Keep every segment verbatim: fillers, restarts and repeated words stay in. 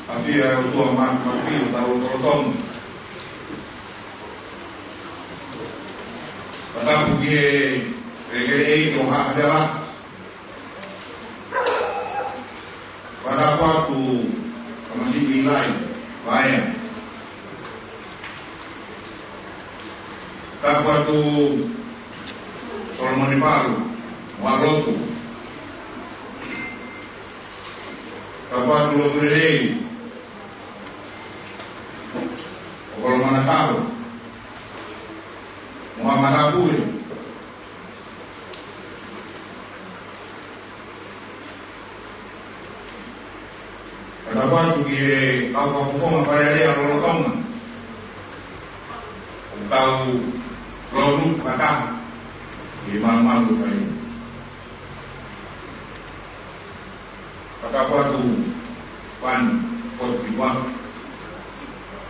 ʻAfio ʻa e ʻOtua Māfimafi ʻo tau lotolotonga. Fakatapu ki he kelekele ʻeiki ʻo Haʻa Havea. Fakatapu atu Tamasiʻi Lai Vaea. Fakatapu atu Solomone Palu mo e lotu. Fakatapu atu Lotu Lelei ʻo Kolomana Talo mo Haʻa Matāpule. Fakatapu atu ki he kau fakafofonga Fale Alea lolotonga ʻoku tau lonu fakataha ʻi he malumalu ʻo e Fale. Fakatapu atu Fani Fotu Fitu Afe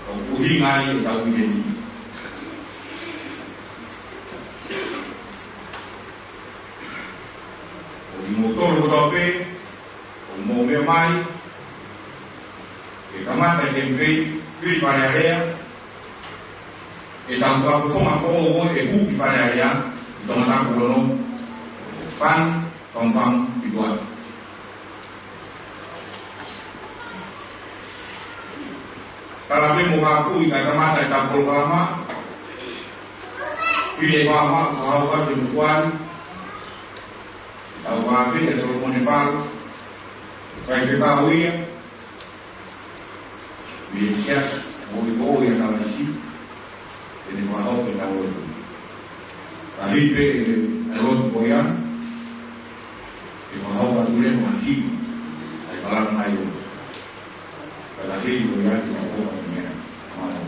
ʻoku ʻuhinga ai ʻetau ʻi heni. ʻO kimoutolu kotoa pē ʻoku mou meʻa mai ke kamata e kemipeini fili Fale Alea, ʻetau fakafofonga foʻou ʻo e kuki Fale Alea ʻi Tongatapu ono, Fani Fangufangu Fitu Afe. Tala pē mo ka kui ka kamata ʻetau polokalama, pili e faama, fakahoko atu e motuʻa ni, ʻetau vāvē ʻa Solomone Palu, faifekau ia mei he Siasi Moʻui Foʻou ʻi Kalaisi, te ne fakahoko ʻetau lotu. Ka hili pē ʻa e lotu ko ia, ʻe fakahoko atu leva ha kiʻi ʻa e kalanga mai ʻo. Ka hili ko ia te tau hoko atu mei ai. Mālō.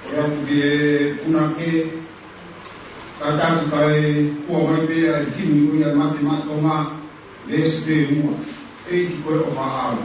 Ko e atu ki he punake, kātaki kae kua mai pē ʻa e himi ʻo ia Mate Maʻa Tonga, veesi pē ua, ʻEiki ko e ʻofa ʻaʻau.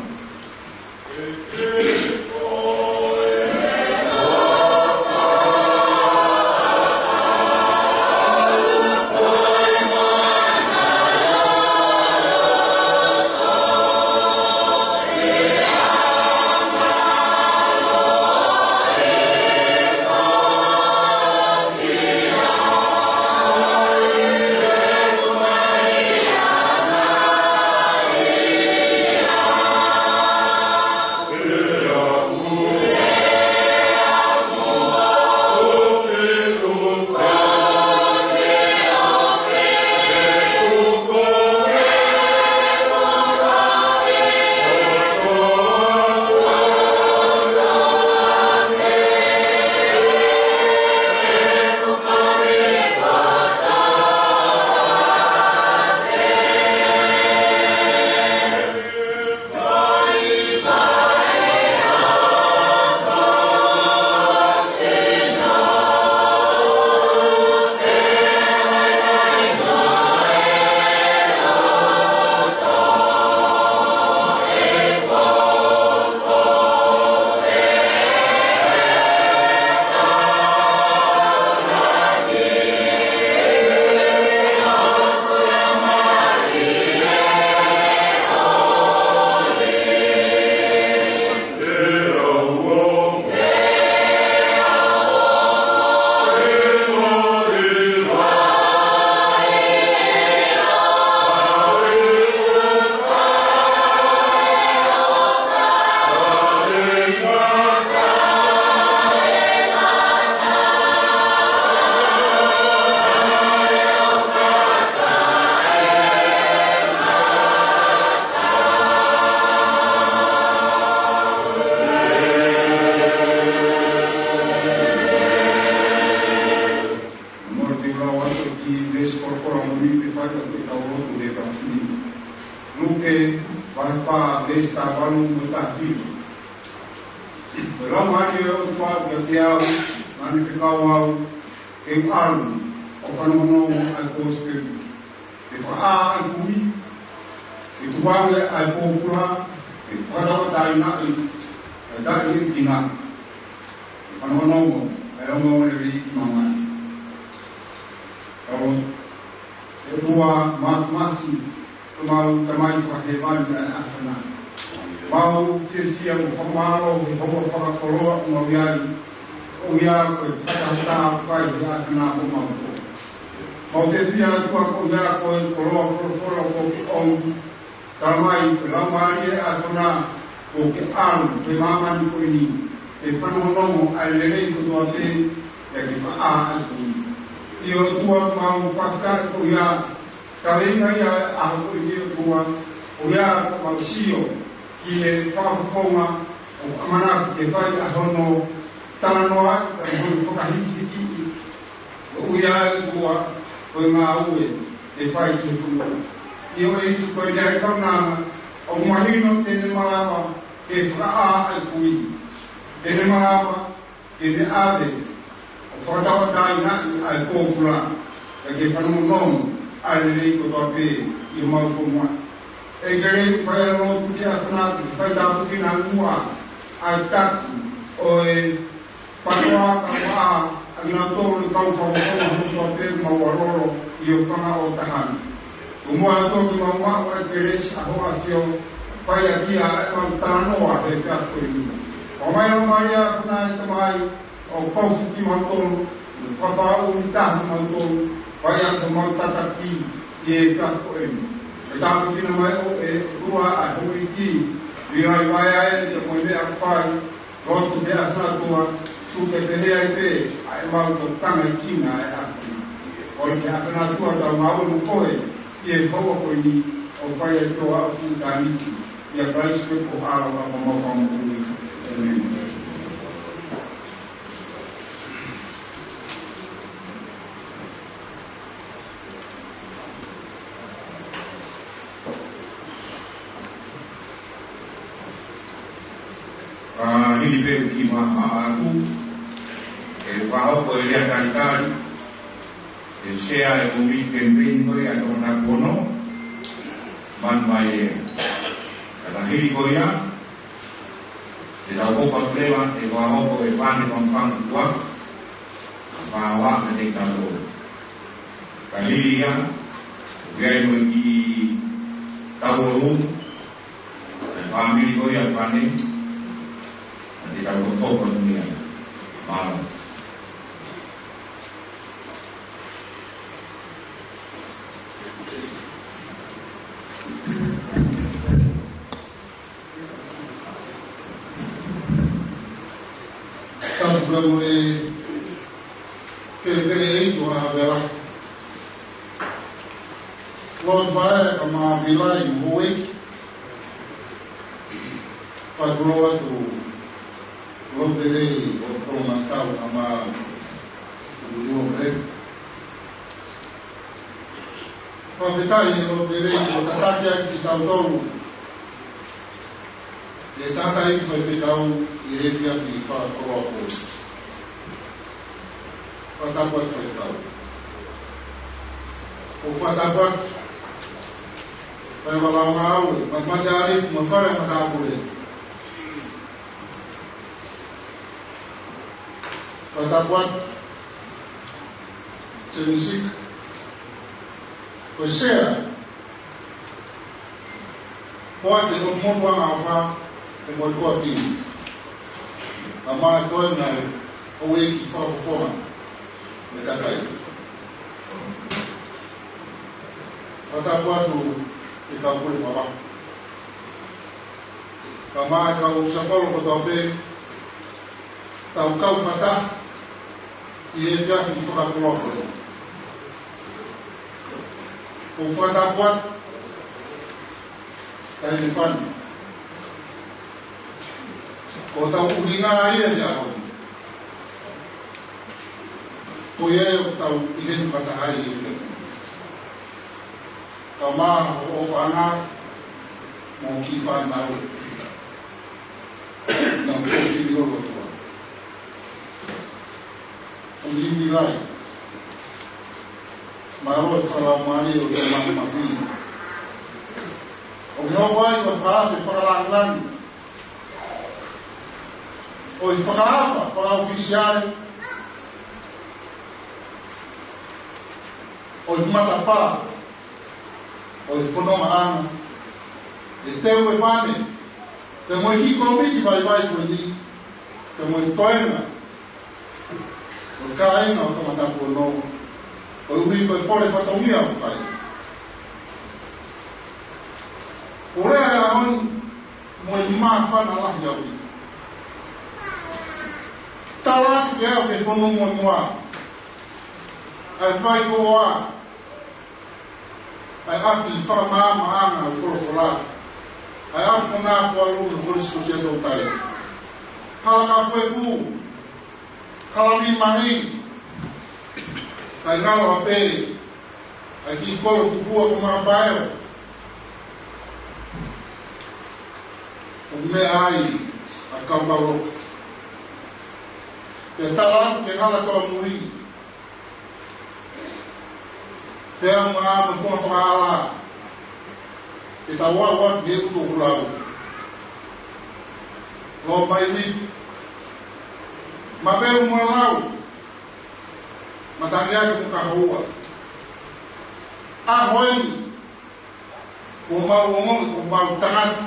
Mou lau atu ki he veesi kolokola moʻoni pea fai ʻetau lotu he efiafi ni. Luke vahe fā, veesi taha valu mo e taha hiva. Ko e Laumālie ʻo e ʻOtua ʻoku ʻiate au, naʻa ne fekau au ke u ʻalu ʻo fanongonongo ʻa e kosipeli, ke fakaʻā ʻa e kui, ke tukuange ʻa e pōpula, ke fakatauʻatāinaʻi ʻa e taʻeʻiloa. Fanongonongo ʻa e ongoongo lelei ki māmani. Ka ʻoku ʻOtua Māfimafi, ko homau Tamai Fakahēvani ʻa e ʻAfiona. Mau fiefia mo fakamālō he houa fakakoloa ʻoku mau ʻi ai, ʻoku ʻi ai ko e fakataha ʻoku fai he ʻAfiona mo mautolu. Mau fiefia ʻOtua koeʻuhi ko e koloa folofola kuo ke ʻomi, talamai ko e Laumālie ʻa e ʻAfiona kuo ke ʻalu ki māmani ko eni, ke fanongonongo ʻa e lelei kotoa pē, pea ke fakaʻā ʻa e kui. ʻIo ʻOtua, mau fakafetaʻi koeʻuhi, kaveinga ia ʻa e ʻaho ko eni ʻOtua, koeʻuhi ko ʻemau sio ki he fakafofonga ʻoku ʻamanaki ke fai ʻa hono talanoaʻi, ʻa hono fakahīkihikiʻi, koeʻuhi ʻOtua ko e ngāue ʻe fai ki he fonua. ʻIo ʻEiki, ko e ʻai kaunanga ʻoku mahino te ne malava ke fakaʻā ʻa e kui. Te ne malava ke ne ʻave ʻo fakatauʻatāinaʻi ʻa e pōpula, kae ke fanongonongo ʻa e lelei kotoa pē ʻi homau fonua. ʻEiki, ke lei fai ʻa e lotu ki he ʻAfiona, ke fai tāpuekina ʻa e ngāue ʻa e taki ʻo e patoa ka ua ʻa kinautolu e kau fakafofonga kotoa pē mau ʻalolo ʻi ho fanga ʻotaha ni. Ko e muʻa ʻOtua ke mau maʻu ʻa e kelesi ʻa hoʻo ʻAfio, fai ʻaki ʻa ʻemau talanoa he efiafi ko eni. ʻOmai Laumālie ʻa e ʻAfiona ʻe Tamai, ʻo kofu kimautolu, ʻo fakaʻuliʻi taha kimautolu, fai ʻaki homau tataki ʻi he efiafi ko eni. Ke tāpuekina mai ʻe ʻOtua ʻa e houʻeiki, ʻi he vaivai ʻa e te mo e meʻa ʻoku fai, lotu ki he ʻAfiona ʻOtua, tuku ke pehē ai pē ʻa ʻemau tokanga ki he ʻAfiona. Kole ki he ʻAfiona ʻOtua ke tau ngāue mo koe ʻi he houa ko eni, ʻo fai ai ʻOtua ʻoku tāniti, ʻia Kalaisi ko ho ʻAlo ko homau Fakamoʻui. ʻĒmeni. Ka hili pē ʻeku kiʻi fakahā atu, ʻe fakahoko e lea talitali ʻe he Sea ʻo e Kōmiti Kemipeini ko ia ʻa e Tongatapu Ono, Manumailea. Ka hili ko ia, ʻe tau kau atu leva ʻe fakahoko ʻe he Fāmili Fangafanga Tukuafu, ʻa e fakahā mei he tautolu. Ka hili ia, ʻoku ʻi ai mo e kiʻi tauʻolunga, ʻa e fāmili ko ia ʻa e fānau, naʻa te tau hoko atu mei ai. Mālō. Tapu ka mo e kelekele ʻEiki ʻo Havea. Lord Vaea ka Mavilai mo houʻeiki. Fakalou atu Lord Lelei ʻo Tonga Tau ʻa ma Lord Lelei. Fakafetaʻi ʻe Lord Lelei ʻo tataki ʻaki kitautolu ʻe he tangataʻeiki faifekau ʻi he efiafi fakakoloa ko eni. Fakatapu atu faifekau. ʻOku fakatapu atu. Fai ʻo lau ngāue, matemateʻi, mo e fale matāpule. Fakatapu atu. Semisika. Ko e Sea. Ko e te o mo anga ʻofa, ʻe mo ko tini. Ka ma ko e ngai, ʻo e kiʻi fakafofonga. Mei he kakai. Fakatapu atu ki he kau pule fakavaha. Ka ma e kau sapolo kotoa pē, tau kau fakataha ʻi he efiafi fakakoloa ko eni. ʻOku fakatapu atu, kae ne fani. Ko hotau ʻuhinga ia he ʻaho ni. Ko ia ʻoku tau ʻi heni fakataha ai he efiafi. Ka ma hoʻo ʻofaʻanga mo e kiʻi fānau. Naʻa ko pili o lotua. ʻO Jimmy Lai. Mālō e fakalaumālie ʻo e Tamai Mafimafi. ʻOku ke hoko ai ʻo fakafe fakalāngilangi. ʻo e fakaʻapaʻapa fakaʻofisiale ʻo e matapā ʻo e fonongaʻanga, ʻe teu e fānau, pea mo e kiʻi kōmiti vaivai ko eni, pea mo e toenga ʻo e kāinga ʻo Tongatapu ono, koeʻuhi ko e pole fatongia ʻoku fai. Ko e lea ʻa e ʻaho ni, mo e māfana lahi ʻaupito. Tala atu ke aʻu ki he fonu muʻomuʻa ʻa e vai ko ā ʻa e ʻapi fakamaʻamaʻanga ʻo e folofola, ʻa e ʻapi ko ena ʻo e Fualu ʻo e Kolisi ko Siaʻatoutai. Hala Kafuefu, Hala Vīmahi, ʻa e ngalo ʻa pē, ʻa e kiʻi kolo tupua ko Makapaeo, ʻoku meʻa ai ʻa e kau kau loki. Pea tala atu ki he Hala Toʻamui, pea mo e ngaahi fofonga fakaʻala, ke tau aʻu atu ki he ʻUtu ʻo Hulau, Loʻomaiviti, Mapelu mo e Lau, Matangiaki mo Kahoua. ʻAho eni, kuo mau ongoʻi, kuo mau tangata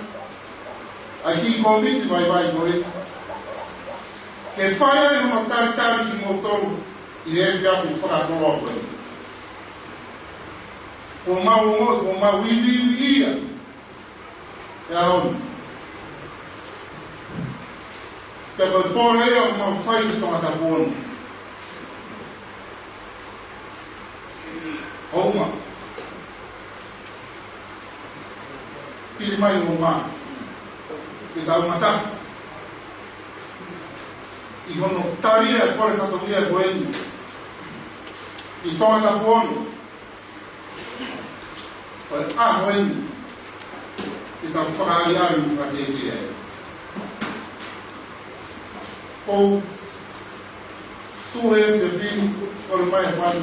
ʻa e kiʻi kōmiti vaivai ko ē, ke fai ai hono talitali kimoutolu ʻi he efiafi fakakoloa ko ē. Kuo mau ongoʻi, kuo mau iviiviʻia he ʻaho ni. Pea ko e pole ia ʻoku mau fai ki Tongatapu ono. ʻOua, pili mai ʻoua, ke tau mata ʻi hono tali ʻa e pole fatongia ko eni ki Tongatapu ono. Ko e ʻaho eni ke tau fakaʻaliʻali mo fakateitei ai. Ko e tuʻu he efiafi ni, kole mai ʻa Fani,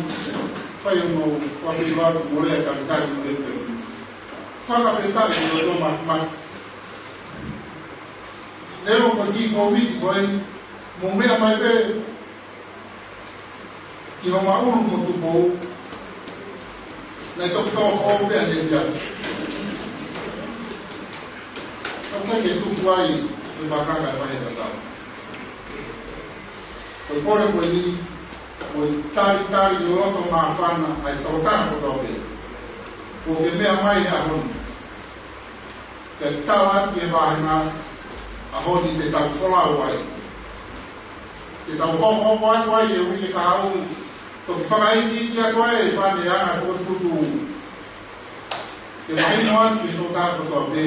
fai hono fakafeʻiloaki mo e lea talitali mo e efiafi ni. Fakafetaʻi ki he ʻOtua Māfimafi. Neongo ko e kiʻi kōmiti ko eni, mou meʻa mai pē ki hoʻomou ʻulu mo Tupou, naʻe toki tō foʻou pē ʻanenai. Ka ʻoku ʻikai ke tuku ai e vaka kae fai e tatau. Ko e pole ko eni, mo e talitali loto māfana ʻa e tokotaha kotoa pē kuo ke meʻa mai he ʻaho ni. Ke tala atu ki he vāhenga, ʻaho ni te tau folau ai. Te tau hokohoko atu ai he uike kahaʻu, toki fakaikiiki atu ai e fānau ʻa e fokotuʻutuʻu. Ke mahino atu ki he tokotaha kotoa pē,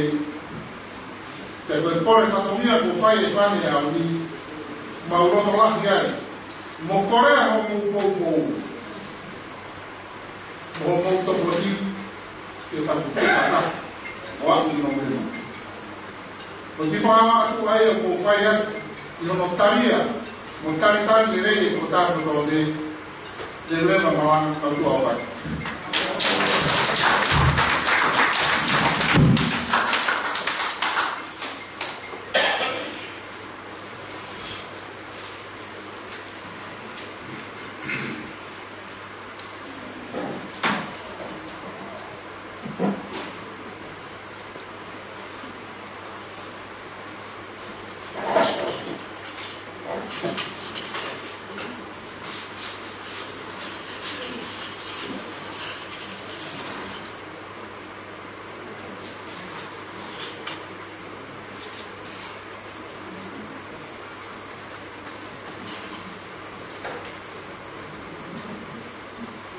pea ko e pole fatongia kuo fai ʻe Fani he ʻaho ni, mau loto lahi ai, mo kole ʻa hoʻomou poupou mo hoʻomou tokoni ke tau tuʻu fakataha ʻo aʻu ki Nōvema. Ko e kiʻi fakaʻapaʻapa atu ia ʻoku ou fai atu ʻi hono talia mo talitali lelei e tokotaha kotoa pē. Leveleva malanga, tau tuʻa ʻofa atu.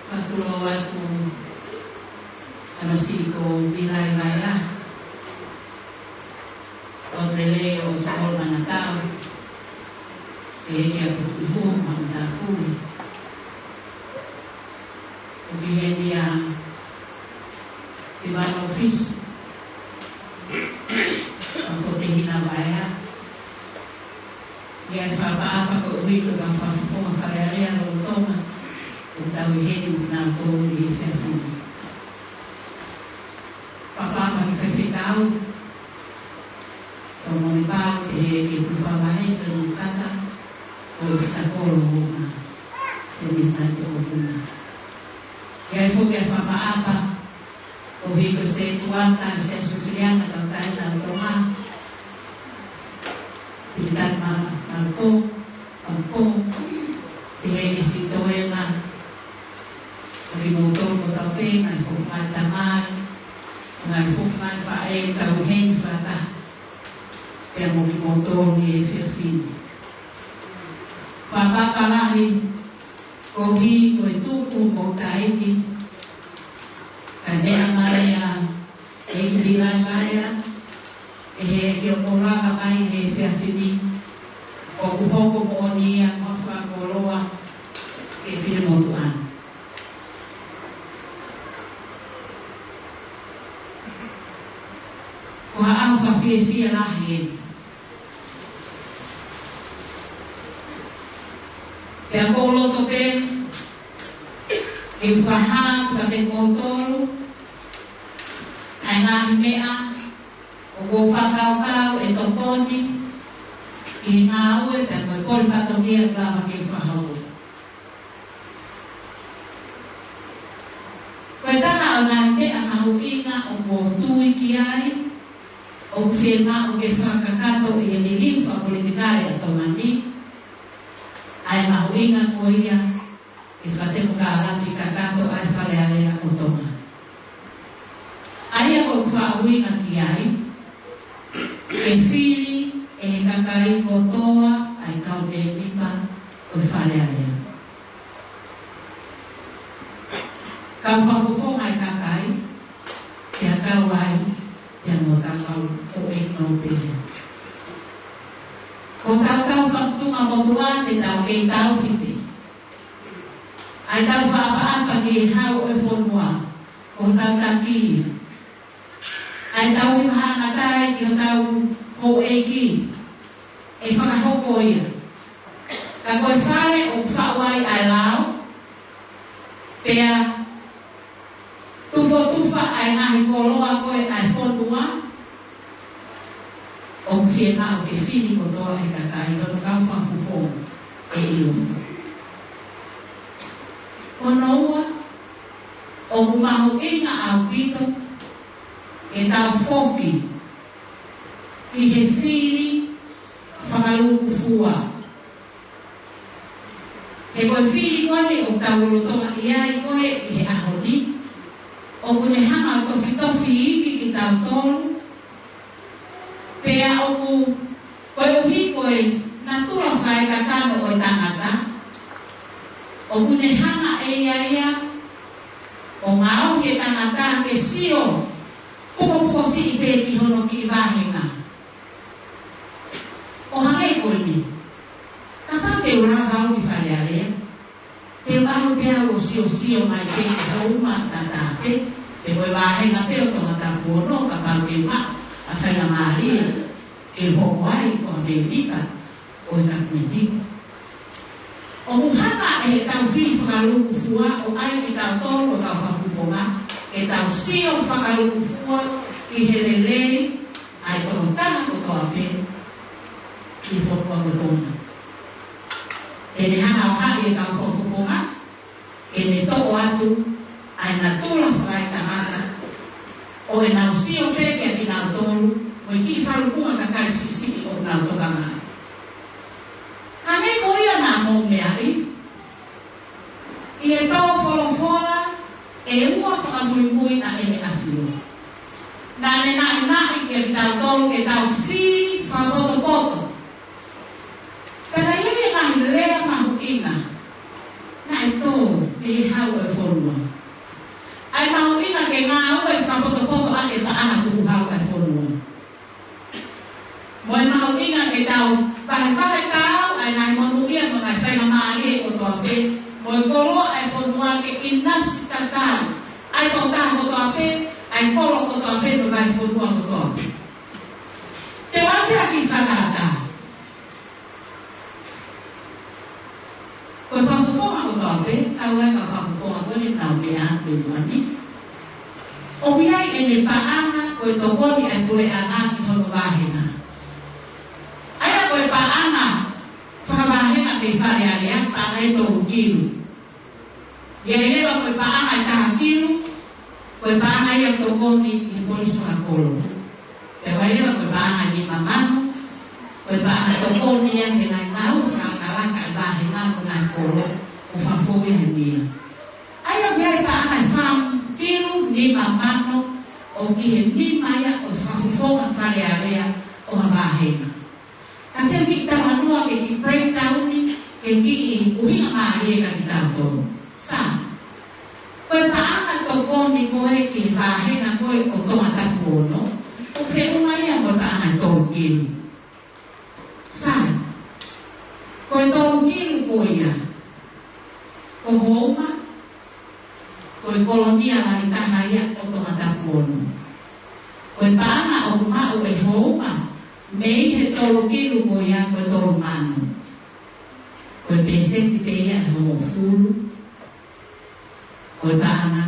Fakatulou atu, tamasiʻi ko Vilai Vaea, ʻo lele ʻo tokolo manakau, ʻe heke ʻa Putuʻihu, Maʻutāpule. ʻOku ʻi heni ʻa Ivano Fisi, ʻa Toketehina Vaea, ʻi he fakaʻapaʻapa koeʻuhi ko e kau fakafofonga Fale Alea lolotonga ʻoku tau ʻi heni ʻo kinautolu ʻi he efiafi ni. Fakaʻapaʻapa ki he faifekau, Tōmone Pau, pehē ki he Tuʻi Fakavahe, Sonu Kata, Koloa, Semesitā Tokopuna. ʻI ai foki ʻa e fakaʻapaʻapa, koeʻuhi ko e sētuata ʻa e Siasi Uēsiliana Tauʻatāina ʻo Tonga, Pilitānia Maʻa-, Maʻapu, Maʻapu, ʻi he ʻEiki Sitoena, ʻa kimoutolu kotoa pē, ngaahi fofo ngaahi tamai, ngaahi fofo ngaahi faʻē, kau heni fakataha, pea mo kimoutolu he efiafi ni. Fakaʻapaʻapa lahi, koeʻuhi ko e tuku hoʻomou taimi, kae meʻa mai ʻa e ʻEiki Laevaea, ʻi heʻene ʻomai mai he efiafi ni, ʻoku hoko moʻoni ia mo e fakakoloa ki he finemotuʻa ni. Ko ha ʻaho fakafiefia lahi eni. Pea ʻoku ou loto pē ke u fakahā atu kiate kimoutolu ʻa e ngaahi meʻa ʻoku ou fakakaukau ʻe tokoni ki he ngāue pea mo e kole fatongia ʻoku lava ke u fakahoko. Ko e taha ʻo e ngaahi meʻa mahuʻinga ʻoku ou tui ki ai, ʻoku fiemaʻu ke fakakakato ʻi he liliu fakapolitikale ʻa Tonga ni, ʻa e mahuʻinga ko ia ʻe fakatemokalati kakato ʻa e Fale Alea ʻo Tonga. ʻA ia ʻoku ou fakaʻuhinga ki ai, ke fili ʻe he kakai kotoa ʻa e kau mēmipa ʻo e Fale Alea. Kau fakafofonga ʻa e kakai, pea kau ai, pea mo e kau houʻeiki nōpele. Ko hotau kau fakafofonga motuʻa te tau kei tauhi pē. ʻA e tau fakaʻapaʻapa ki he hau ʻo e fonua, ko hotau taki ia. ʻA e tau hiva hangatai ki hotau houʻeiki, ʻe fakahoko ia. Ka ko e fale ʻoku faʻu ai ʻa e lao, pea tufotufa ʻa e ngaahi koloa ko ē ʻa e fonua, ʻoku fiemaʻu ke fili kotoa ʻe he kakai, hono kau fakafofonga ʻe ʻilo. Ko hono ua, ʻoku mahuʻinga ʻaupito ke tau foki ki he fili fakalūkufua. He ko e fili ko eni ʻoku tau lolotonga ʻi ai ko ē ʻi he ʻaho ni, ʻoku ne hanga ʻo tofitofi iiki kitautolu, pea ʻoku, koeʻuhi ko e natula fakaekakano ʻo e tangata, ʻoku ne hanga ʻe ia ia ʻo ngaohi e tangata ke sio pukopuko siʻi pē ki hono kiʻi vāhenga. ʻO hangē ko eni. Kapau te u lava au ki Fale Alea, te u ʻalu pē au ʻo siosio mai pē ki hoʻo uma tatā pē, pe ko e vāhenga pē ʻo Tongatapu ono, kapau te u maʻu ʻa e faingamālie ke u hoko ai ko ha mēmipa ʻo e Kapineti. ʻOku hanga ʻe he tau fili fakalūkufua ʻo ʻai kitautolu ʻo tau fakafofonga, ke tau sio fakalūkufua ki he lelei ʻa e tokotaha kotoa pē ʻi he fonua ko Tonga. Te ne hanga ʻo haʻi e kau fakafofonga, ke ne toʻo atu ʻa e natula fakaetangata, ʻo ʻenau sio pē kiate kinautolu, mo e kiʻi falukunga kakai siʻisiʻi ʻoku nau tokanga ai. Hangē ko ia naʻa mou meaʻi, ʻi he tō folofola ʻe ua fakamuimui ʻa ʻEne ʻAfio. Naʻa ne naʻinaʻi kiate kitautolu ke tau fili fakapotopoto. Ka naʻe ʻi ai e ngaahi lea mahuʻinga naʻe tō mei he hau ʻo e fonua. ʻA e mahuʻinga ke ngāue fakapotopoto ʻaki e paʻanga tukuhau ʻa e fonua. Mo e mahuʻinga ke tau vahevahe taau ʻa e ngaahi monūʻia mo e ngaahi faingamālie kotoa pē, mo e koloa ʻa e fonua ke ʻinasi tatau ʻa e tokotaha kotoa pē, ʻa e kolo kotoa pē, mo e ngaahi fonua kotoa pē. Te u ʻai pē ha kiʻi fakatātā. Ko e fakafofonga kotoa pē, kau ai e kau fakafofonga ko ē ʻoku nau meʻa atu he ʻaho ni. ʻOku ʻi ai ʻene paʻanga ko e tokoni ʻa e puleʻanga ki hono vāhenga. ʻA ia ko e paʻanga fakavāhenga mei Fale Alea, paʻanga ʻe tolu kilu. ʻI ai leva ko e paʻanga ʻe taha kilu, ko e paʻanga ia ʻoku tokoni ki he kolisi fakakolo. Pea ʻi ai leva ko e paʻanga ʻe nima mano, ko e paʻanga tokoni ia ki he ngaahi ngāue fakalakalaka ʻa e vāhenga mo e ngaahi kolo ʻoku fakafou ia he mia. ʻA ia ʻoku ʻi ai e paʻanga ʻe fā kilu nima mano ʻoku ʻi he nima ia ʻo e fakafofonga Fale Alea ʻo ha vāhenga. Ka te u kiʻi talanoa ke kiʻi breakdown, ke kiʻi ʻuhinga mālie kia kitautolu. Sai. Ko e paʻanga tokoni ko ē ki he vāhenga ko ē ʻo Tongatapu ono, ʻoku feʻunga ia mo e paʻanga ʻe tolu kilu. Sai. Ko e tolu kilu ko ia, ko Houma, ko e kolonia lahi taha ia ʻo Tongatapu ono. Ko e paʻanga ʻoku maʻu ʻe Houma mei he tolu kilu ko ia, ko e tolu mano. Ko e pēseti pē ia ʻe hongofulu ʻo e paʻanga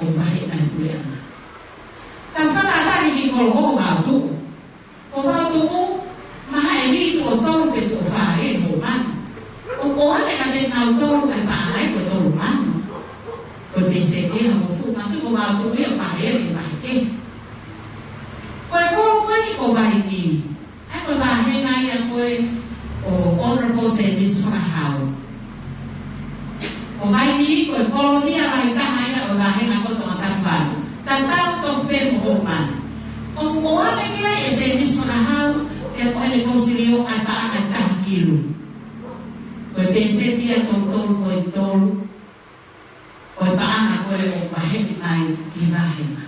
ʻoku vaheʻi ʻe he puleʻanga. Tau fakaʻatā ki he kolo ʻoku Vautuʻu. Ko Vautuʻu, mahalo ʻe lī tuʻo tolu pe tuʻo fā ʻe Houma. ʻOku ʻoange kiate kinautolu ʻa e paʻanga ia ko e tolu mano. Ko e pēseti ʻe hongofulu, mahalo ko Vautuʻu ia ʻoku vaheʻi ʻe he vahe kehe. Ko e kolo ko eni ko Vainī. ʻA ia ko e vāhenga ia ko ē ʻo Honourable Sēmisi Fakahau. Ko Vainī ko e kolonia lahi taha ia ʻo e vāhenga ko Tongatapu valu. Tatau tofu pē mo Houma. ʻOku ʻoange ki ai ʻe Sēmisi Fakahau, ʻe ko ʻene kōsilio ʻa e paʻanga ʻe taha kilu. Ko e pēseti ia ʻe tolu tolu poini tolu. Ko e paʻanga ko ē ʻoku vaheʻi mai ki he vāhenga.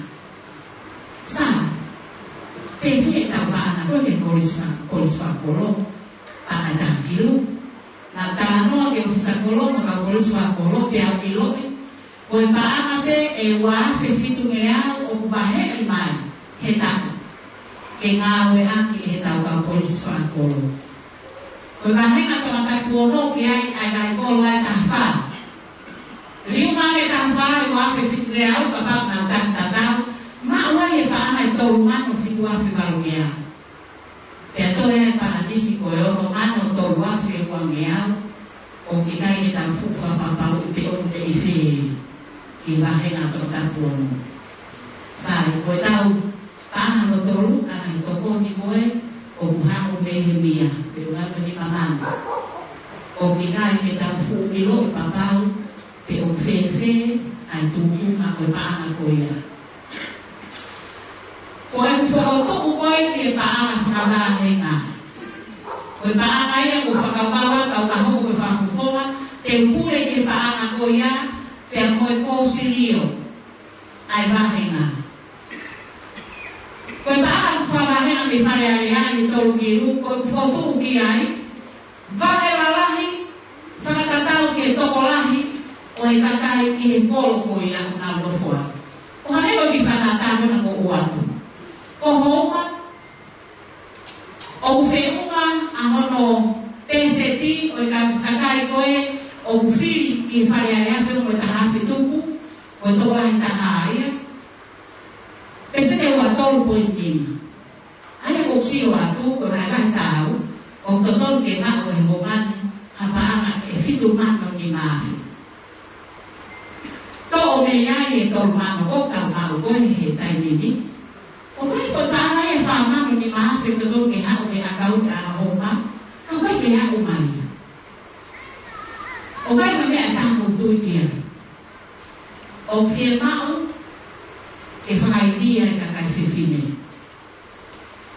Sai, pehē ʻetau paʻanga ko ē ki he kolisi fa-, kolisi fakakolo, paʻanga ʻe taha kilu. Naʻa ku talanoa ki he ʻōfisa kolo mo e kau kolisi fakakolo, pea u ʻiloʻi ko e paʻanga pē ʻe ua afe fitungeau ʻoku vaheʻi mai he taʻu ke ngāueʻaki ʻe heʻetau kau kolisi fakakolo. Ko e vāhenga Tongatapu ono ʻoku ʻi ai ʻa e ngaahi kolo ʻe taha fā. Liliu mai e taha fā ʻi he ua afe fitungeau, kapau naʻa tau tatau, maʻu ai e paʻanga ʻe tolu mano fitu afe valungeau. Pea toe ai e palanisi ko e ono mano tolu afe uangeau, ʻoku ʻikai ke tau fuʻu fakapapauʻi pe ʻoku ʻi fē ki he vāhenga Tongatapu ono. Sai, ko ʻetau paʻanga hono tolu, ʻa e ngaahi tokoni ko ē ʻoku haʻu mei he mia, pe ʻoku ʻi ai e nima mano. ʻOku ʻikai ke tau fuʻu ʻiloʻi pau pe ʻoku fēfē ʻa e tuʻunga ʻo e paʻanga ko ia. Ko ʻeku fokotuʻu ko ē ki he paʻanga fakavāhenga. Ko e paʻanga ia ʻoku fakavā ʻa e kau kaho ko e fakafofonga, te u pule ki he paʻanga ko ia, pea mo e kōsilio ʻa e vāhenga. Ko e paʻanga fakavāhenga mei Fale Alea ʻe tolu kilu, ko ʻeku fokotuʻu ki ai, vahe lalahi, fakatatau ki he tokolahi ʻo e kakai ʻi he kolo ko ia ʻoku nau nofo ai. ʻO hangē ko e kiʻi fakatātā ko ena kuo u ʻoatu. Ko Houma, ʻoku feʻunga ʻa hono pēseti ʻo e ka-, kakai ko ē ʻoku fili ki Fale Alea, feʻunga mo e taha afe tupu, ko e tokolahi taha ia. Pēseti ʻe ua tolu poini nima. ʻA ia ʻoku ou sio atu, ko e vahevahe tāu, ʻoku totonu ke maʻu ʻe Houma ni ha paʻanga ʻe fitu mano nima afe. Toʻo mei ai e tolu mano ʻoku tau maʻu ko ē he taimi ni. ʻOku ʻi ai ko e paʻanga ʻe fā mano nima afe ʻoku totonu ke haʻu mei he ʻakauni ʻa Houma, ka ʻoku ʻikai ke aʻu mai. ʻOku ʻi ai ha meʻa ʻe taha ʻoku ou tui ki ai. ʻOku fiemaʻu ke fakaivia e kakai fefine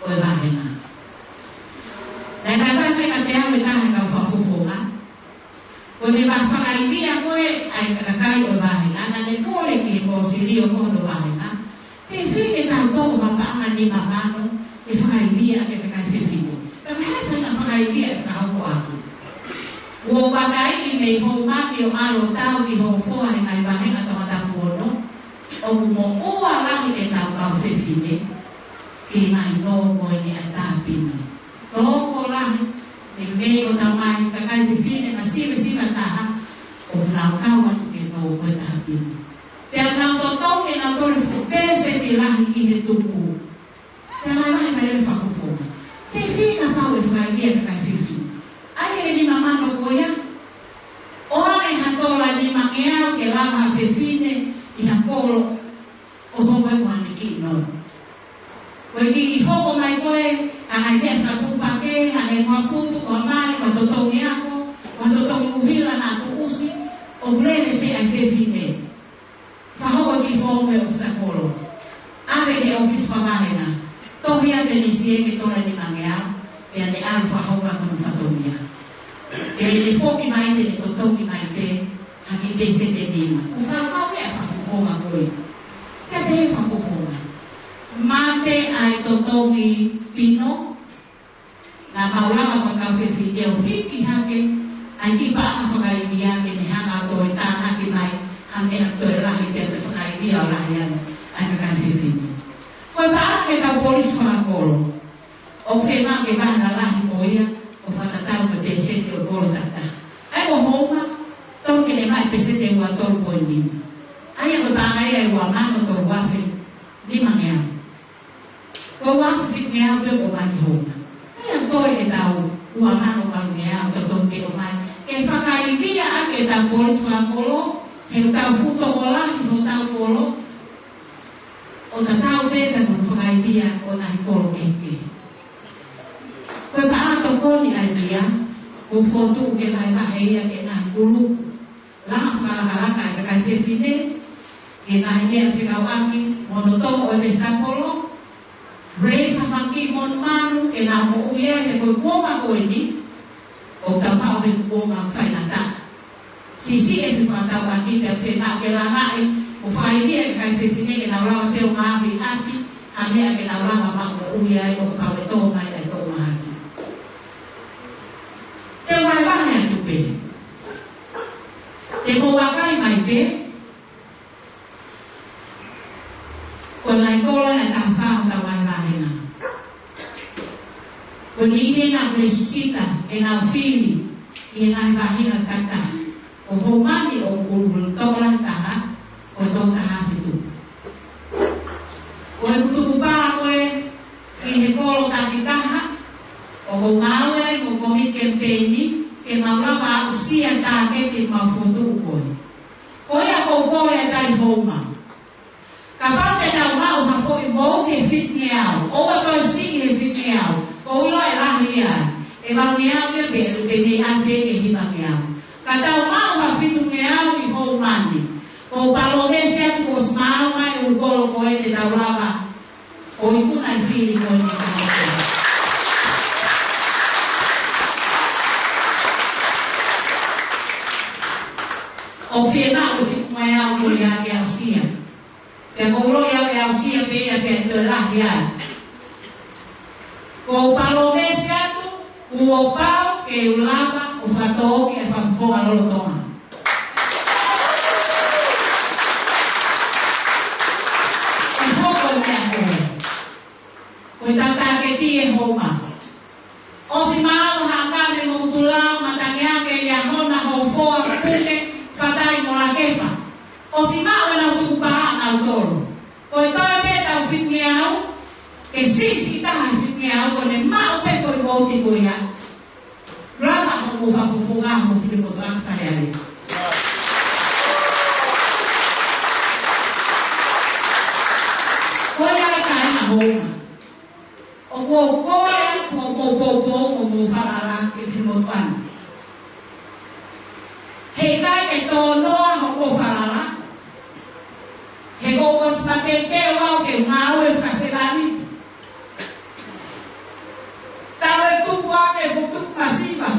ʻo e vāhenga. Naʻe talamai kiate au ʻe he taha ʻo e kau fakafofonga, ko ʻene fakaivia ko ē ʻa e kakai ʻo e vāhenga, naʻa ne kole ki he kōsilio ko hono vāhenga, fēfē ke tau toʻo ha paʻanga nima mano ke fakaivia e kakai fefine. Pea ko e hā e faʻahinga fakaivia ʻe fakahoko atu? Kuo vakai mei Houma ni ʻo ʻalu ʻo tau ki Hofoa he ngaahi vāhenga Tongatapu ono, ʻoku moʻua lahi ʻetau kau fefine ki he ngaahi nō ko eni ʻa e tāpina. Tokolahi, meimei ko ʻetau ngaahi kakai fefine masivesiva taha, ʻoku nau kau atu ki he nō ko e tāpina. Pea nau totonu ke nau toe fuʻu pēseti lahi ki he tupu. Pea vahevahe mai e fakafofonga, fēfē kapau ʻe fakaivia e kakai fefine? ʻA ia ʻe nima mano ko Ko e kiʻi hoko mai ko ē, ʻa e ngaahi meʻa fakatuʻupakē, ʻa e ngaahi putu, ko e mali, ko e totongi ako, ko e totongi ʻuhila naʻa tuʻusi, ʻoku lele pē ʻa e fefine. Fakahoko e kiʻi foomu he ʻōfisa kolo. ʻAve ki he ʻōfisi fakavahenga. Tohi atu ʻene siʻi ʻeke tola ʻe nimangeau, pea ne ʻalu fakahoko ʻaki hono fatongia. Pea ʻi heʻene foki mai te ne totongi mai pē ha kiʻi peseti ʻe nima. ʻOku fakakau ʻe he fakafofonga ko ē. Pea pehē ʻe he fakafofonga: Mate ʻa e totongi pino, naʻa mau lava ko e kau fefine ʻo hiki hake ʻa e kiʻi paʻanga fakaivia ke ne hanga ʻo toe tānaki mai ha meʻa toe lahi ke toe fakaivia ʻo lahi ange ʻa e kakai fefine. Ko e paʻanga ki he kau polisi fakakolo, ʻoku fiemaʻu ke vahe lalahi mo ia ʻo fakatatau mo e peseti ʻo e kolo takitaha. ʻA ia ko Houma, tonu ke ne maʻu e peseti ʻe ua tolu poini nima. ʻA ia ko e paʻanga ia ʻe ua mano tolu afe nimangeau. Ko e ua afe fitungeau pē ʻoku ʻomai ʻe Houma. ʻA ia ko ʻetau ua mano valungeau ʻoku totonu ke ʻomai ke fakaivia ʻaki ʻetau polisi fakakolo, he ʻoku tau fuʻu tokolahi hotau kolo, ʻo tatau pē mo e fakaivia ʻo e ngaahi kolo kehekehe. Ko e paʻanga tokoni ʻa ia, ʻoku fokotuʻu ke vahevahe ia ki he ngaahi kulupu langa fakalakalaka ʻa e kakai fefine, ki he ngaahi meʻa fekauʻaki mo hono tō ʻo e vesikapolo, raise ʻa e fanga kiʻi monumanu ke nau moʻui ai he ko e kuonga ko eni, ʻoku tau maʻu he kuonga faingataʻa. Siʻisiʻi e fefakatauʻaki pea fiemaʻu ke langaʻi ʻo fakaivia e kakai fefine ke nau lava pē ʻo ngaohi ʻaki ha meʻa ke nau lava maʻu moʻui ai ʻo kapau ʻe tō mai ʻa e toʻu mahaki. Te u vahevahe atu pē. Te mou vakai mai pē. Ko e ngaahi kolo ʻe taha fā ʻoku tau vahevahe na. Ko e niʻihi ʻe nau lēsisita, ʻe nau fili ʻi he ngaahi vāhenga takitaha. Ko Houma ni ʻoku tokolahi taha, ko e toko taha afe tupu. Ko e tukupā ko ē ki he kolo takitaha, ʻoku ou ngāue ai mo e komiti kemipeini, ke mau lava aʻusia e tāketi ʻoku mau fokotuʻu ko ē. Ko ia ʻoku ou kole atu ai Houma. Kapau te tau maʻu ha foʻi vouti ʻe fitungeau, ʻoua toe siʻi he fitungeau, ʻoku ou ʻilo ʻe lahi ia, ʻe valungeau ia pē, ʻe pē mei ʻapi ke hivangeau. Ka tau maʻu ha fitungeau ʻi Houma ni, ʻoku ou palōmesi atu kuo ʻosi maau mai ʻū kolo ko ē te tau lava ʻo ikuna e fili ko eni. ʻOku fiemaʻu e fitungeau ko ia ke aʻusia. Pea ʻoku ou ʻiloʻi au ʻe aʻusia pē ia pea toe lahi ai. ʻOku ou palōmesi atu, kuo pau ke u lava ʻo fakatō ki he fakafofonga lolotonga. ʻE hoko e meʻa ko ē. Ko e tāketi ʻe Houma. ʻOsi maau ha kame mo Kutulau, Matangiake, Liahona, Hofoa, Puke, Fatai mo Lakepa. ʻOsi maʻu ʻenau tukupā ʻanautolu. Ko e toe pē ʻetau fitungeau, ke siʻisiʻi taha he fitungeau, ko ʻene maʻu pē foʻi vouti ko ia. Lava hoʻomou fakafofonga mo Finemotuʻa Falealea. Ko ia ai kāinga Houma. ʻOku ou kole atu hoʻomou poupou mo hoʻomou falala ki he Finemotuʻa ni. Heʻikai ke tō noa hoʻomou falala. He kuo ʻosi mateuteu au ke ngāue fakaselaniti. Talu e tupu ake kuo tupu masiva.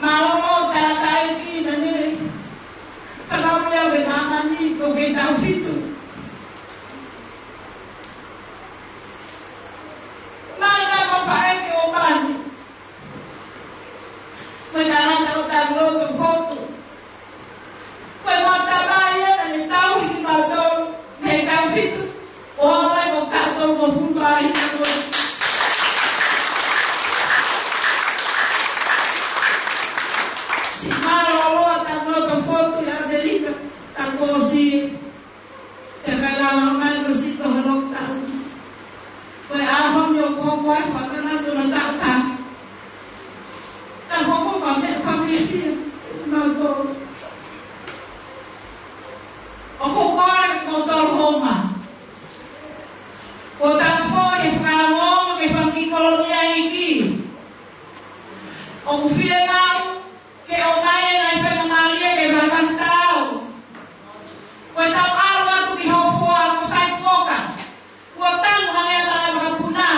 Mālō mo tātaʻitaʻeiki naʻe fanauʻi au ʻe māmani ko e kei taʻu fitu. Mai ka mo faʻē ke o pani. Mo e tangata ʻo Tanuloto Fotu. Ko e mau tamai ia naʻa ne tauhi kimautolu mei he taʻu fitu ʻo aʻu mai ko e taʻu tolungofulu mā hiva ko ē. Siʻi mālōlō ʻa Tanuloto Fotu ʻi ʻAmelika, taʻu kuo ʻosi. Te kai lava mai mo siʻi ko e lockdown. Ko e ʻaho ni ʻoku hoko ai fakanatula mo taʻu taha. Ka hoko ka meʻa ka meʻa kia kimautolu. ʻOku ou kole atu kimoutolu Houma. ʻOku fiemaʻu ke ʻomai e ngaahi faingamālie ke vahevahe taau. Ko ʻetau ʻalu atu ki Hofoa, ko Saipoka, kuo tanu hangē ha tala vakapuna.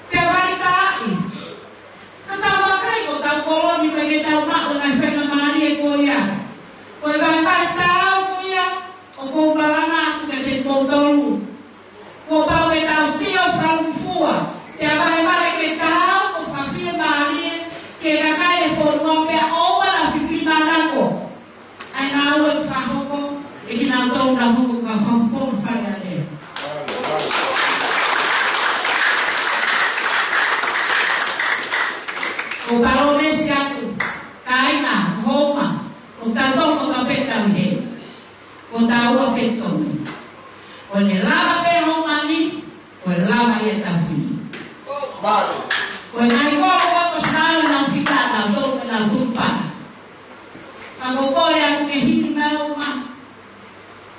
Pea vakai, ka tau vakai ko ʻetau kolo ni, ko e ke tau maʻu e ngaahi faingamālie ko ia. Ko e vahevahe taau ko ia, ʻoku ou palanga atu kiate kimoutolu. Kuo pau ke tau sio fakalūkufua, pea vahevahe ke taau, ko e fakafiemālie ki he kakai e fonua pea ʻoua naʻa fifili manako. ʻA e ngāue ʻoku fakahoko ʻe kinautolu naʻa nau hoko ko e kau fakafofonga Fale Alea. ʻOku ou palōmesi atu, kāinga, hoʻomou, ʻoku tau toko tau pē tau he. Ko taua pē tonu. Ko ʻene lava pē hoʻomou mani, ko e lava ia ʻetau fili. Mālie. Ko e ngaahi kolo ko ē ko Sinaʻu naʻa nau fika, naʻa nau tō, naʻa nau tupa. Ka ʻoku ou kole atu ke hili mai ʻo ma.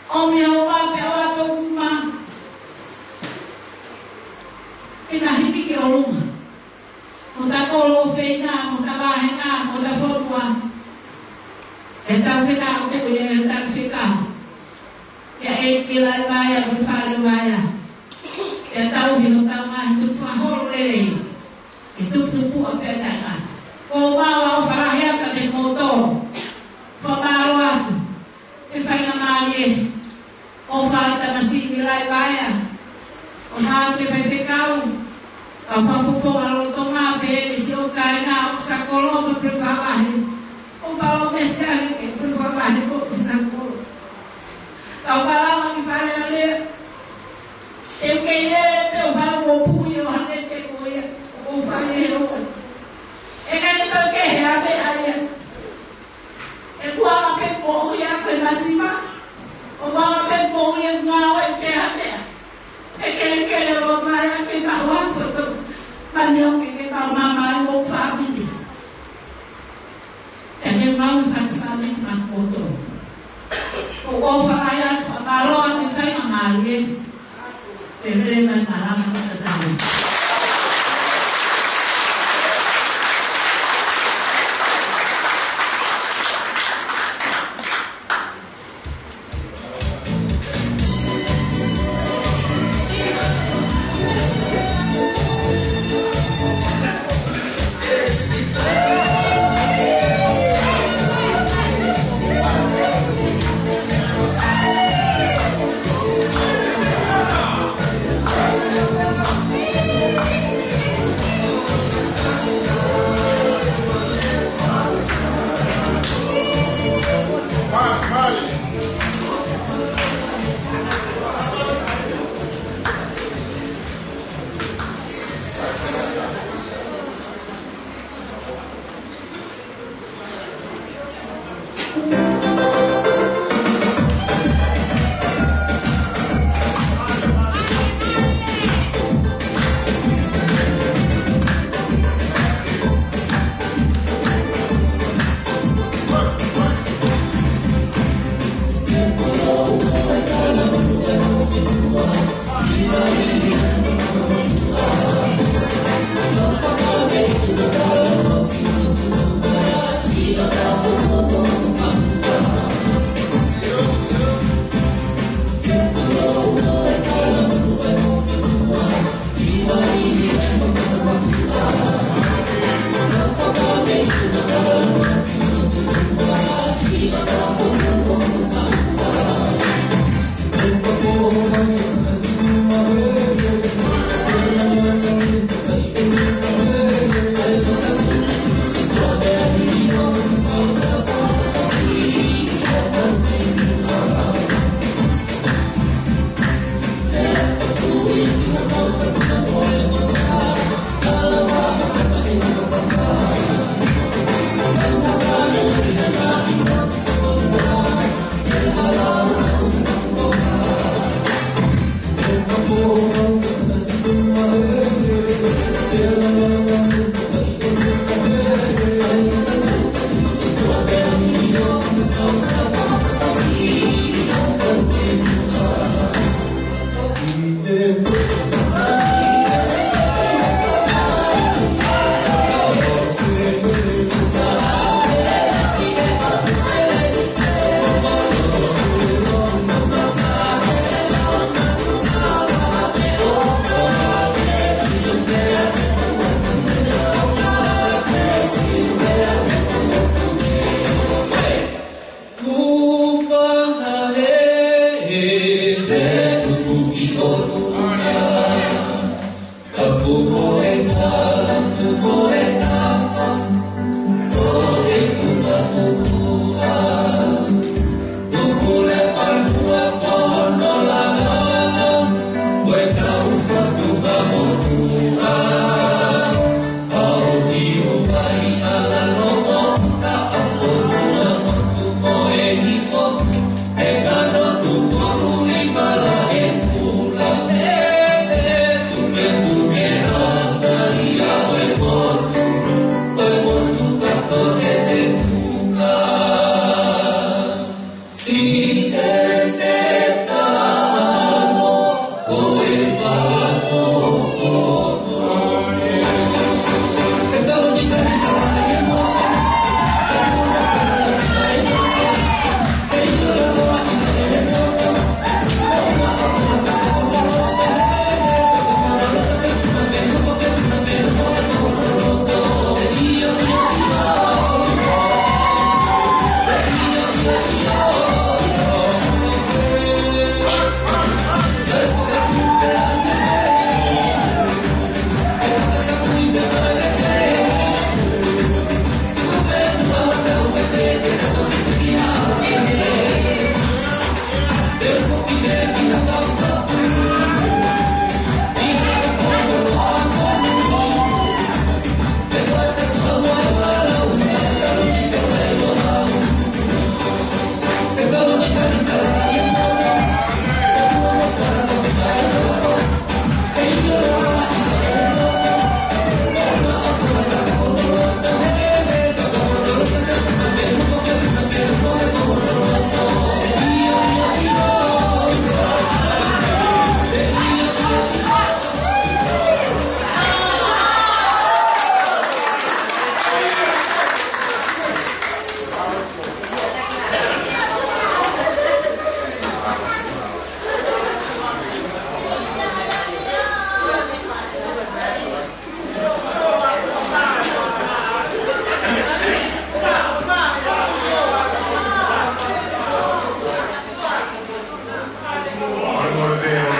ʻOmi ʻo ma pē ʻo atu ʻo ma. Ke na hiki ki ʻolunga. Mo ʻetau kolo ʻofeina, mo ʻetau vāhenga, mo ʻetau fonua. ʻEtau fekau ko ia, ʻetau fekau. ʻIa ʻEiki Laivaea, mo Fale Vaea. ʻEtau hi hotau ngaahi tupu fakaholo lelei. ʻE tuputupuʻa pē taʻengata. Ko e mālō ʻofa lahi atu kiate kimoutolu. Fakamālō atu. ʻE faingamālie. ʻOfa ʻa e tamasiʻi Laivaea. ʻOfa atu ki he faifekau. Kau fakafofonga lolotonga pē, ki siʻoku kāinga, ʻoku sa kolo mo pule fakavahe. ʻOku ou palōmesi ange ke pule fakavahe ko ʻeku sa kolo. Kau palama ki Fale Alea. ʻE kei lele pē ʻo fai mo pui ʻo hangē pē ko ia. ʻOku ou fai e ʻofa. ʻE ʻikai te tau kehe ʻa e meʻa ia. ʻE kuanga pē moʻui ʻa e masiva, ʻo kuanga pē moʻui e ngāue ke a meʻa. ʻE kelekele lo mai ʻa ke maua foto. Mani o ke ke mau mama e mo fāmili. ʻE ke mau fasi fāmili ma koto. ʻOku ou fakaʻaia fakamālō atu ki he faingamālie.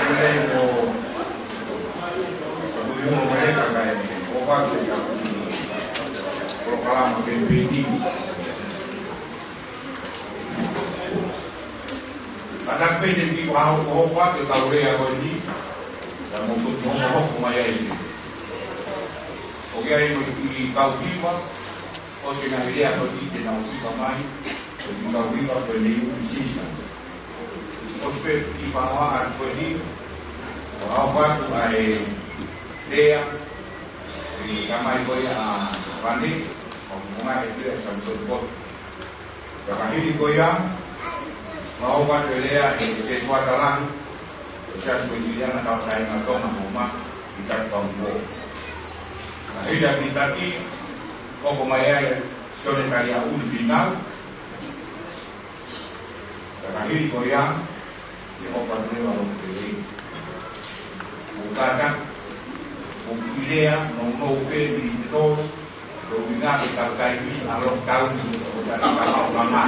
Pele ko, ko Kulihuo Meleka kai, ko Fatu ka, ko Kalama Kempeni. Ana pene ki Fatu ko Fatu ka ule a ko ni, ka mo ko mo ko mai ai. ʻOku ʻi ai mo e kau hiva, ʻosi ngaahi lea ko ʻi te nau hiva mai, ko e kau hiva ko e Lei Ufi Sisa. ʻOsi pē ki Fatu a ko ni, ʻo ʻalu atu ʻa e lea, ʻi ka mai ko ia ʻa Fane, ʻo mo ngaahi lea Samson Fatu. Ka ka hili ko ia, ʻoku ʻalu atu e lea ʻe he setuata lahi ʻo e Siasi Uēsiliana Tauʻatāina ʻo Tonga, Homa ʻItaki Faumuo. Ka hili ʻa Pitaki, ʻoku hoko mai ai ʻa Sione Taliaʻuli Fīnau. Ka ka hili ko ia, ʻe hoko atu leva ʻa Lotu Lelei. ʻOku kātaki, ʻoku ʻi ai e lea, nounou pē ʻi he tolo, ʻoku ʻi ai e tau taimi, ʻa e lockdown, ʻoku tau tau mama.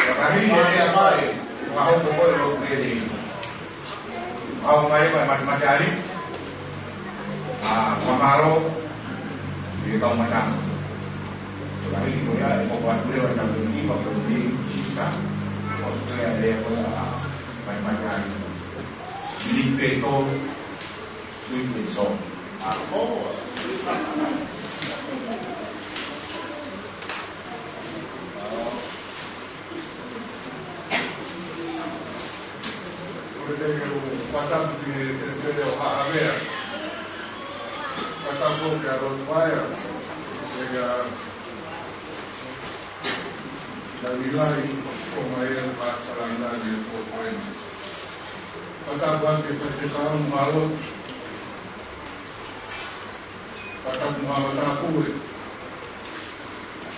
Ka ka hili e lea mai, ʻoku hoko ko e Lotu Lelei. ʻOku mai ʻa e Matamata Ali, ʻa Fakamalo, ʻi he kau mata. Ka ka hili ko ia, ʻe hoko atu leva ʻa e tau taimi, ʻa e Lotu Lelei, Sisa, ʻo Australia, lea ko ia, ʻa Matamata Ali. Filipe Tolu, Sweet and Sour. Ko e te ke u patapu ki he te te o Haʻavea. Patapu ki a Rotuaea. Se ka ka Vilai, ko mai e pākalanga ni ko koe. Patapu ake Faifekau Malo. Patapu Malo Tapue.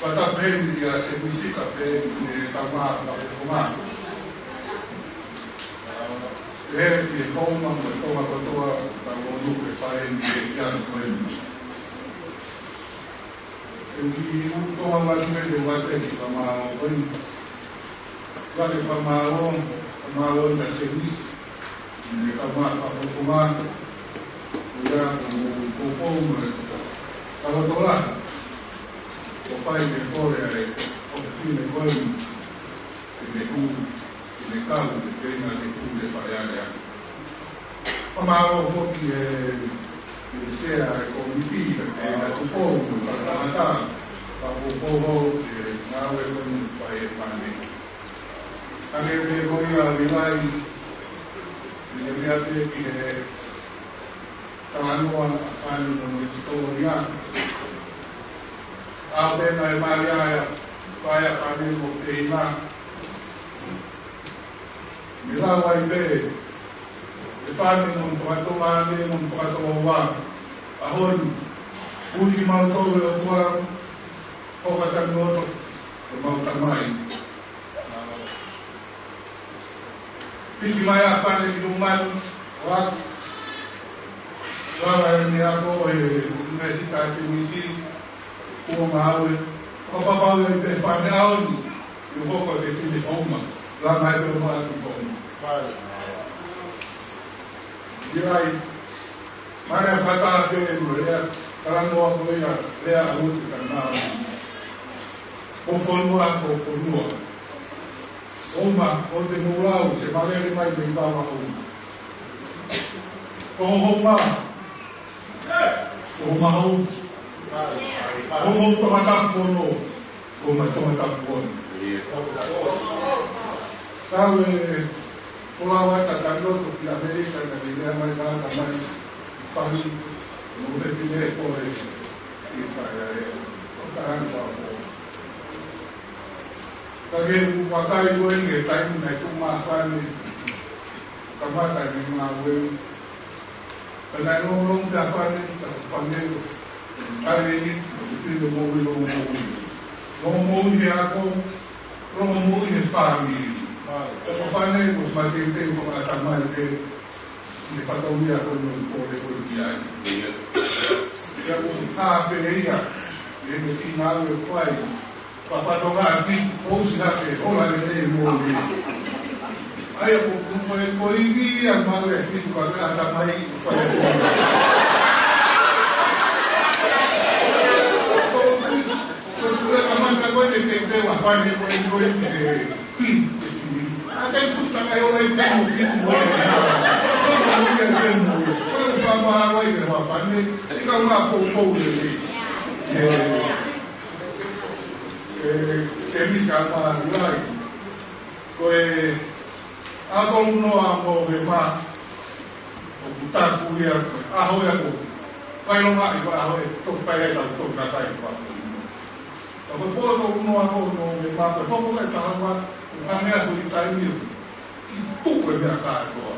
Patapu heni kia Semisi ka pehē ni ka mā ka ko mā. E ki he Homa mo e Tonga kotoa, ka mo nu ke fai ni e kia ko eni. ʻE ki u toa wali me te wate ki Fakamalo ko eni. Wate Fakamalo, Fakamalo na Semisi. Ne ka mā ka ko mā. Ia ko mo ko ko mo e ka ko tola. Ko fai me kole ai, ko fine ko eni. Ke ne ku, ke ne kau, ke pena, ke ku, ke fai ale ai. Fakamalo foki e, e sea e komiti, ke pena, ku po, mo ka tangata, ka po po ho, ke ngāue ko ni fai e fane. Ka ke te ko ia Vilai, ni ke mea te ki he Talanoa ʻa Fane mo e Sitolia. ʻAu pē naʻe mali ai ʻa Fai ʻa Fane mo Peina. Mei lau ai pē, ʻe Fane mo Fakatonga ne mo Fakatonga ua. ʻAho ni, uli mau tolu e ʻOtua, ʻo ka tanu loto, ʻo mau tamai. Piki mai ʻa Fane ki Lungani, ʻo atu. Lava e meʻa ko e University Misi, kuo ngāue. ʻO papau e pē Fane ʻaho ni, ʻi hoko e fefine Homa. Lava e pē ʻo atu Homa. Ia ai, Mare a fata pē mo lea, talanoa ko ia, lea a utu ka nā. Ko fonua, ko fonua. Homa, ʻo te mou lau, se malele mai mei Vava Homa. Ko Homa. Ko Homa hou. Ko Homa Tonga Tapu Ono. Ko Homa Tonga Tapu Ono. Tau e Ko lau ata ka loto ki ʻAmelika ka ni lea mai ka ata mai fani, no te fine ko e i fai a e, ʻo ka anu a ko. Ka ke u vakai ko e nge taimi naʻe tuʻu mai Fane, kamata e ngāue, ka naʻe longolongo pē ʻa Fane, ka ko Fane ko, ka e ni, ko te pine mo ui, longomoʻui. Longomoʻui he ako, longomoʻui he fāmili. Ka ko Fane, ko e mateuteu fakaʻatamai pē, ʻi he fatongia ko eni ʻoku kole ko ē ki ai. Ia ʻoku hā pē ia, ʻi heʻene ngāue ʻoku fai, ka fatongia ʻoku ʻosi hake, hola lelei mo lelei. ʻAi, ko, ko, ko, ko e ivi ia, maʻu e fitu ka ka ata mai, ko e. Ko, ko, ko e kamata ko e teuteu ʻa Fane ko e, ko e, ʻa e futa kai o lai pē mo fitu mo e. Ko, ko, ko, ko, ko, ko, ko, ko, ko, ko, ko, ko, Fane, ʻi ka ma ko, ko, le, le. E, e, e, misa ma, lai. Ko e ʻaho uanoa ʻo Nōvema, ʻoku taku ia ko e ʻaho ia ko e fakaʻilongaʻi ko e ʻaho ʻe toki fai ai ʻetau toki kakai fakafoʻou. Ka ko e pō ʻaho uanoa ʻo Nōvema, ko e hoko mai taha ua, ʻoku hangē ko e taimi ʻoku tuku e meʻa kātoa.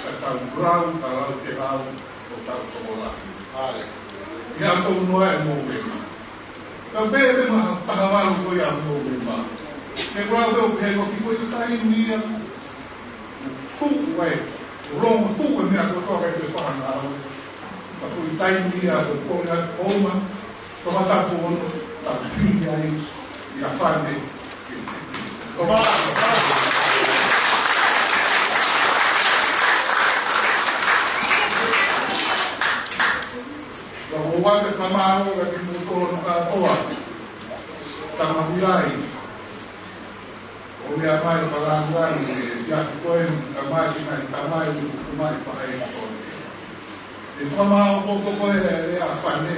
Ka tau lau, ka lau te lau, ʻo tau tokolahi. ʻAle. ʻI he ʻaho uanoa ʻo Nōvema. Ka pē pē ma taha valu ko ia ʻo Nōvema. Ke lau pē ʻo pehē ko e kiʻi foʻi taimi ia. Tuku ai, ʻo longo tuku e meʻa kotoa kai te fana au. Ka ko e taimi ia ko e ko ia ko ma, ko ma tapu ono, tapu fili ai, ia Fane. Ko ma, ko ma. Ka ko ua te kamau, ka ki muto no kātoa. Tama vilai. ʻO meʻa mai ʻo kalāngai, ʻe, ia ki koe, ka mai ki nai, ka mai, ʻo mai, pa e ko. ʻE fakamāʻopoʻopo ko e, ʻe ʻa Fane.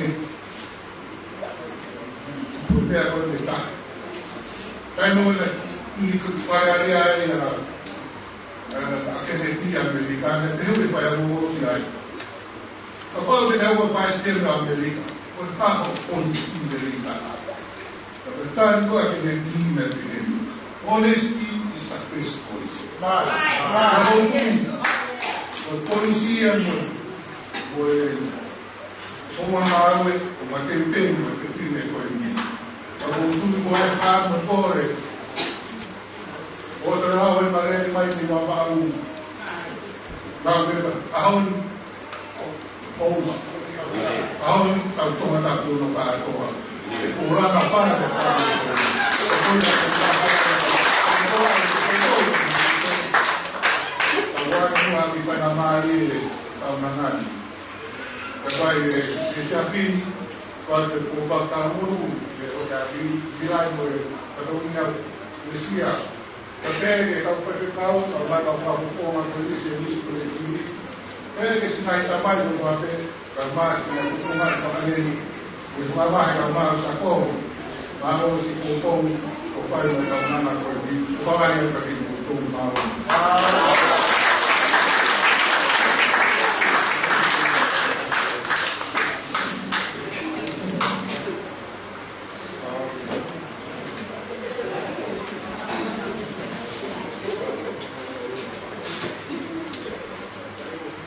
Ko e meʻa ko e meʻa. Taimi ʻo e, ki, ki, fai ʻa ia, ʻa, ʻa, ʻa Keneti ʻAmelika, ne te hui fai ʻa mo ki ai. Kapau te ne ua Palesiteni ʻo ʻAmelika, ko e hā hoʻo pointi ʻAmelika. Ka ko e tali ko ē ʻa Keneti ʻAmelika. Honesty is the best policy. Mālie, mālie. Ka ko e, ko e policy ia mo, mo e, ko ma ngāue, ko ma teuteu, mo e fefine ko eni. Ka ko e tui ko e hā mo kore. ʻO te rau e mare mai ki ma mau. Nau te, ʻaho ni, ʻOua. ʻAho ni, tau tonga tapu no kātoa. E kula ka pare ka pare. Tau ake mua ki fai na mālie, tau nangani. Ka fai e, e siafini, kua te pō paka muru, e o te aki, vilai mo e, ka tau ni au, e sia. Ka pehē ke kau faifekau, kau mai kau fakafofonga ko e lisi e lisi ko e lisi. Pehē ke sinai tamai ko ua pē, kau mai ki na kuku mai fakaleni. Ke fuka mai kau mai sako. Mālō si kōkō, ko fai mo kau nana ko e lisi. Ko fai mo kau ki kōkō mālō.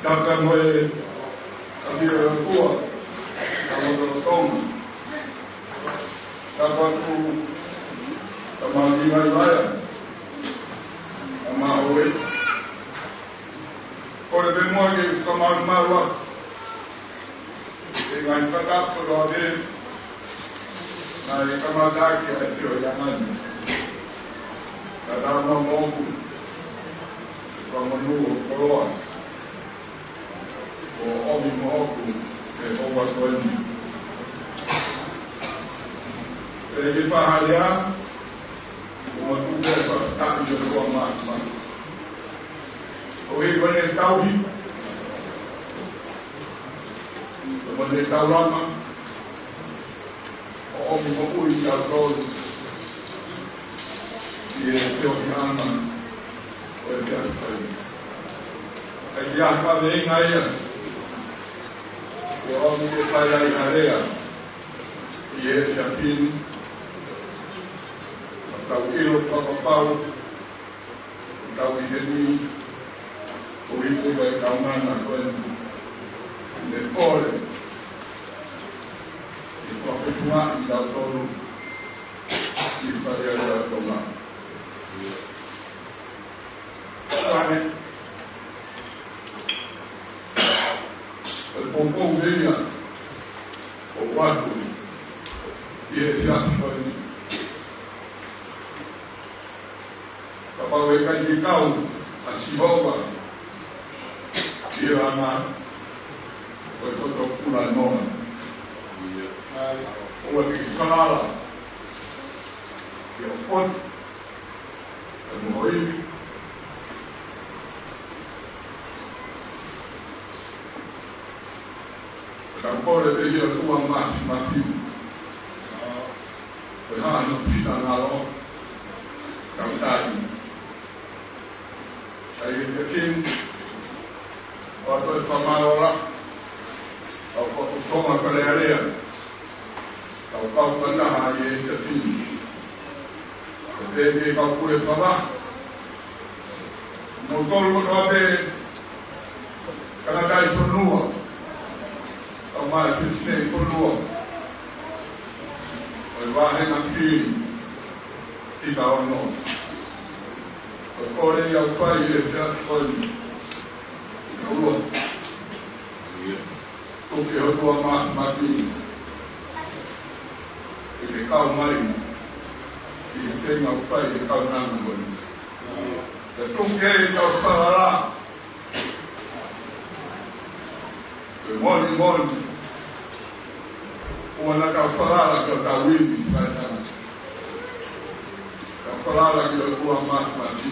Kaka mo e kapia ʻa e ʻOtua, ka mo e Tonga. Kaka ku, ka ma ni vai vai, ka ma oe. Ko le pē mo ke ka ma ma wa. E ngaahi kakapo lo ave, naʻe kamata ʻaki ʻa e pio ia mai. Ka tā ma moku, ka manu o koloa, ʻo ʻomi moku, e ʻoua ko eni. E ke pahale a, ʻo ma tuku e pa, ka i o kua ma, ma. ʻO e kone tauhi, ʻo kone taulama, ʻo ʻomi moʻui kia tolu, ʻi he teohi ana, ʻo e kia tolu. ʻAi kia ka veinga ia, ʻo ʻomi ke fai ai ha lea, ʻi he kia pini, ʻa tau ʻilo papapau, Tau ʻi heni, ko e ʻikai kaungana ko eni. Ne kole, ʻi ko e funga ʻi tau tolu, ʻi pari a tau tonga. Pane, ko e poupou meia, ko watu, ʻi he fiafi ko eni. Kapau ʻe ʻikai ke kau, Sihova, ʻi he langa, ko e toto pula noa. ʻOua te ke falala, ke ʻofoʻofa, ke moʻui. Ka kole pē ʻi he ʻOtua Māfimafi, ko e hā hono finangalo, ka u tali. Ka ʻi he taimi ni, ʻoatu e fakamālō lahi, kau kau Tonga Fale Alea, kau kau fakataha ʻi he taimi ni. Pea pehē ki he kau pule fakavaha, mo kimoutolu kotoa pē, tangataʻi fonua, kau mai fefine ʻi fonua, ʻo e vāhenga fili, fika ono. Ko e kole ia ʻoku fai ʻi he efiafi ko eni. Ka ua. Tuku ke ʻOtua Māfimafi ke ke kau mai ʻi he feinga ʻoku fai ʻe he kaunanga ko eni. Pea tuku ke kau falala. Ko e moʻoni moʻoni, ʻoua naʻa tau falala ki hotau ivi, faitanga. Tau falala ki he ʻOtua Māfimafi.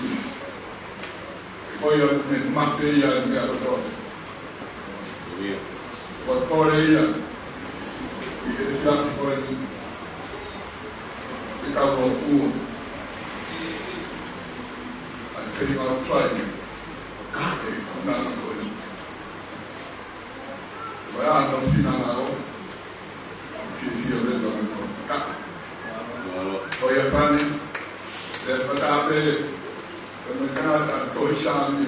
Ko ia ʻoku ne mafeia ʻa e meʻa kotoa. Ko e kole ia ʻi he efiafi ko eni, ke tau ʻoua ʻa e feinga ʻoku fai ʻe he kaunanga ko eni. Ko e hā hono finangalo, fiefia leva mo e fakataha. Ko ia fani, te fata pē, ko e meʻa tangata tohi Saame.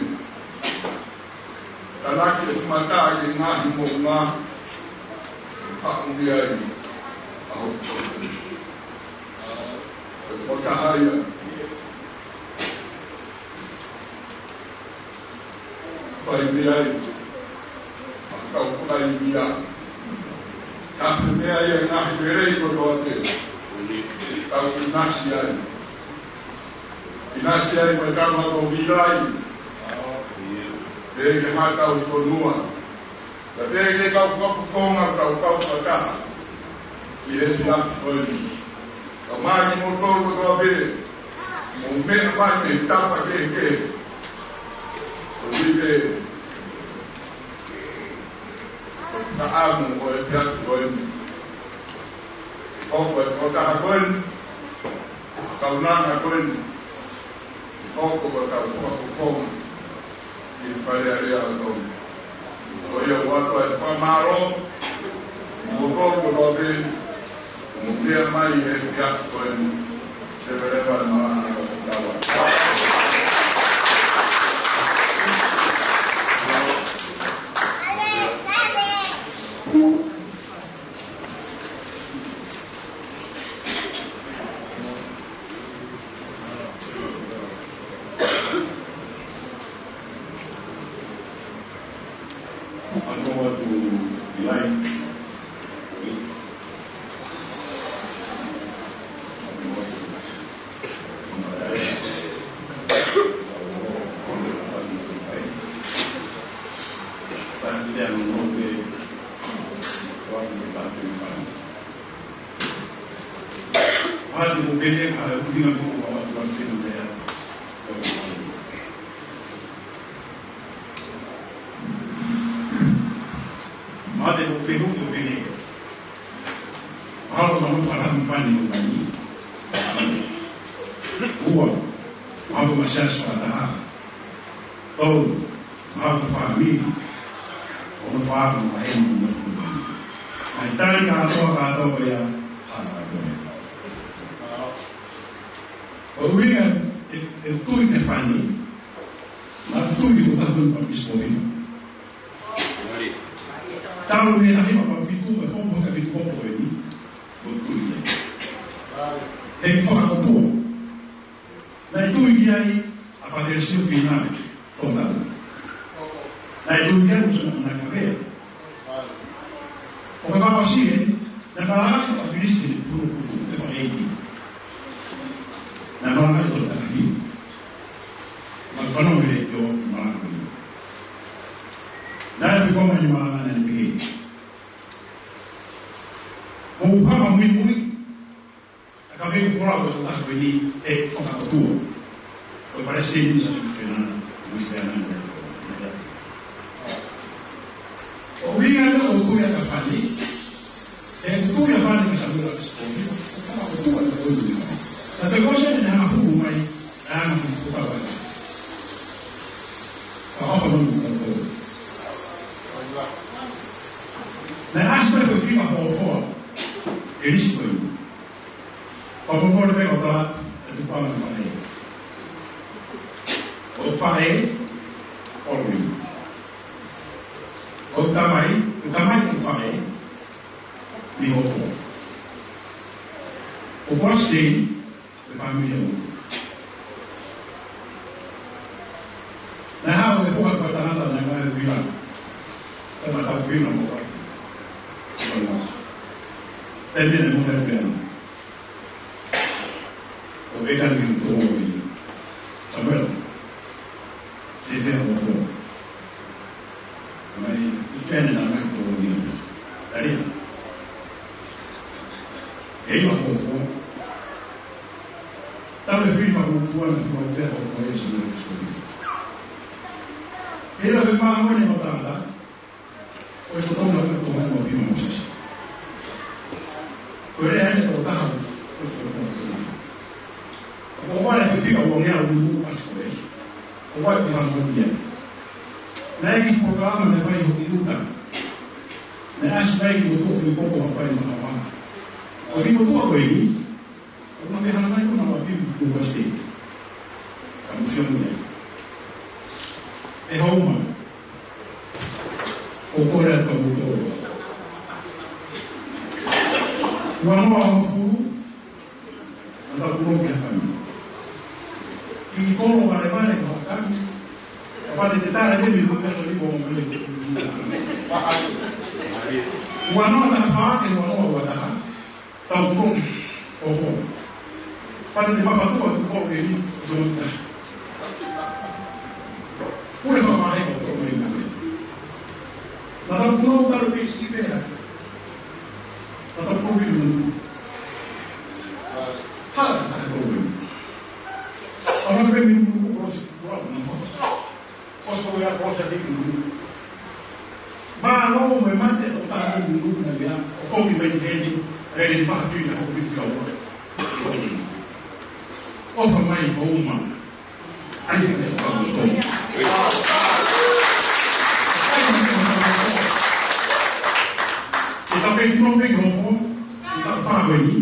Talaki e fumata ki he ngaahi moʻunga, haʻu ki ai ʻa hoku tohi. Ko e fakataha ia. Fai mei ai ʻa e kau Paimia. Tafe mei ai ʻa e ngaahi lelei kotoa pē. Tau ʻinasi ai. ʻInasi ai mo e tama ko Vilai. Pea ki he haʻa tauhi fonua. Pea pehē ki he kau fakafofonga, kau kau fakataha ʻi he efiafi ko eni. Kae ʻumaʻā kimoutolu kotoa pē, mou meʻa mai mei he tapa kehekehe. Ko e ʻuhi pē, ko e fakaʻamu ʻo e efiafi ko eni, hoko e fakataha ko eni, kaunanga ko eni, hoko ko e kau fakafofonga ʻi he Fale Alea ʻo Tonga. Ko ia ʻoku ʻoatu ai e fakamālō, mo e kole kotoa pē, mo e meʻa mai ʻi he efiafi ko eni, leveleva e malanga ʻo e taua. Mate ko fehu ke pehē. Mahalo ko e manofo ʻa e fāmili ʻo e mani. Ua, mahalo ko e masiasi fakataha. Tolu, mahalo ko e fāmili. Ono, fā, ko e maheni mo e mani. ʻA e tali kātoa, kātoa ia, ʻa kātoa ia. Ko e ʻuhinga ʻe, ʻe tui ke fāmili. Naʻa ku tui ko e taha ko eni ʻa e Pāpisipō Hima. Talu mei he taha hiva pea fitu, ʻe hoko hake fitu hopo ko eni, mo tui ia. He fakakupua. Naʻe tui ki ai ʻa Pātele Sio Fina, ko talu. Naʻe tui ki ai mo Sona Nakavea. ʻO ka fakaʻosi eni, naʻe malanga ʻa Pilisiteni Pulukutu, ʻe fakaʻeiki. Naʻe malanga ʻi he tolu taha hiva. Naʻe fanongo ʻi he leitiō, Naʻe fekau mai ʻe he malanga naʻe pehē: Mou hanga muimui ʻa e kaveinga folau ʻo e tokotaha ko eni ʻe fakaʻotua. Ko e palesiteni ʻo e Siasi Uēsiliana, Uēsiliana. ʻUhinga ia ʻoku tui ʻa Tafani, he ʻoku tui ʻa Fani kia Samuela ʻApisikopi, ʻo fakaʻotua ʻa e kaveinga. Naʻe toe ʻosi ʻene hanga hulu mai, ʻa e hanga hulu mai. Ka ʻofa mo e kau. Naʻe ʻasi mai ko e fika hokohoko ʻa e lisi ko eni. Fakamolemole pē ʻo tala atu e tupuʻanga ʻo e faʻē. Ko e faʻē, Orwin. Ko e tamai, ko e tamai ʻo e faʻē, Nihofoa. Ko Palesiteni, ko e fāmili ʻo. Naʻe haʻu e foha ʻo e tangata naʻe ngāue ʻi Uila. Ko e matau Uila mo ka. Ko e matau. Taimi naʻe mohe pē ana. ʻO pehē ʻe Tō ʻi Samuela, ʻe pehē ʻa Hokofoa. Mai, ʻi pehē naʻe mai Tō ʻi Talia. ʻE ʻi Hokofoa. Tau e fili fakafua na fua pehē ʻa Hokofoa ʻi Samuela ʻi Sikolia. ʻE ʻilo he māmani mo tangata. Ko e totonu ʻa e totonu ʻa e ʻOtua mo Mōsese. Ko e lea ʻeni ʻo taha ʻo e totonu. ʻOku ʻi ai e fika uangeau ʻi muʻa ʻasi ko ē. ʻOku ʻi ai e fika uangeau. Naʻe ʻi ai e polokalama naʻe fai ʻi ʻIuta. Naʻe ʻasi mai ki he motuʻa foʻi koko ʻo fai makava. ʻO ki he motuʻa ko eni. ʻOku ma ke hanga mai ko na wa piu ko wa se. Ka museum ia. ʻE Houma. ʻOku ou kole atu kiate kimoutolu. Ua noa hongofulu. Naʻa tau kulo ki Hakami. Ki kolo valevale ko Hakami. Kapau te te tala e temi ko ka tau ni ko mo mele. Ua noa taha fā ki he ua noa ua taha. Tau tonu, ʻo fo. Pata te mafatu atu ko eni, ʻo tonu ta. Pule ma mahe ko tonu eni. Naʻa tau tonu talu pē si pē ha. Naʻa tau tonu eni. Hala ta ko eni. ʻAho pē minu ko si ko na. ʻOsi ko ia ko sa te kulu. Mālō mo e mate ʻo tā kulu na ia, ʻo koki mai heni, rele fatu ia hoki fika ua. ʻOfa mai Houma. ʻAi, ʻai, ʻai, ʻai. ʻE ka pei kulo pei hoko, ʻe ka fā weni.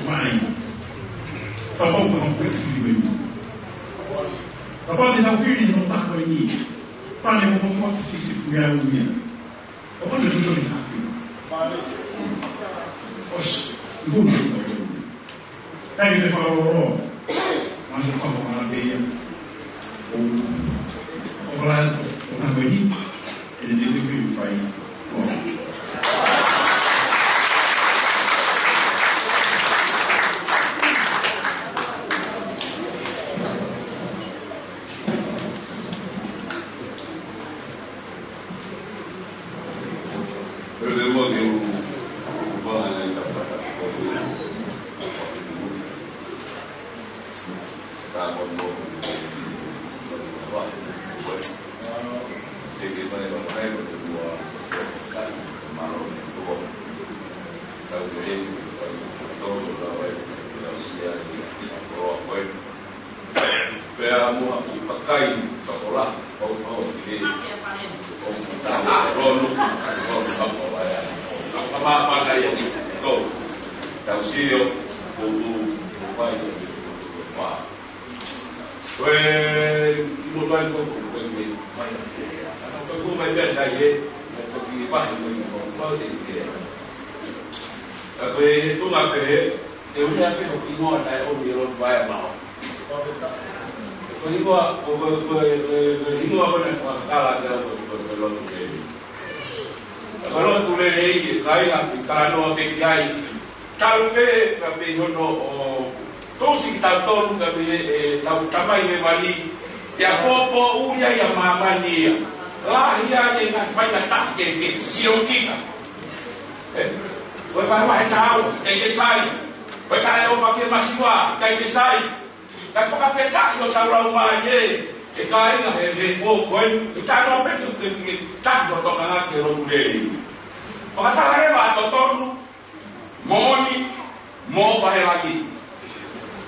Mai. Kapau ka hoko e fili weni. Kapau te tau fili no taha weni. Pane mo homo atu sisi kuia unia. Kapau te tau fili. Os, nguna. Kai le falo. Mano ka mo na beia. O, o la, o na weni. ʻE te te fili fai. Pea mo ha fuʻu pakai, ka ko la, kau fao ki he, ʻo tau, lonu, lonu, ka ko la ia. Ka, ka mā, mā, ka ia, ko, tau sio, ko tu, ko fai, ko tu, ko fai. Ko e, i mo tai fo, ko e me fai a te ia. Ka ko e ko mai pē tai e, me ko ki pahi mo i ko, ko te te. Ka ko e tunga pē, te ui a pē ho ki mo tai o mi lo fai a mao. Ko hingoa, ko, ko, ko, ko, ko hingoa ko na fakakala te au ko, ko, ko lotu lelei. Ko lotu lelei, e kai a, ka no a pē ki ai. Tau pē, ka pē hono, ʻo, tō si tau tolu, ka pē, e, tau tamai me mani. Ia pōpō uri ai a māmani ia. Lahi ai e ngaahi faingataʻa ke, ke sio kita. ʻE, ko e vahevahe taau, ʻikai ke sai. Ko e taʻeʻofa ki he masiva, ʻikai ke sai. Kae fakafetaʻi hotau laumālie, ʻe kāinga, he, he pō ko eni, ʻe tano pē ke, ke, ke taki hotau tokanga ki he lotu lelei. Fakataha leva ʻa totonu, moʻoni, mo ʻofa he langi.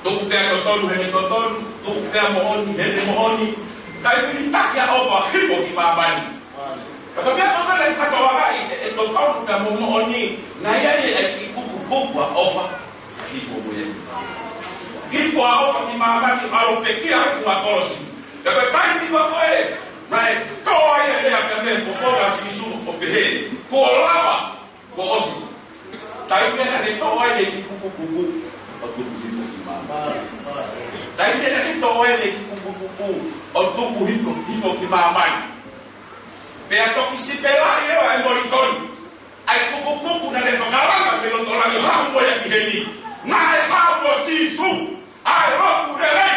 Tuku pē ʻa totonu heʻene totonu, tuku pē ʻa moʻoni heʻene moʻoni. Kae vilitaki ʻa ʻofa hifo ki māmani. Ka ko e meʻa ko ē naʻe fakatokangaʻi ʻe, ʻe totonu pea mo moʻoni, naʻe ʻi ai e kiʻi kupukupu ʻa ʻofa hifo mo ia. Hifo ʻa ʻofa ki māmani, ʻalu ʻo pekia ʻi he funga kolosi. Pea ko e taimi ko ē naʻe tō ai e lea pea mo e poupou ʻa Sīsū ʻo pehē, kuo lava, kuo ʻosi. Taimi naʻe tō ai e kiʻi kupukupu ʻo tuku hifo ki māmani. Taimi naʻe tō ai e kiʻi kupukupu ʻo tuku hifo, hifo ki māmani. Pea toki sipelaʻi leva ʻe Molitoni ʻa e kupukupu naʻe fakalanga mei loto langi ʻo haʻu mo ia ki heni. Naʻe haʻu ʻo Sīsū ʻa e lotu lelei.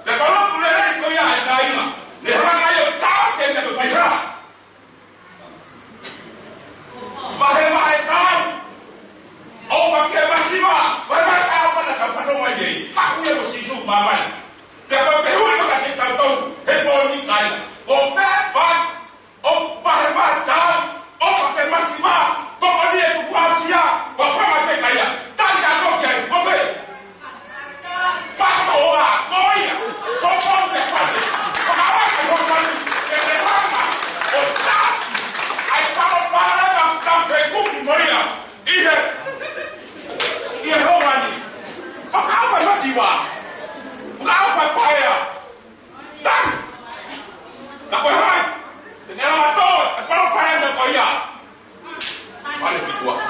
Pea ko e lotu lelei ko ia ʻe kāinga, ne hanga ʻo taʻofi e meʻa ko e faingataʻa. Vahevahe taau. ʻOfa ki he masiva. Vahevahe taau, mana ka fanongo ai. Haʻu ia ko Sīsū ki māmani. Pea ko e fehuʻi maʻa kitautolu he pō ni, kāinga. Ko fē pea ʻoku vahevahe taau, ʻofa ki he masiva, ko eni e tukuasia, ko fanga fē kaia. Tali atu ki ai, ko fē? Patoa, ko ia, ko fanga fē kaia. Fakaava ke hokani, ke te hanga ʻo taki ʻa e palopalema ka fekuki mo ia ʻi he, ʻi he hokani. Fakaava masiva, fakaava paea. Tau! Ka ko e hā? Te ne ala tō e palopalema ko ia. Fale fikuafu.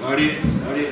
Mālie, mālie.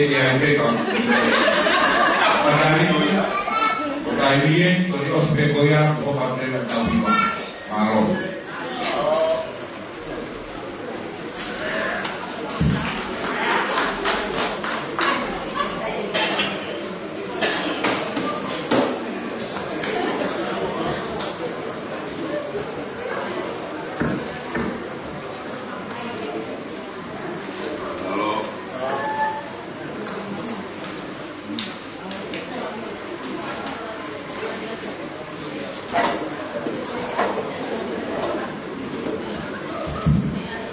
Ia, ʻe peka. Ka taimi, ko taimi ē, ko e ʻosi pē ko ia, ko ka pē ka tau hiva. Mālō.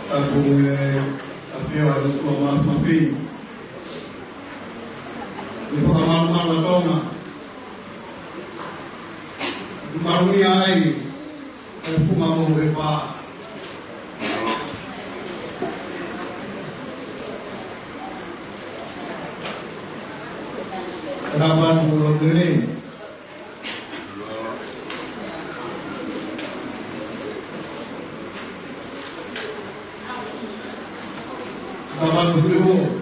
Ka ko e ʻafio ʻa e ʻOtua Māfimafi, ʻi he fakamalumalu ʻa Tonga, ʻoku maluʻi ai ʻa e funga mohu ʻo e pā. Ka ʻoku ou lotu lelei. Ka ʻoku ou lotu lelei.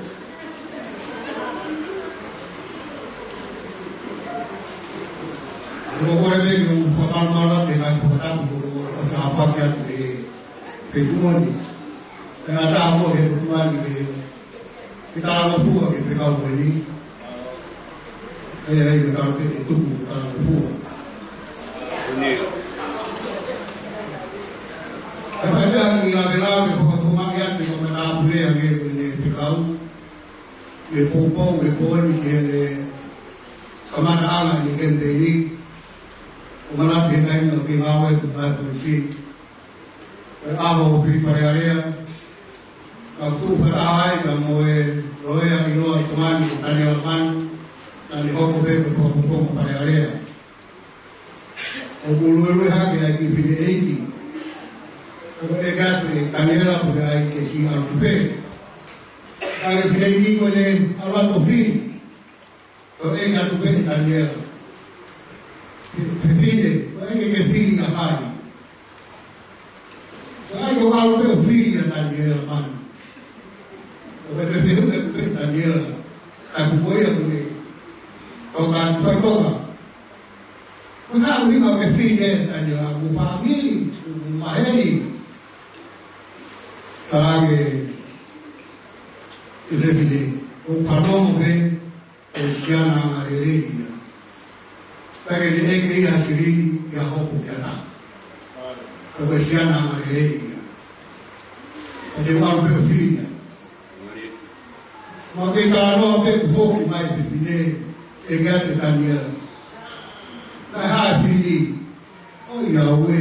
Ko e meʻa ʻoku ou fakamalumalu atu he ngaahi fakatapu kuo ʻosi ʻafaki atu ʻe he ʻEiki ni. Pea ʻatā mo e ʻOtua ni ke ke talangofua ki he fekau ko eni. ʻE ʻi ai e kau pē ʻe tuku ke talangofua. ʻE fai pē ʻa e ngaahi lavelave, fakafofongaʻi atu ʻa e matāpule ʻa e ngaahi fekau. ʻE poupou, ʻe poini ki he kamataʻanga ʻo e kemipeini. ʻOku manatu ki he taimi naʻa ku ngāue atu ai ʻi he polisi. Ko e ʻaho ʻo e fili Fale Alea, ka tuʻu fakataha ai pea mo e loea ʻiloa ʻi Tonga ni ko Taniela Manu, naʻa ne hoko pē ko e fakafofonga Fale Alea. ʻOku luelue hake ai ki he fefine ʻeiki. Ko e kau ʻe Taniela ko e ʻai ke si alu ki fē. Ka ʻi he fefine ʻeiki ko ʻene ʻalu atu ʻo fili. Ko e ʻai atu pē ʻe Taniela. Fefine, ko e ʻai ke fili ʻa hai? Ko e ʻai ke ʻalu pē ʻo fili ʻa Taniela Manu. Ko e fefine ʻoku pehē ʻe Taniela. Ka ʻoku ko ia ko ē. Ko ka fai ko ka. Ko e ʻai ke fili ʻa Taniela, ko e fāmili, ko e maheni. Talaange ʻe he fefine, ʻoku fanongo pē, ko e siana angalelei ia. Pea ke ne ʻeke ia ha silini ke hopo ki ha taha. Ko e siana angalelei ia. Ka te mau pē ʻo fili ia. Mau kei talanoa pē kuo foki mai e fefine ʻo ʻeke atu kia Taniela, naʻe hā e fili? ʻOiauē.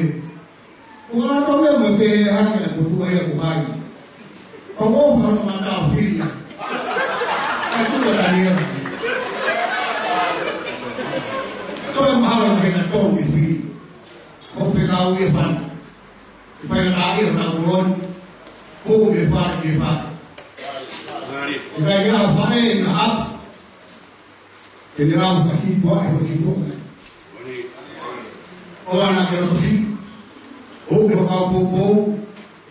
ʻOku ʻalu atu pē mo e pehē hake ʻa e motuʻa ia ko hai. Pea ʻoku ʻofa hono mata ʻo fili ia. ʻAi tuka Taniela. Toe mahalo ke na tō ke fili. Ko e fekau ia fana. ʻE fai ʻa e ʻaho ʻo e taʻu ni. Ko e fai ke fai. ʻIkai ha fai na hapa. Ke ne lau fasi tua e hosi tua. ʻOua naʻa ke loto siʻi. ʻOku ke hokau poupou,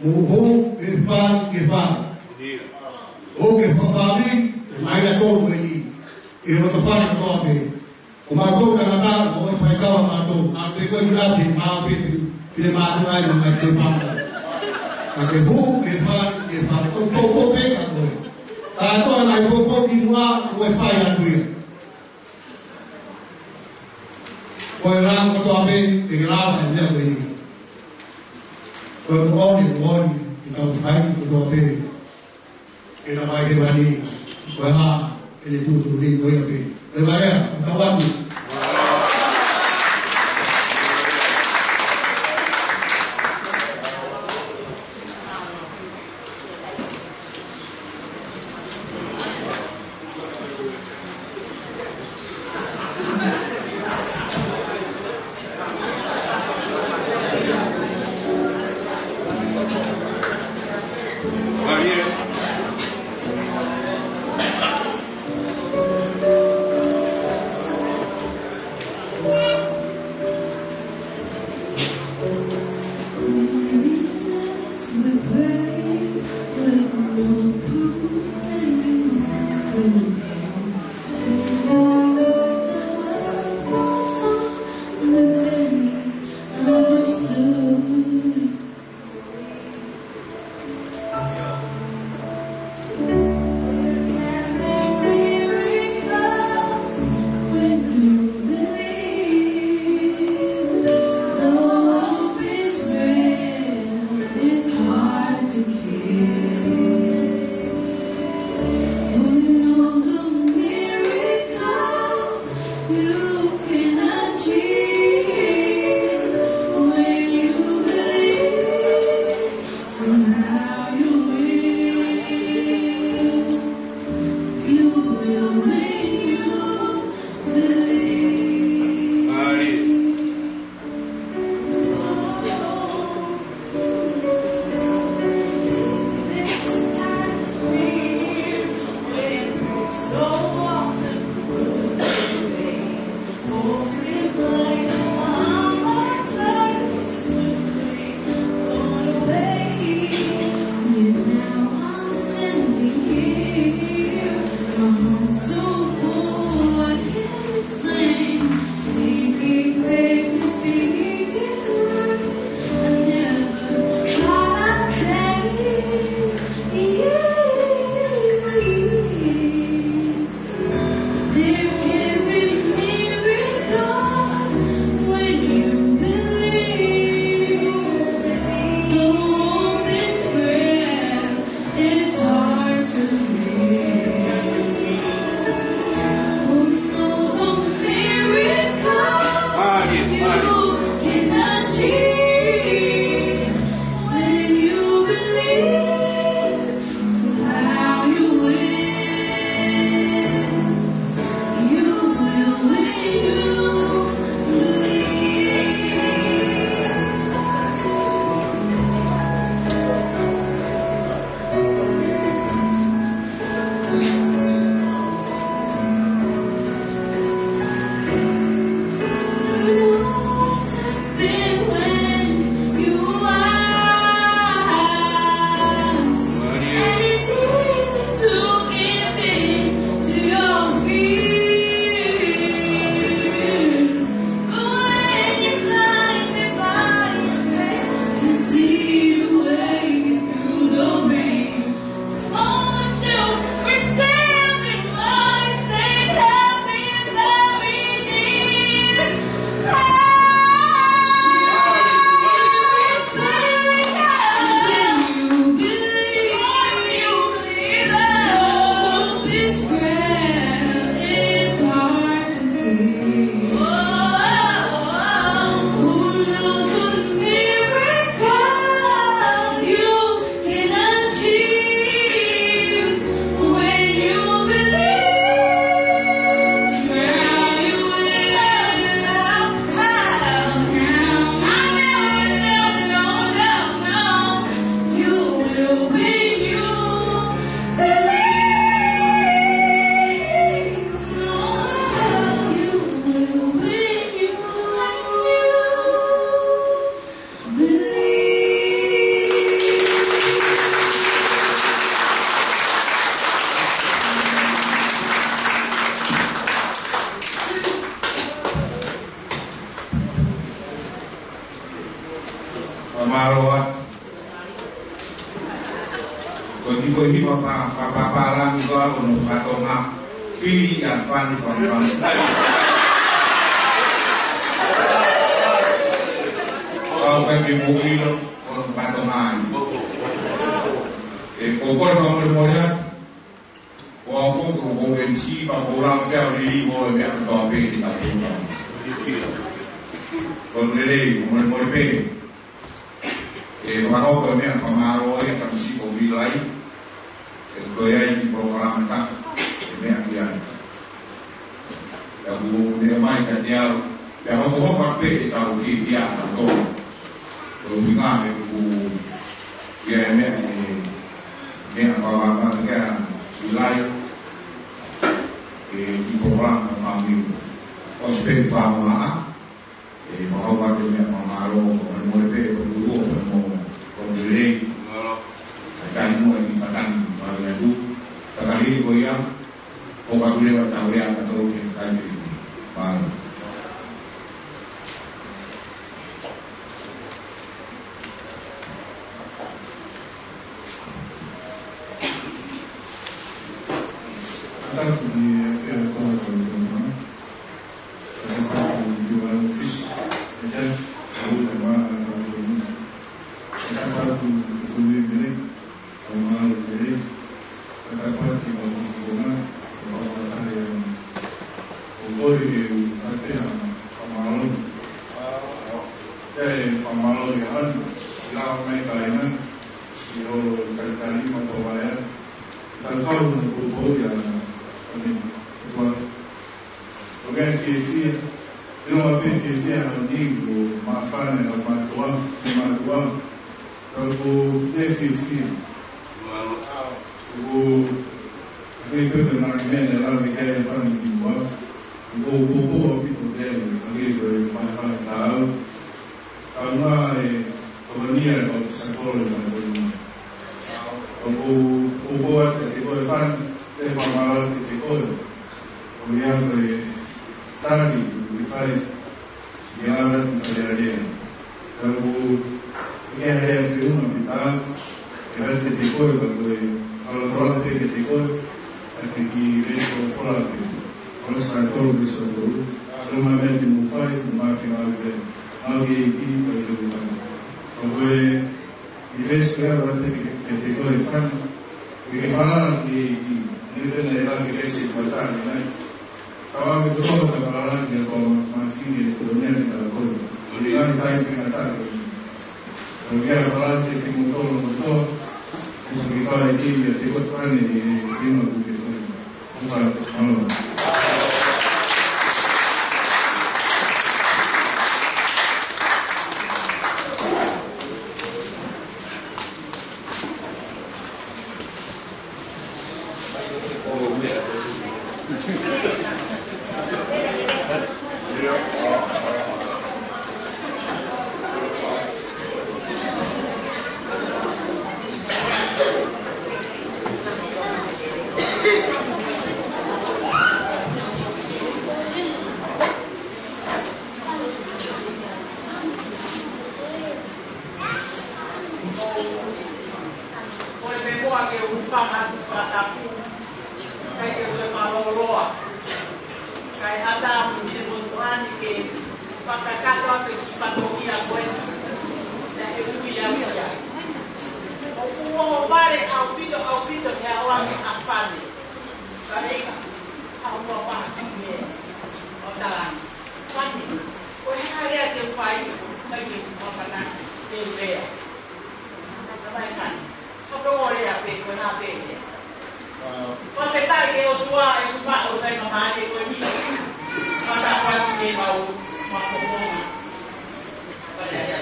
mo hou ke fai ke fai. ʻOku ke fafali, ke mai a tolu eni. Ke loto fai kotoa pē. Ko mātou tangata, ko e fai kau a mātou. Mātou ko e ʻi ʻapi, mātou pē, pē, pē mātou ai, mo ngai te pāta. Ka ke hou, ke fai, ke fai. Ko poupou pē ka koe. Ka toa nai poupou ki muʻa, ko e fai atu ia. Ko e lango kotoa pē, te ke lava e meʻa ko eni. Ko e moʻoni, moʻoni, ke tau fai kotoa pē. Ke tau fai he vani, ko e hā, ʻe tuʻutuʻuni ko ia pē. Ko e vale, ko tau atu. Mālō atu. Ko e kiʻi foʻi hiva pa, pa, pa, pālangi ko ē ʻo hono faka-Tonga. Fili ʻa Fani Fani Fani. Kau pē mei Mōʻilo, ko hono faka-Tonga ia. ʻE, ko e kole fakamolemole atu. Ko au foki ko e M C pea ko e lau fea lili ko e meʻa kotoa pē ʻi he tapu. Ko e lelei, ko e molemole pē. ʻE fakahoko e meʻa fakamālō ia ka misi ko Vilai. ʻE ko e ai ki polokalama ta, ʻe meʻa ki ai. Ka kuo ne mai ka te au, pea hokohoko pē ʻetau fiefia ʻa tō. Ko e ʻuhinga he kuo ia e meʻa, e meʻa fakamālō kia Vilai, ʻe ki polokalama fāmili. ʻOsi pē fāmili, ʻe fakahoko atu e meʻa fakamālō, ko e molemole pē, ko e ʻuluaki, ko e mo, ko e lelei. ʻAi tani mo e ni fakani, fāmili atu. Ka ka hili ko ia, ʻo ka kule wa tau ea ka tau ke kai ke fini. Mālō. Tapu ni e ke o tau tau tau. Tapu ni o anu fis. Ete, au te ma, au te ma. Tapu ni o anu fis. Fakamālō tele, ka tapu atu ki he kau fakafofonga, ʻo kau fakataha ʻi ai. ʻOku ou kole ke u fai pē ha fakamālō. Ke fakamālō ki he ʻaho ni, ʻi he lau mai kāinga, siʻi holo talitali ma tō mai atu. Tau kau na poupou ia, ʻa ni, ʻotua. ʻOku ou fiefia, ʻiloa pē fiefia ʻa ni ʻoku māfana ʻa mātuʻa, ʻa mātuʻa. Ka ʻoku ou fiefia. ʻOku ou, ʻoku ou pehē pē naʻe meʻa naʻe lave ki ai e fānau ki muʻa. ʻOku ou poupou ʻaupito pē, ʻa ni ko e māfana tāu. Ka ʻoku ou ʻai, ʻoku ou ʻai ʻa e kau fakakolo ʻi he mātuʻa. ʻOku ou, ʻoku ou ʻoatu kiate koe fānau, pea fakamālō atu kiate koe. ʻOku ou ʻai ko e tali, ʻoku ke fai, ʻi he ala ʻoku ke fai ai. Ka ʻoku ou ʻai ʻa e feʻunga pē ʻa e ʻoatu kiate koe, ka ko e ʻalatoa pē kiate koe, ʻa e kiʻi veesi folofola pē. Kolose vahe tolu veesi tolu. Ko e meʻa te mou fai, mou fai ʻi he ʻEiki, ʻo e ʻEiki. Ka ko e ʻi he veesi ko ia ʻoku ʻoatu kiate koe fānau, ke ke falala ki he ʻEiki, ʻi he meʻa naʻe lave ki ai ʻi he veesi ko ia ʻanenai. Ka ʻoku ʻikai ke tō ka falala ki he kau māfimafi ʻi he kolonia ki he kau kolo. ʻOku ʻikai ke tai ki he ngata ko ia. ʻOku ʻikai falala ki he kimoutolu kotoa, ʻoku ʻikai ke ʻikai ke koe fānau ʻi he lima kuke fānau. Ko e meʻa ke u fakaʻatu fakatapu, ʻikai ke u fakalōloa. Kae ʻatā mo e motuʻa ni ke fakakakato atu e kiʻi fatongia ko eni. Naʻa ke ui au ia. ʻOku ou vale ʻaupito, ʻaupito he ʻaho ni ʻa Fani. Ka ʻikai, ka ʻoku ou fakakiʻi ʻo tala. Fani, ko e hā e lea te u fai, ʻikai ke u fakana, te u lea. Ka mai Fani, ka ko e lea pē, ko e hā pē lea. Fakafetaʻi ki he ʻOtua ʻi he kupa ʻo e faingamālie ko eni. Fakatapu atu ki he kau fakafofonga. Ko e lea.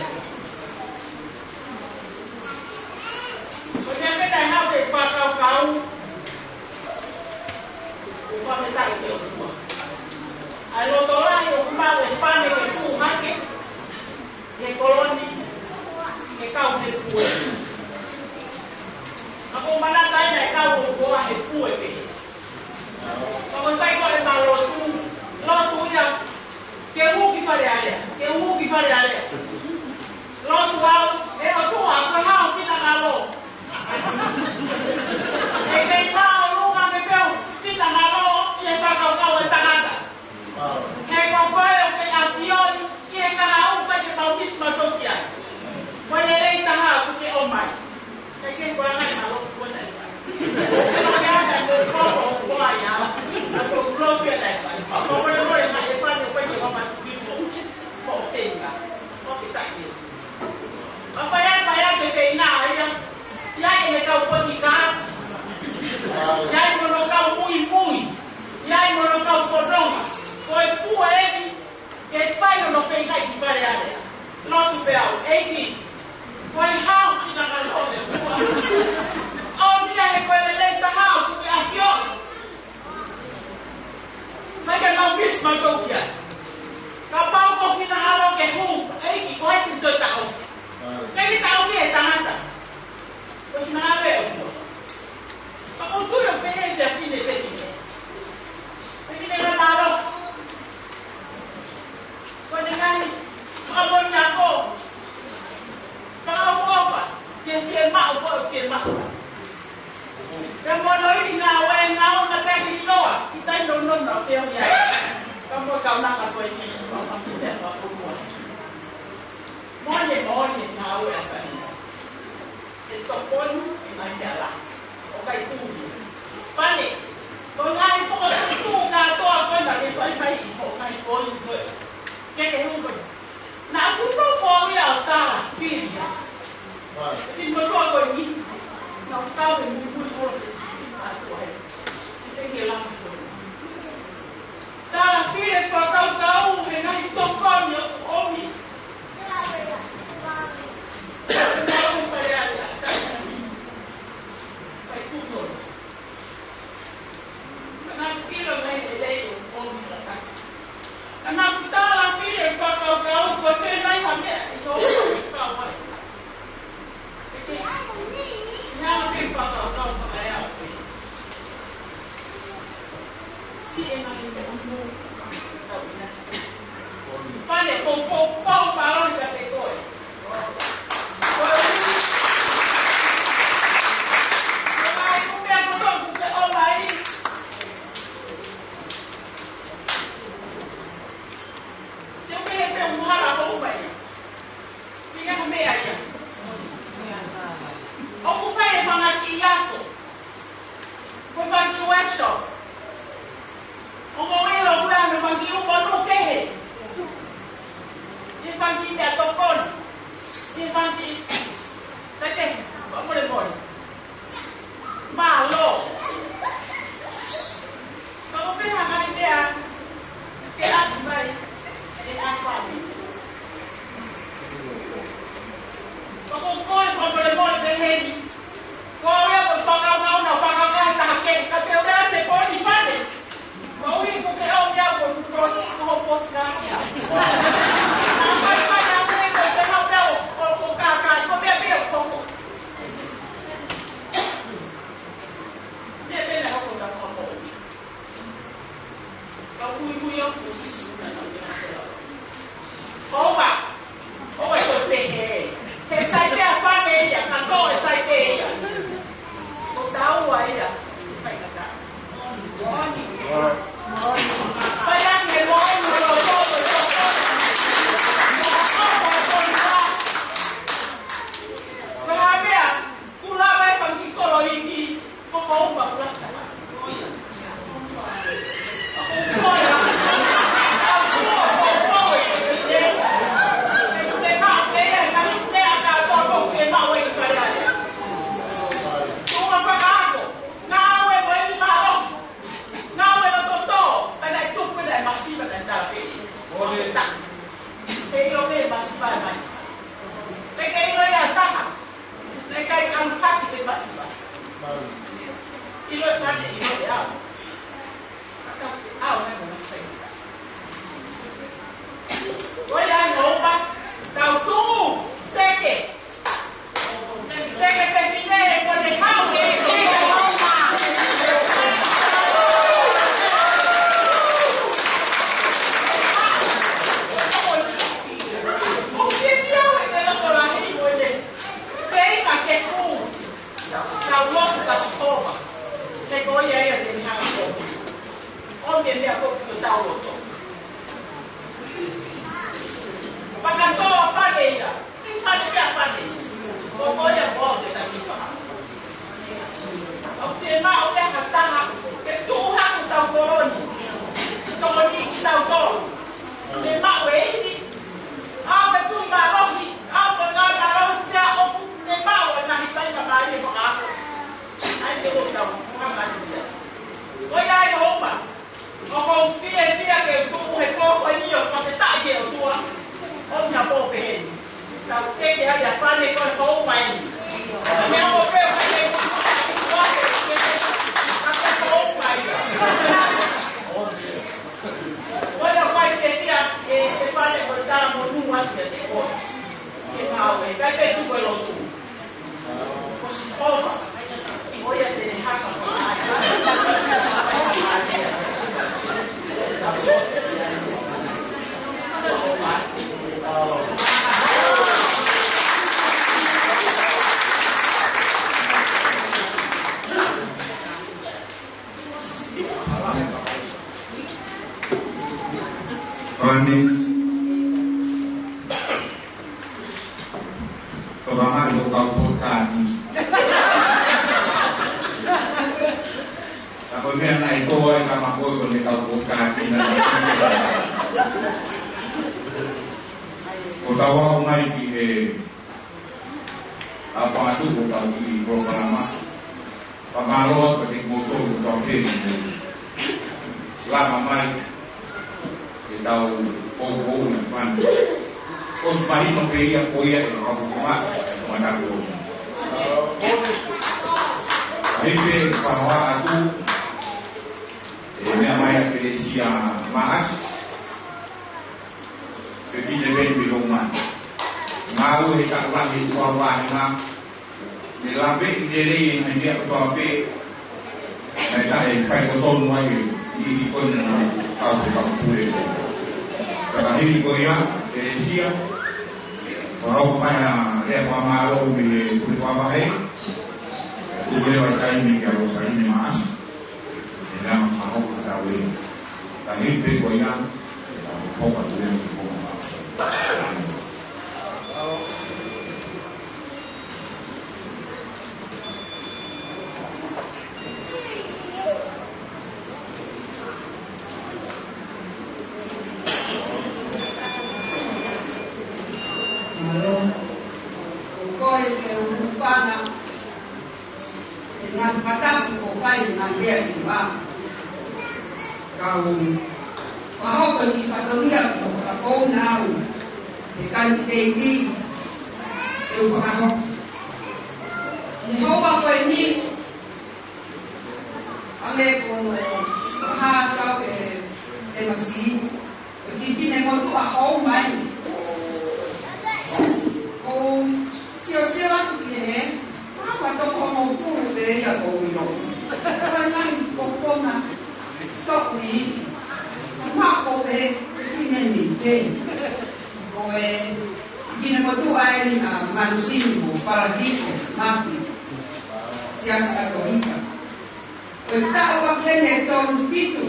Ko e meʻa pē naʻe haʻu ke fakakaukau. ʻOku ou fakafetaʻi ki he ʻOtua. ʻA e loto lahi ʻoku maʻu ʻe Fani ke tuʻu hake he kolo ni, ke kau he pue. Ka ʻoku ou manatu ai naʻe kau ʻo koa he pue pē. Ka ʻoku ou fai ko e ma lotu, lotu ia, ke u ki Fale Alea, ke u ki Fale Alea. Lotu au, ʻe ʻikai ki Fale Alea. Lotu pē au, ʻEiki, ko e hā hoʻo finangalo ʻi he ʻOtua? ʻOmi ia he ko e lelei taha ʻoku ke ʻafioʻi. Mai ke mau misi mai kou kia. Kapau ko e finangalo ke hū, ʻEiki, ko hai te u toe taʻofi? Ke ke taʻofi e tangata. Ko e finangalo e ʻOtua. Ka ʻoku ou tui ʻoku pehē ʻe he fefine, fefine. Fefine ngaahi mālohi. Ko e ngaahi fakamoʻoni ako. Fakaʻofoʻofa. Ke fiemaʻu, ko e fiemaʻu. Pea mo e loʻi ngāue, ngāue mataki loa. ʻIkai nonono feohi ai. Ka mo e kaunanga ko eni, ʻoku ʻikai ke fakafonua. Moʻoni, moʻoni, ngāue ʻa e fale. ʻE tokoni ʻi he ngaahi meʻa lahi ʻoku ʻikai tuʻu. Fale, ko e ngaahi fokotuʻutuʻu kātoa ko ena ke fai mai ʻi hoʻo ngaahi poini ko ē. Ke ke hū ko ē. Naʻa ku nofo au ia ʻo talafili. Fai. Fai mo tua ko eni. Naʻa ku kau he muimui kolo ke siki kātoa ai. Ke fengi e lama ko ē. Talafili e fakakaukau he ngaahi tokoni ʻoku ʻomi. Ka naʻa ku ʻilo ngaahi lelei ʻoku ʻomi ʻa e tangata. Ka naʻa ku talafili e fakakaukau ko e fēfē ha meʻa ʻi hoʻo kau ai. Pea ke, naʻa ke fakakaukau fakaeau pē. Siʻi e ngaahi meʻa ʻoku tau ʻinasi. Fale, ko, ko, ko, mālō ia pē koe. Ko e, ko e ngaahi meʻa kotoa ʻoku ke ʻomai. Te u pehē pē ʻoku hala hoʻo ʻomai. Pea ko e meʻa ia. ʻOku fai e fanga kiʻi ako. Ko e fanga kiʻi workshop. ʻOku ou ʻilo ʻoku ʻi ai e fanga kiʻi upo nū kehe. ʻI he fanga kiʻi meʻatokoni. ʻI he fanga kiʻi. Pea ke, fakamolemole. Mālō. Ka ko e fē ha ngaahi meʻa ke ʻasi mai ʻe he fāmili. Ka ko e fakamolemole pē heni. Ko au ia ko e fakakaukau naʻa ku fakakaukau he taha kehe, ka te u lea te poni fale. Ko au ia ko ke au ia ko e ko e ko e poti ka. Ka fai fai au ia ko e ko e hau pē au ko e ko e kākā, ko e meʻa pē au ko e ko. Meʻa pē naʻe hoko ʻi he fakamoʻoni. Ka u kuikui au fuʻu sisi una na mea hake lau. ʻOua, ʻoua ʻe toe pehē. He sai pē ʻa fale ia, ka tō e sai pē ia. Ko taua ia, fai ka ta. Moʻoni. Fai ake he moʻoni, moʻoni, moʻoni, moʻoni. Ko e hā meʻa, kuo lava e fanga kiʻi kolo iiki, ko ko uma kuo lava. Ke ʻilo pē masiva e masiva. Naʻe ʻikai ʻalu hake e masiva. ʻIlo e fale, ʻilo e au. Ka ka au ne mo na fai. ʻOi ai no ba, tau tu, teke. Teke te fine, ko ne hau e, e, e, Tau lotu ka Sihova. He ko ia ia te ne hanga ʻo ʻomi e meʻa ko ē ki hotau loto. Fakatō fale ia. ʻI fale pea fale. Ko ko ia ko au te tau ni faka. Au fiemaʻu ia ha taha ke tuʻu hake hotau kolo ni. Tokoni kitautolu. Ke maʻu e ivi. Au e tui mālohi. Au ko e ngaahi mālohi pea ʻoku ke maʻu e ngaahi faingamālie fakaako. ʻAi ke ʻoua tau hanga ni ia. Ko ia ai ʻoku ou fiefia ke tuʻu he pō ko eni ʻo fakafetaʻi ki he ʻOtua. Fane, toka mai hoʻo kau potokāti. Ka ko e meʻa naʻe tō ai ka ma ko e ko e kau potokāti na. Ko tau aʻu mai ki he ʻa fakatuʻu ʻo e tau kiʻi polokalama. Fakamālō atu kiate kimoutolu kotoa pē ʻoku lava mai ke tau poupou ʻi he fani. ʻOsi mahino pē ia ko ia ʻe fakafofonga ʻe tongatapu. ʻA ia pē fakahā atu ʻe meʻa mai ʻa Kelesia Maasi. Pea fine pē ni pē ko mai. Ngāue he taʻu lahi ʻi he ʻū vāhenga. Ne lave ʻi lelei ʻi he ngaahi meʻa kotoa pē. Naʻe taʻe fai ko tonu ai ʻi he ko ena na tau he tau pule. Ka ka hili ko ia, Kelesia. Ko hau mai ʻa e fakamālō mei he pule fakavahe. Tuku leva e taimi kia Losaline Maasi. ʻE lava fakahoko ʻa e tau ē. Ka hili pē ko ia, ʻe lava fakahoko atu ē ki he konga. Mālō. Ko koe ke u hūfanga ʻi he ngaahi pataku ko fai ngaahi lea ki vā. Kau fakahoko ʻi he fatongia ko ka ʻoku ou nau ʻe kai ki te iti ʻe u fakahoko. ʻI he houa ko eni, ʻa e ko e hā kau ʻe, ʻe masi. Ko e kiʻi fine motuʻa hou mai. ʻOku ou siosio atu ki he, ʻa e fatongia mo pulu pē ia ʻoku ou ʻilo. Ko e ngaahi ko kona toʻu i. Mako pē, fine ni pē. Ko e fine motuʻa eni ʻa Manusini mo Paladiko Mafi. Siasi Katolika. Ko e taʻu ʻa ʻene tolu fitu,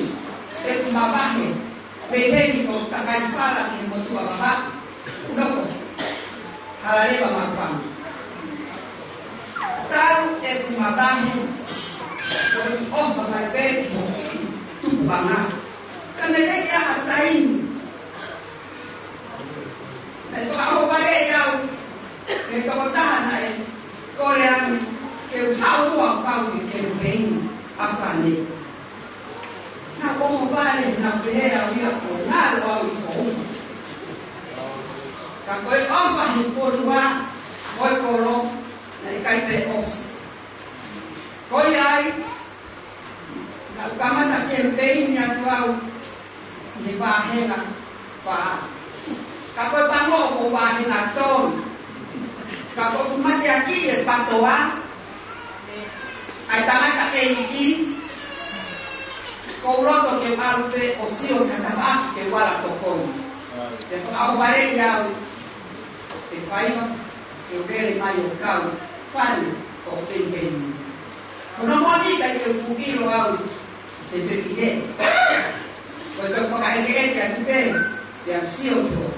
ʻe mavahe. Pea heni ko Takaifala ki he motuʻa vavaʻu. Nofo. Hala leva ma fanga. Tau ʻe mavahe. Ko e ʻofa mai pē ki hoku kiʻi tupuʻanga. Ka ne leke ʻa ha taimi. Naʻe fakaʻohovale au ʻe he tokotaha naʻe kole ange ke u haʻu ʻo kau ki he kemipeini ʻa Fane. Naʻá ku ʻohovale, naʻá ku pehē au ia ʻoku ngalo au ʻi hoʻo ʻofa. Ka ko e ʻofa he koloa, ko e kolo, naʻe ʻikai pē ʻosi. Ko ia ai, naʻá ku kamata kemipeini atu au ʻi he vāhenga fā. Ka ko e pango ko e vāhenga tolu. Ka ko ʻeku mateaki ʻe Patoa, ʻa e tangataʻeiki, ʻoku ou loto ke u ʻalu pē ʻo sio ki ha tafaʻaki ke u ala tokoni. Pea fakaʻohovaleʻi au ʻe Faiva ke u lele mai ʻo kau Fane ʻo kemipeini. Ko hono moʻoni ʻikai ke u fuʻu ʻilo au he fefine. Ko e toki fakaʻekeʻeke atu pē, pea u sio ki hoʻo,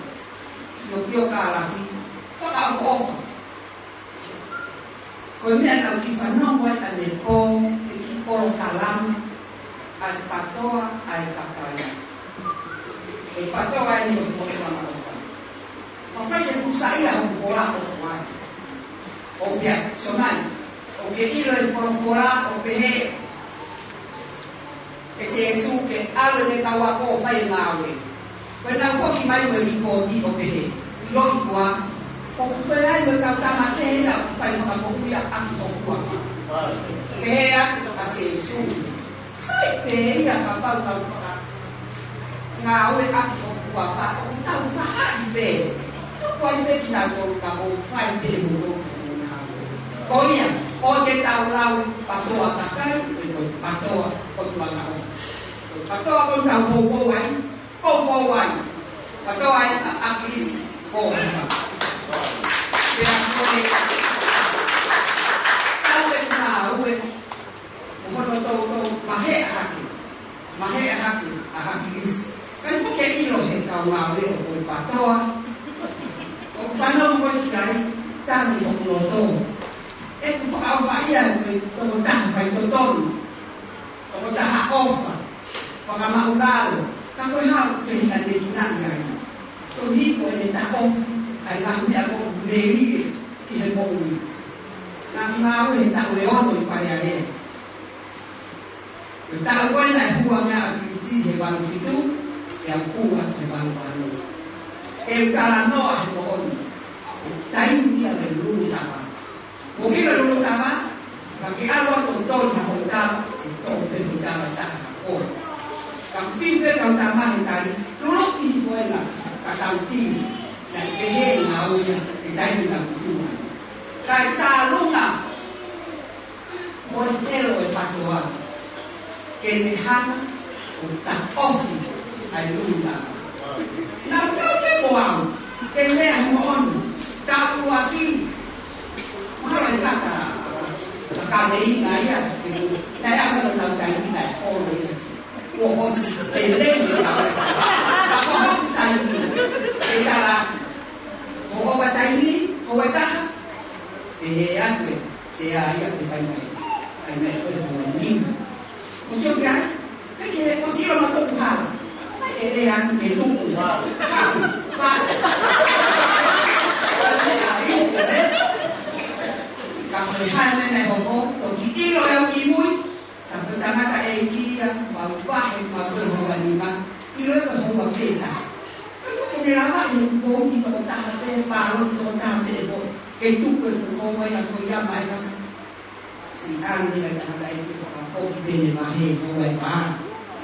ki hoʻo kalafi fakaʻofoʻofa. Ko e meʻa naʻá ku kiʻi fanongo ai ʻanepō, he kiʻi polokalama ʻa e Patoa ʻa e Kakai. ʻE Patoa eni ʻo Patoa Maʻofa. Pea ʻikai ke fuʻu saiʻia hoku hoa ʻoku ʻai. ʻOku pehē, Sonai, ʻoku ke ʻilo e folofola ʻoku pehē ʻe Sīsū ke ʻalu ʻene kau ako ʻo fai e ngāue. Ko ʻenau foki mai mo e lipooti ʻo pehē, ʻiloʻi koā, ʻoku toe ʻi ai mo e kau tama kehe ia ʻoku fai fakamoʻui ʻaki hoku huafa. Pehē atu ʻa Sīsū, sai pē ia kapau ʻoku tau fakangāueʻaki hoku huafa, ʻoku tau faʻahi pē. Tuku ai pē kinautolu ka ʻoku fai pē mo hoku ngāue. Ko ia, ʻoua te tau lau Patoa Kakai, pe ko e Patoa ʻOtua Maʻofa. Ko e Patoa ko ē ʻoku tau poupou ai, poupou ai. Patoa ʻa ʻAkilisi Pōhiva. Pea ko e tau e ngāue, mo hono toutou maheʻa hake. Maheʻa hake ʻa ʻAkilisi. Kae ʻikai ke ʻilo he kau ngāue ʻo Kolopatoa. ʻOku fanongo ko ē ki ai, tangi hoku loto. ʻOku fakaʻofaʻia ko e tokotaha faitotonu, tokotaha ʻofa, fakamaʻulalo, ka ko e hā ʻoku fehiʻanekinaʻi ai? Tohi ko ʻene taʻofi ʻa e ngaahi meʻa ko ē ʻoku melie ki he moʻui. Naʻa ku ngāue he taʻu ʻe ono ʻi Fale Alea. Ko e taʻu ko ē naʻe hū ange ai ʻa Pisi he valu fitu, ʻe au hū he valu valu. ʻE u talanoa he moʻoni, ʻe taimi ia ke lulu tapa. Mo ke lulu tapa, ka ke ʻalu atu ʻo tō ha hotau tapa, ʻe tō pē hotau tapa taha ko ē. Ka fiu pē kau tama he tai, lulu ki he foenga, ka tau tī, naʻe pehē ngāue ia, ʻe taimi ka kutua. Kae tālunga, mo e helo ʻo e Patoa, ke ne hanga ʻo taʻofi ʻa e lulu tapa. Naʻa ku tau pē mo au, ke lea he moʻoni, taʻu ʻuluaki. Mahalo ʻe kata, ʻa ka te ina ia, naʻe ʻalu ʻo tau taimi naʻe holo ia. Kuo ʻosi, ʻe lei ia. Ka ko hoku taimi, ʻe tala, ko hoku taimi, ko e taha, ʻe he atu ē. Sea ia ke fai mai. Fai mai ko e hua nima. Mo sio ki ai, ke ke, mo sio ma toku hala. Mai e lea atu ke tuku. Wow. Fai. Fai. Ka ko e hā e meʻa naʻe hoko, toki ʻilo ʻe au ki mui. Ka ko e tangataʻeiki ia, mau vahe, mau ko e hua nima. ʻIlo ʻe ko e hua pē taha. Ka ko e lava ʻe he kuo ʻi tokotaha pē, pāloti tokotaha pē ʻe ko, ke tuku e fuʻu hua ia ko ia mai ka. Siʻi ʻalu ni mai tangataʻeiki fakafoki pē ne vahe ko e fā.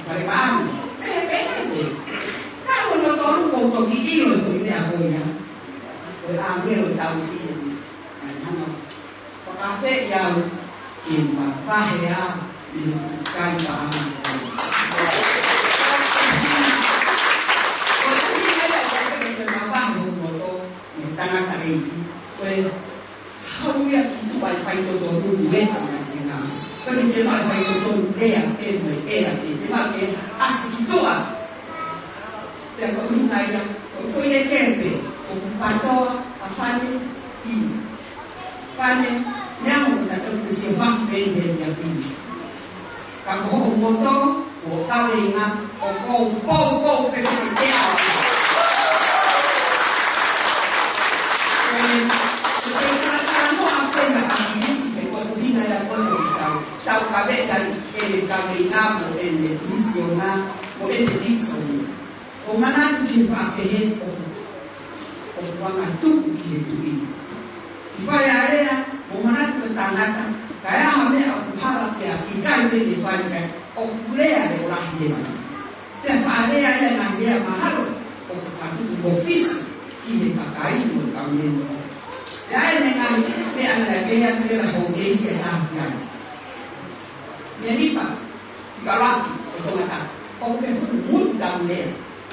Fale maʻanu. Pehē, pehē, pehē. Ka ko hono tolu ko toki ʻilo e foʻi meʻa ko ia. Ko e ʻāngelo tau ki he ni. Ai, hana. Fakaafeʻi au ke ma vahe ʻa e kai paʻanga. Ko e ʻuhinga ia ʻoku ou tui ke ma vahe hoku loto mo e tangataʻeiki. Ko e haʻu ia ki tuʻa e faitotonu ē ka mai ke ngā. Ko e ke ma faitotonu ē a pē mo e ē a pē. Ke ma ke ʻasi ki tuʻa. Pea ko e ʻuhinga ia, ko e foʻi lēsoni pē, ʻoku Patoa ʻa Fane ʻi. Fane, neongo ʻoku tau fesiofaki pē ʻi he efiafi ni. Ka ko hoʻo moto, ko e kaveinga, ʻoku ou poupou pē ke te au. Ko e, ko e talatalanoa pē ʻa ʻAkilisi, he ko e ʻuhinga ia ko ē ʻoku tau, tau kaveinga ʻi he kaveinga mo ʻene misiona, mo ʻene visone. ʻO manatu ki he faʻa pehē ʻoku, ʻoku anga tuku ki he tuʻi. ʻI Fale Alea, ʻo manatu ki he tangata, ka ʻi ai ha meʻa ʻoku hala pea ʻikai pē ke fai ka ʻoku lea ʻe lahi leva. Pea faʻa lea ia ngaahi lea mahalo, ʻoku fakatupu mo fisi ki he kakai mo e kau lelei. Pea ʻi ai e ngaahi meʻa naʻe pehē atu leva ʻe houʻeiki ʻe taha ki ai. Mea nipa, ʻi ka laki, ʻo tongata, ʻoku ke fuʻu ngutu tamu lea.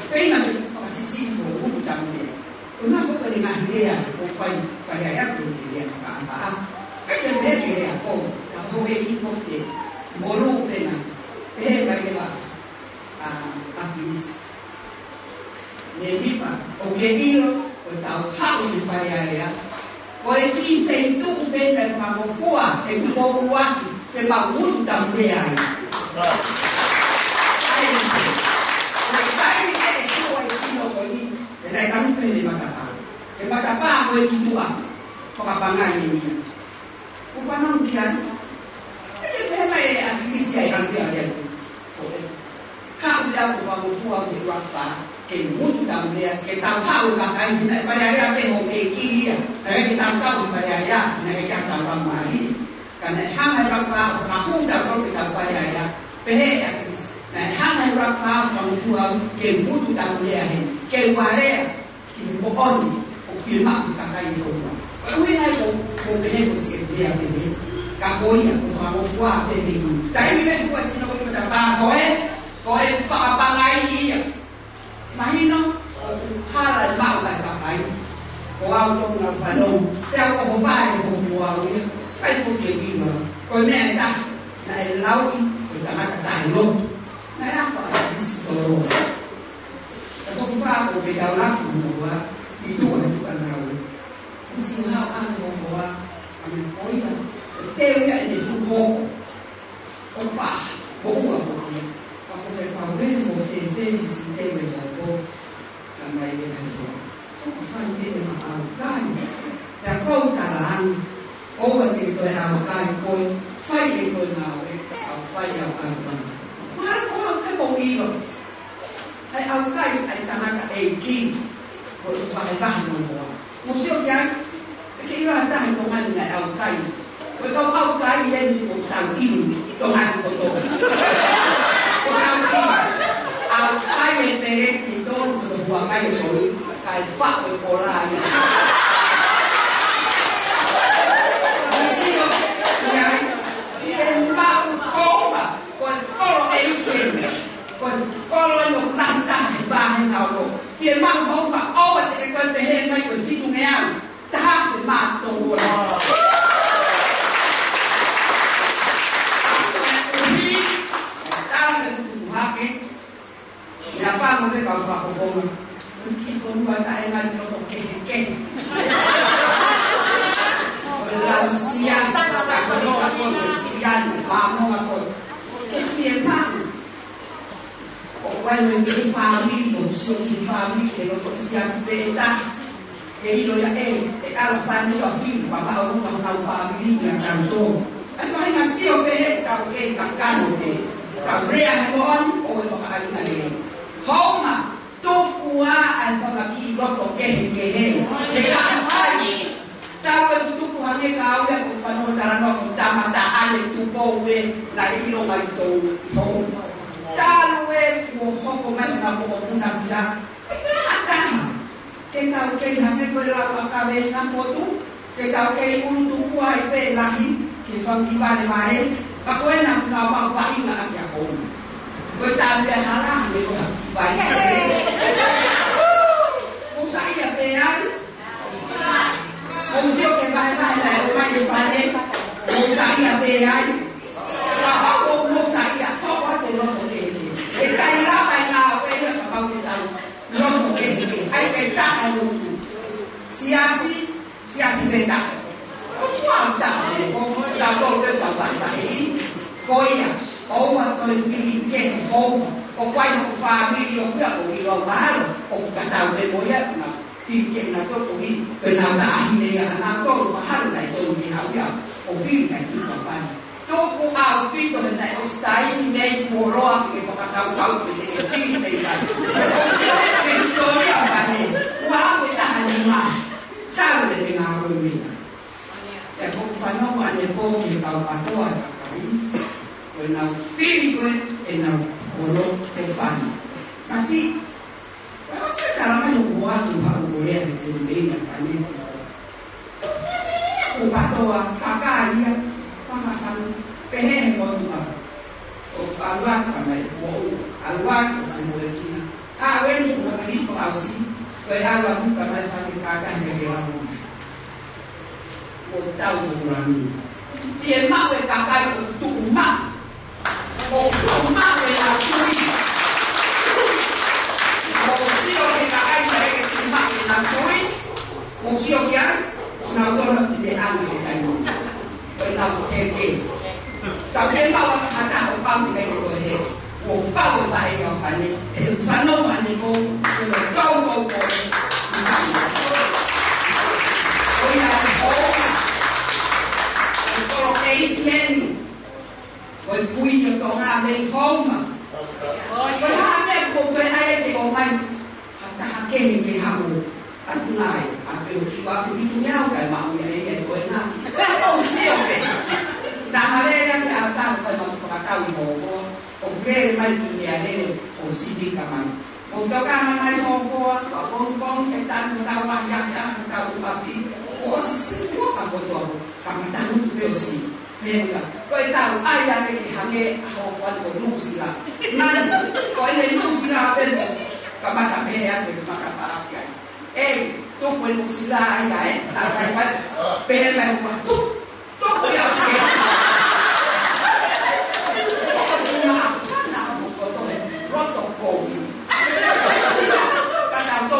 Pea ʻi ai ke fakasisi ko ngutu tamu lea. ʻO na ko e ngaahi lea, ʻo fai, fai ai atu ke lea fakaʻapaʻapa. Kai ke pehē ke lea ko, ka houʻeiki ko ke, molu pena, pehē mai leva, ʻa, ʻa Kilisi. Mea nipa, ʻoku ke ʻilo, ʻoku tau haʻu ʻi Fale Alea. Ko e kiʻi feituʻu pē naʻe fakangofua ʻe Tupou ʻUluaki ke mau ngutu tamu lea ai. ʻAi, ko e taimi ʻe tuʻu ai sino ko eni, ʻe naʻe tamu pē he matapā. He matapā ko e ki tuʻa, fakapangai eni ia. ʻOku fanongo ki ai. ʻE ke pehē mai ʻe ʻAkilisi ai ʻalu ia ia. Ko e. Haʻu ia ʻo fakangofua ʻe he ʻUluaki Fā, ke ngutu tamu lea, ke tau haʻu e kakai, naʻe Fale Alea pē houʻeiki ia, naʻe ʻikai ke tau kau ʻi Fale Alea, naʻe ʻikai ke tau kau mali. Ka naʻe hanga ʻe he ʻUluaki Fā ʻo fakahū tautolu ke tau Fale Alea, pehē ʻe ʻAkilisi, naʻe hanga ʻe he ʻUluaki Fā ʻo fakangofua au ke ngutu tamu lea heni, ke u alea ki he moʻoni ʻoku fiemaʻu ʻe he kakai ʻi he fonua. Ko e ʻuhinga ia ʻoku ou pehē ko e siʻi lea pehē. Ka ko ia, ʻoku fakangofua pē mei mui. Taimi pē kuo sino ko e matapā ko ē, ko e fakapangai ia. Mahino, ʻoku hala ʻi maʻu ʻa e kakai. Ko au tou na fanongo. Pea ko ho vai e fo mo au ia. Kai ko ke vino. Ko e meʻa ʻe taha, naʻe lauʻi, ko e tangata taʻelotu. Naʻe ako ʻa Kilisi Toloa. Ke tau laku mo hoa, ʻi tuʻa he tuʻa naue. Kuo ʻosi haʻu ʻa e hokoa, ʻa e ko ia, ʻe teu ia ʻene fuʻu hoko. ʻO pā, ʻo ua foki. Pea ko e pau ē, mo fēfē, ʻi si teu e hoko. Ka mai e hoko. ʻOku fai pē ʻe maʻau kai. Pea kou tala ange. ʻOua te ke toe ʻaukai koe, fai ʻe koe ngāue, ʻo fai au ʻaukai. Mahalo ko au ke mo ʻilo. ʻAi ʻaukai, ʻai tangata ʻeiki, ko e vahevahe mo moa. Mou sio ki ai, ʻe ke ʻilo ha taha ʻi Tonga ni naʻe ʻaukai. Ko e kau ʻaukai eni ʻoku tau ʻilo ʻi Tonga ni kotoa. Ko e kau ʻaukai. ʻAukai e peleti ʻi tonu, ko e huakai e tonu, kae faʻo e kola ia. Mou sio ki ai, fiemaʻu ʻoua, ko e kolo ʻeiki eni. Ko e kolo eni ʻoku lahi taha he vāhenga ʻo. Fiemaʻu ʻoua, ʻoua te ke toe pehē mai ko e fitungeau. Taha afe mā tolu ua. Ako e uhi, tau e tuku hake, ia pango me kau fakafofonga. Ki fonua taʻengata ʻi loto kehekehe. ʻO lau siasi, ka ko e loka ko e siasi, pāmonga ko e. Ke fiemaʻu. ʻOku ʻi ai e kiʻi fāmili, ʻoku sio ki he fāmili, ʻi loto siasi pē ʻe taha. ʻE ʻilo ia ē, ʻe ala fāmili ʻo fili, pea maʻu ʻa honau fāmili ia kau tō. ʻAi faʻahinga sio pē ʻe kau kei kakano pē. Kau lea he moʻoni, ʻo e fakaʻaina lelei. Houma, tuku ā ʻa e fanga kiʻi loto kehekehe. He kakai. Tau e tutuku hangē ka au ia ko Fano Talanoa ko Tamata ʻAne Tupou ē naʻe ʻilo mai tou ʻi Houma. Talu ē kuo hoko mai na mokopuna vila. ʻE ka ha taha. Ke tau kei hangē ko e lau ʻa Kaveinga Fotu. Ke tau kei ʻulu tuku ai pē lahi. Ke fau ki vale vale. Ka ko ena kuo nau mau vaʻinga ʻaki ʻa Houma. Ko e tau ia hala hangē ko ha vai. Mou saiʻia pē ai. Mou sio ki he vahevahe naʻe ʻomai ʻe Fane. Mou saiʻia pē ai. Kapau ʻoku mou saiʻia, hoko atu e loto kehekehe. ʻE ʻikai lava e ngāue ia kapau te tau loto kehekehe. ʻAi ke taha lotu. Siasi, siasi pē taha. ʻOku ʻi ai taha ē, ko tautolu pē tau vahevahe. Ko ia, ʻoua toe fili kehe Houma. ʻOku ʻi ai hoku fāmili ʻoku ʻikai ke u ʻilo mahalo. ʻOku tatau pē mo ia, na. Fili kehe nautolu ko ē, ko e nau taʻahine ia nautolu, mahalo naʻe tonu ke haʻu ia ʻo fili kae tuku ʻa Fane. Tuku ʻaupito he naʻe ʻosi taimi mei fuoloa ke fakakaukau ke te ke fili mei Fane. ʻOsi ʻo he ke hisitōlia ʻa Fane, ua afe taha nima, talu e ngāue meʻa. Pea ko Fano ʻAne Pō ki he kau PATOA kakai, ko ʻenau fili ko ē ʻenau holo ko Fane. Masiʻi, ʻosi e tala mai ʻoku ʻoatu haʻu ʻo lea he telu mei na Fane. Ko Fane ia ko PATOA, kakai ia, panga Fane, pehē he motuʻa. ʻO ʻalu atu mai, ʻo ʻalu atu mai mo e kina. ʻA weni ko Fane ko ʻAusi, ko e ʻalu atu mai Fane kākā he ke lau. ʻO tau ko Fane. Fiemaʻu e kakai ʻo tuʻu maʻu. ʻO tuʻu maʻu ʻenau tui. Mou sio ki he kakai naʻe tuʻu maʻu ʻenau tui. Mou sio ki ai, ʻo nau tonu ki te anga he kai mo. ʻO nau eke. Ka ke mau aka hata ʻo pau ki kai ko he. ʻO pau e vaʻe ʻa Fane. ʻE Fano ʻAne Pō. ʻE tau ko ko. ʻO ia ʻo. ʻO ko e ʻEiki eni. Ko e kui ʻo Tonga mei Houma. Ko e hā e meʻa ʻoku ke ʻai ke ʻomai ha taha kehe ke haʻu atu nai, ʻa pē ʻoku ʻi ai e fitungeau kae maʻu ia ʻe ia ko ena. Pea mou sio pē. Naʻa ma lele ange ʻa e taha fai mau fakatau ʻi Hofoa. ʻOku lele mai ki he lele ʻo Sipika mai. ʻO toka mai Hofoa, ʻa pongipongi ke tanu tau ahi ahi ʻa tau ʻapi. ʻOsi sikuoka kotoa, ka ma tanu tu pē ʻosi. Meʻa, ko e tau ai ane ke hangē ʻa Hofoa ko Nuʻusila. Nani, ko ʻene Nuʻusila pē mo, kamata pē ʻa te kamata pāki ai. ʻE, tuku e Nuʻusila ai ka e, ta kai fai, pehē mai ua, tuku, tuku ia ke. Ko sima, fana, ko to, roto ko. Sima, ka tau to,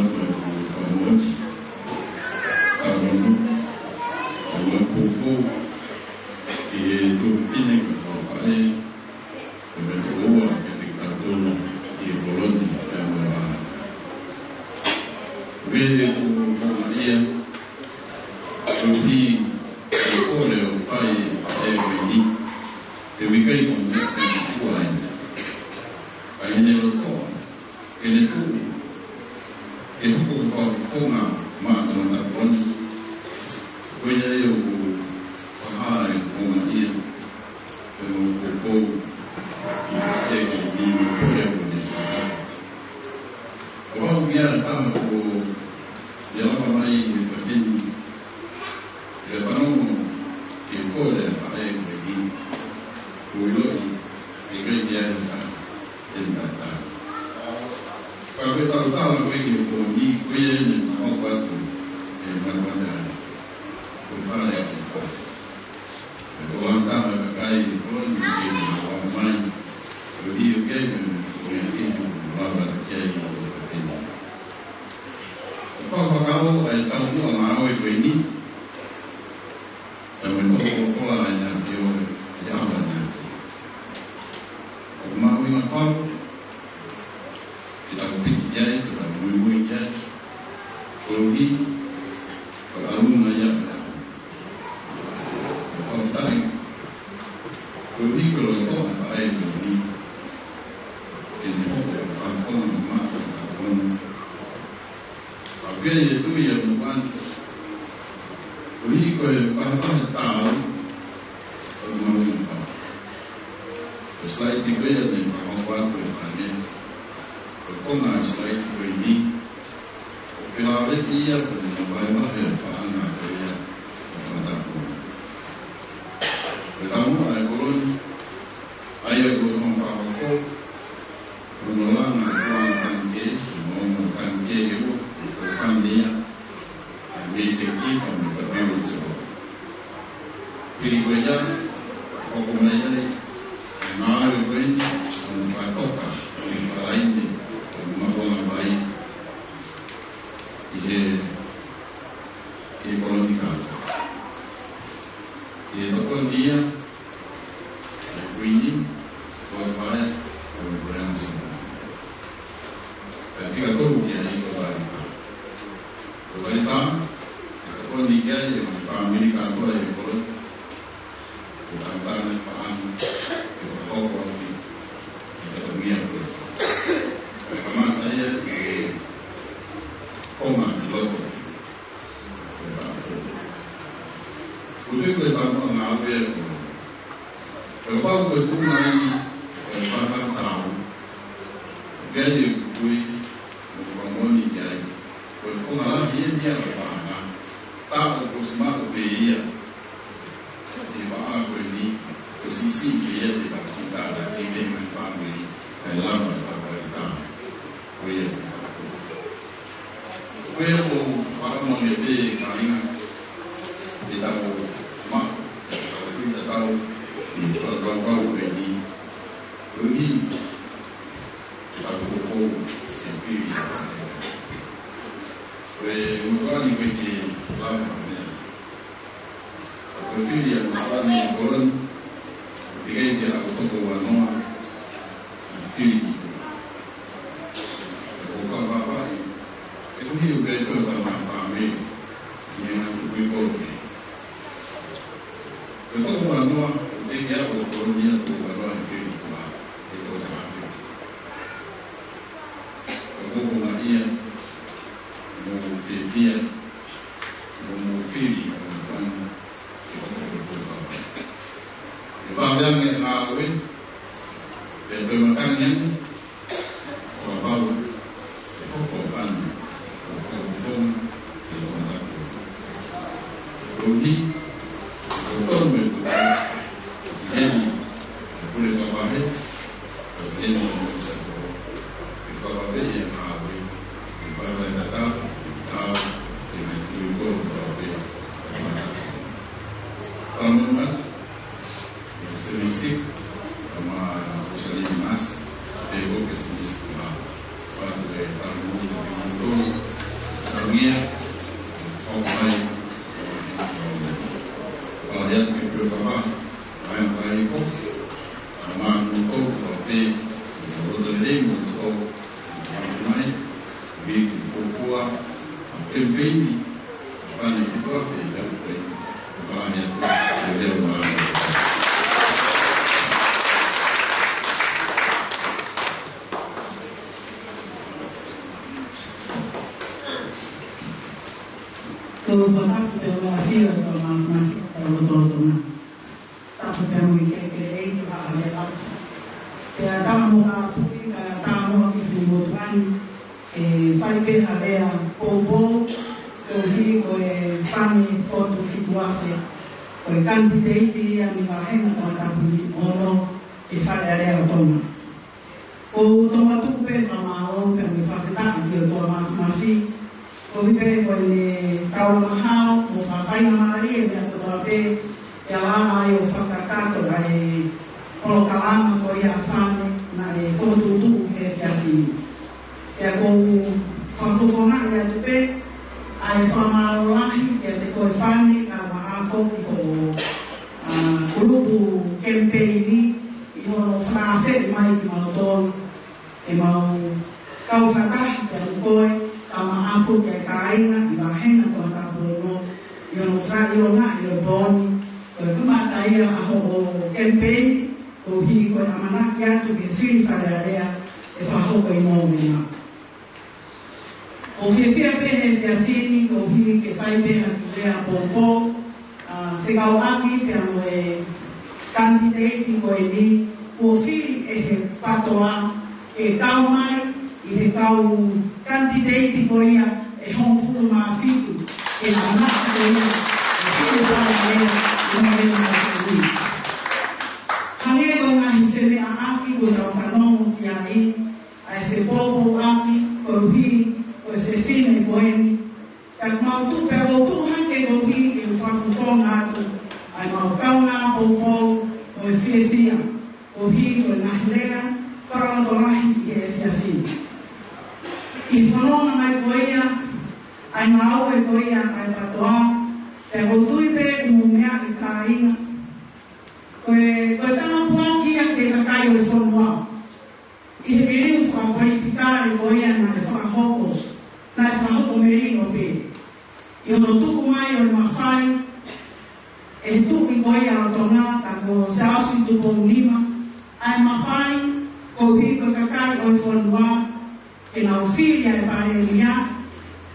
atu ʻeku fakamolemole. Ka mono, ʻoku ou poupou ki he tuofefine kae ʻumaʻā e faʻē, pea mo e tokoua kiate kitautolu ʻi he kolo ni pea mo e vā. Pea ʻoku ou houngaʻia koeʻuhi ko e kole ʻoku fai ʻe he faʻē ko eni, he ʻoku ʻikai ko ha meʻa ke ne fua ai. Ka ʻi heʻene lotoʻa ke ne tuʻu ke hoko ko e fakafofonga maʻa tangata ko eni. Ko ia ai ʻoku fakahā ʻeku houngaʻia pea mo e poupou ki he faʻē ko eni mo e kole ʻoku ne fai. Kapau ʻoku ʻi ai ha taha kuo lava mai he faʻē ni ke fanongo ki he kole ʻa e faʻē ko eni, ʻoku ou ʻiloʻi ʻe ʻikai ke ʻi ai ha taha te ne taʻetaau. Ka ko e tautala ko ē ki he pō ni, ko ia ʻeni naʻe hoko atu ʻe Manuata ko e fale ʻa e faʻē. Ko e toʻa taha ʻa e kakai ʻo e pō ni ke ne ʻomai, koeʻuhi ʻoku ʻi ai mo e meʻa kehe ʻoku lava ke ʻi ai ʻi he faʻē ni. Ko e fakakaukau ʻa e taumuʻa ngāue ko eni, Koeʻuhi ko e ʻalunga ia ʻo e ʻaho. Fakafetaʻi. Koeʻuhi ko e loto ʻa e faʻē ko eni ke ne hoko ko e fanga fofonga mamaʻo ʻo e ʻaho ni. Pea ʻoku ou tui ʻa e moʻoni, koeʻuhi ko e vahevahe taau ʻo e maʻu ni pau. Ko e site ko ia naʻe fakahoko atu ʻe Fane, ko e konga ʻo e site ko eni, ʻoku felāveʻi ia mo e vahevahe ʻo e paʻanga ko ia ʻo e fanga tapu. Ko e taumuʻa ʻa e kolo ni, ʻa ia ko e konga fakahoko, ko hono langa ʻe he kau tangikē, mo e kau tangikē ke ua, ko e Fane ia, ʻa e meʻa ke kipa mo e kapiu ʻi so. Pili ko ia, ʻoku mai ai, ʻa e ngāue ko eni, ʻa e fakatoka, ʻa e fakalaine, ʻa e maʻuʻanga vai, ʻi he, ʻi he kolo ni kātoa. ʻI he tokoni ia, ʻa e Kuini, ko e pae, ko e Prince. Ko e fika tolu ki ai ko Valita. Ko Valita, ʻe tokoni ki ai ʻa e fāmili kātoa ʻi he kolo. Ko e tangata ʻa e paʻanga, ʻe fakahoko ʻaki ʻa e katongia ko ē. Ko e kamata ia ʻi he konga ki loto. Ko e taʻu foʻou. Ko e taʻu foʻou. Kapau ko e tuʻunga ʻeni ʻo e fanga taʻu, ʻoku ʻi ai e kui, mo e fakamoʻoni ki ai, ko e konga lahi ʻeni ia ʻo e fanga taʻu, kuo ʻosi maʻu pē ia ʻi he vaʻa ko eni, ko e siʻisiʻi pē ia ʻi he taʻu ki he taʻu, ki he taʻu mai fāmili, kae lava ʻa e taʻu ʻa e taʻu. Ko ia. Ko ia ʻoku ou fakamoʻoni pē kāinga, ʻe tau maʻu, ʻe tau kui tatau, ʻi he fakakaukau ko eni. Koeʻuhi ke tau poupou, ke fili. Ko e ʻuhinga ni ko e ke lava meʻa. Ko e fili ʻa e maʻuʻanga ni ʻo e kolo ni, ʻoku teʻeki ke aʻu toko ua noa, ʻa e fili ki tuʻa. Ko e fakapapauʻi, ʻoku ʻikai ke toe tau maʻu fāmili, ʻi he ngaahi tuʻu ʻi kolo ni. Ko e toko ua noa, ʻoku teʻeki aʻu ʻa e kolo ni ʻa e toko ua noa ʻi he fili ki tuʻa, ʻe toko taha fili. Ko e koko maʻia, mo fiefia, mo, mo fili, ʻa e maʻuʻanga, ʻe hoko ko e koko. ʻE vave ange ʻa e ngāue, pea toe matangi ange, ʻo kapau ʻe hoko ʻa Fane ko e fakafofonga ʻo e fanga tapu. Koeʻuhi, ko e tonu e tuʻa, ʻi heni, ʻa e pule fakavahe, ʻi heni ʻa e moʻui sako, ʻe fakavahe ia ngāue, ʻe fakavahe tatau, tatau, ʻi he ngaahi kui ko e fakavahe, ʻa e fanga tapu. Fakamolemole, Semisi, kama usalia mas, pego ke semisi kuma. Patu e tamu, tamu, tamu ia, o mai, o mai, o mai. Kala ia ke pio kama, mai, mai ko, kama nuko, kope, o roto le mo to, mai, mai, mi, fofua, kempeini, Fane ki tuʻa, fē, tau, fē. Fānau, tau, tau. Tau fakatapu pē ʻa e ʻAfiona ʻi he tau ma-, ma-, tau lotolotonga. Tapu pē mo e kelekele ʻEiki ʻa e ʻAfiona. Pea tapu mo e kau puleʻanga, tapu mo e kiʻi motuʻa ni. ʻE fai pē ha lea poupou, koeʻuhi ko e Fane Fotu Fitu Afe, ko e kanititeiti ia mei he vāhenga Tongatapu ni ʻo e Fale Alea ʻo Tonga. ʻOku ou tomuʻa tuku pē fakamālō pea mo e fakafetaʻi ki he ʻOtua Māfimafi, koeʻuhi pē ko ʻene kau angahala mo fakafaingamālie meʻa kotoa pē, ʻi he ala ai ʻo fakakakato ʻa e polokalama ko ia ʻa Fane naʻe fokotuʻutuʻu he efiafi ni. Pea ʻoku ou fakafofongaʻi atu pē ʻa e fakamālō lahi kiate koe Fane, kae ʻumaʻā foki hoʻo, ʻa, kulupu kemipeini ʻi hono fakaafeʻi mai kimautolu ke mau kau fakataha pea mo koe, kae ʻumaʻā Fuke kāinga ʻi Vahena Tongatapu ono, ʻi hono fakaʻilongaʻi ʻo e pō ni, ko e kamata ia ʻa hoʻo kemipeini, koeʻuhi ko e ʻamanaki atu ke fili Fale Alea ʻe fakahoko ʻi Nōvema. ʻOku fiefia pē he efiafi ni koeʻuhi ke fai pē ha kiʻi lea poupou, ʻa, fekauʻaki pea mo e kanititeiti ko eni, kuo fili ʻe he PATOA ke kau mai ʻi he kau kanititeiti ko ia ʻe hongofulu mā fitu, ke ʻamanaki ko ia ʻe fili Fale Alea ʻi Nōvema. Hangē ko e ngaahi femeʻaʻaki kuo tau fanongo ki ai, ʻa e fepoupouʻaki koeʻuhi ko e fefine ko eni. Pea mau tuʻu, pea mau tuʻu hake koeʻuhi ke u fakafofonga atu ʻa e mau kaungā poupou mo e fiefia koeʻuhi ko e ngaahi lea fakalotolahi ʻi he efiafi ni. ʻI he fononga mai ko ia ʻa e ngāue ko ia ʻa e PATOA, pea ʻoku ou tui pē ʻoku mou meaʻi kāinga, ko e, ko e tāpuaki ia ki he kakai ʻo e fonua. ʻI he liliu fakapolitikale ko ia naʻe fakahoko, naʻe fakahoko melino pē. ʻI hono tuku mai ʻo e mafai ʻe he Tuʻi ko ia ʻo Tonga, ka ko Siaosi Tupou Nima, ʻa e mafai koeʻuhi ko e kakai ʻo e fonua, ke nau fili ʻa e Palēmia,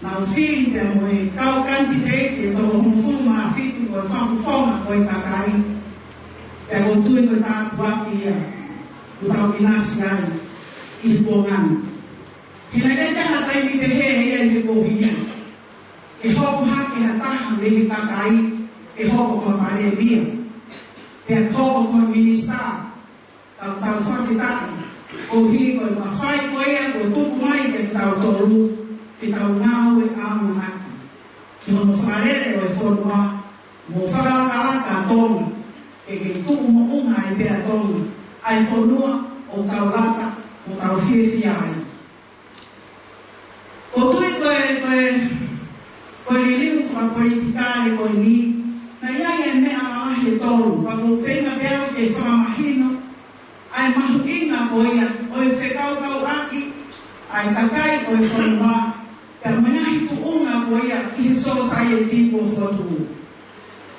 nau fili pea mo e kau kanititeiti ʻe toko hongofulu mā fitu ko e fakafofonga ʻo e kakai. Pea ʻoku ou tui ko e tāpuaki ia ʻoku tau ʻinasi ai ʻi he kuonga ni. He naʻe ʻikai ke ʻi ai ha taimi pehē ia ʻi he kuohili ke hoko hake ha taha mei he kakai ke hoko ko ha Palēmia, pea hoko ko ha Minisitā. Tau, tau fakafetaʻi koeʻuhi ko e mafai ko ia kuo tuku mai kiate kitautolu ke tau ngāue ʻaonga ʻaki ki hono fakalele ʻo e fonua mo fakalakalaka ʻa Tonga, ke kei tuʻu moʻunga ai pē ʻa Tonga, ʻa e fonua ʻoku tau lata mo tau fiefia ai. ʻOku ou tui ko e, ko e, ko e liliu fakapolitikale ko eni, naʻe ʻi ai e meʻa lalahi ʻe tolu, pea ʻoku ou feinga pē au ke fakamahino ʻa e mahuʻinga ko ia ʻo e fekaukauʻaki ʻa e kakai ʻo e fonua, pea mo e ngaahi tuʻunga ko ia ʻi he sōsaieti kuo fokotuʻu.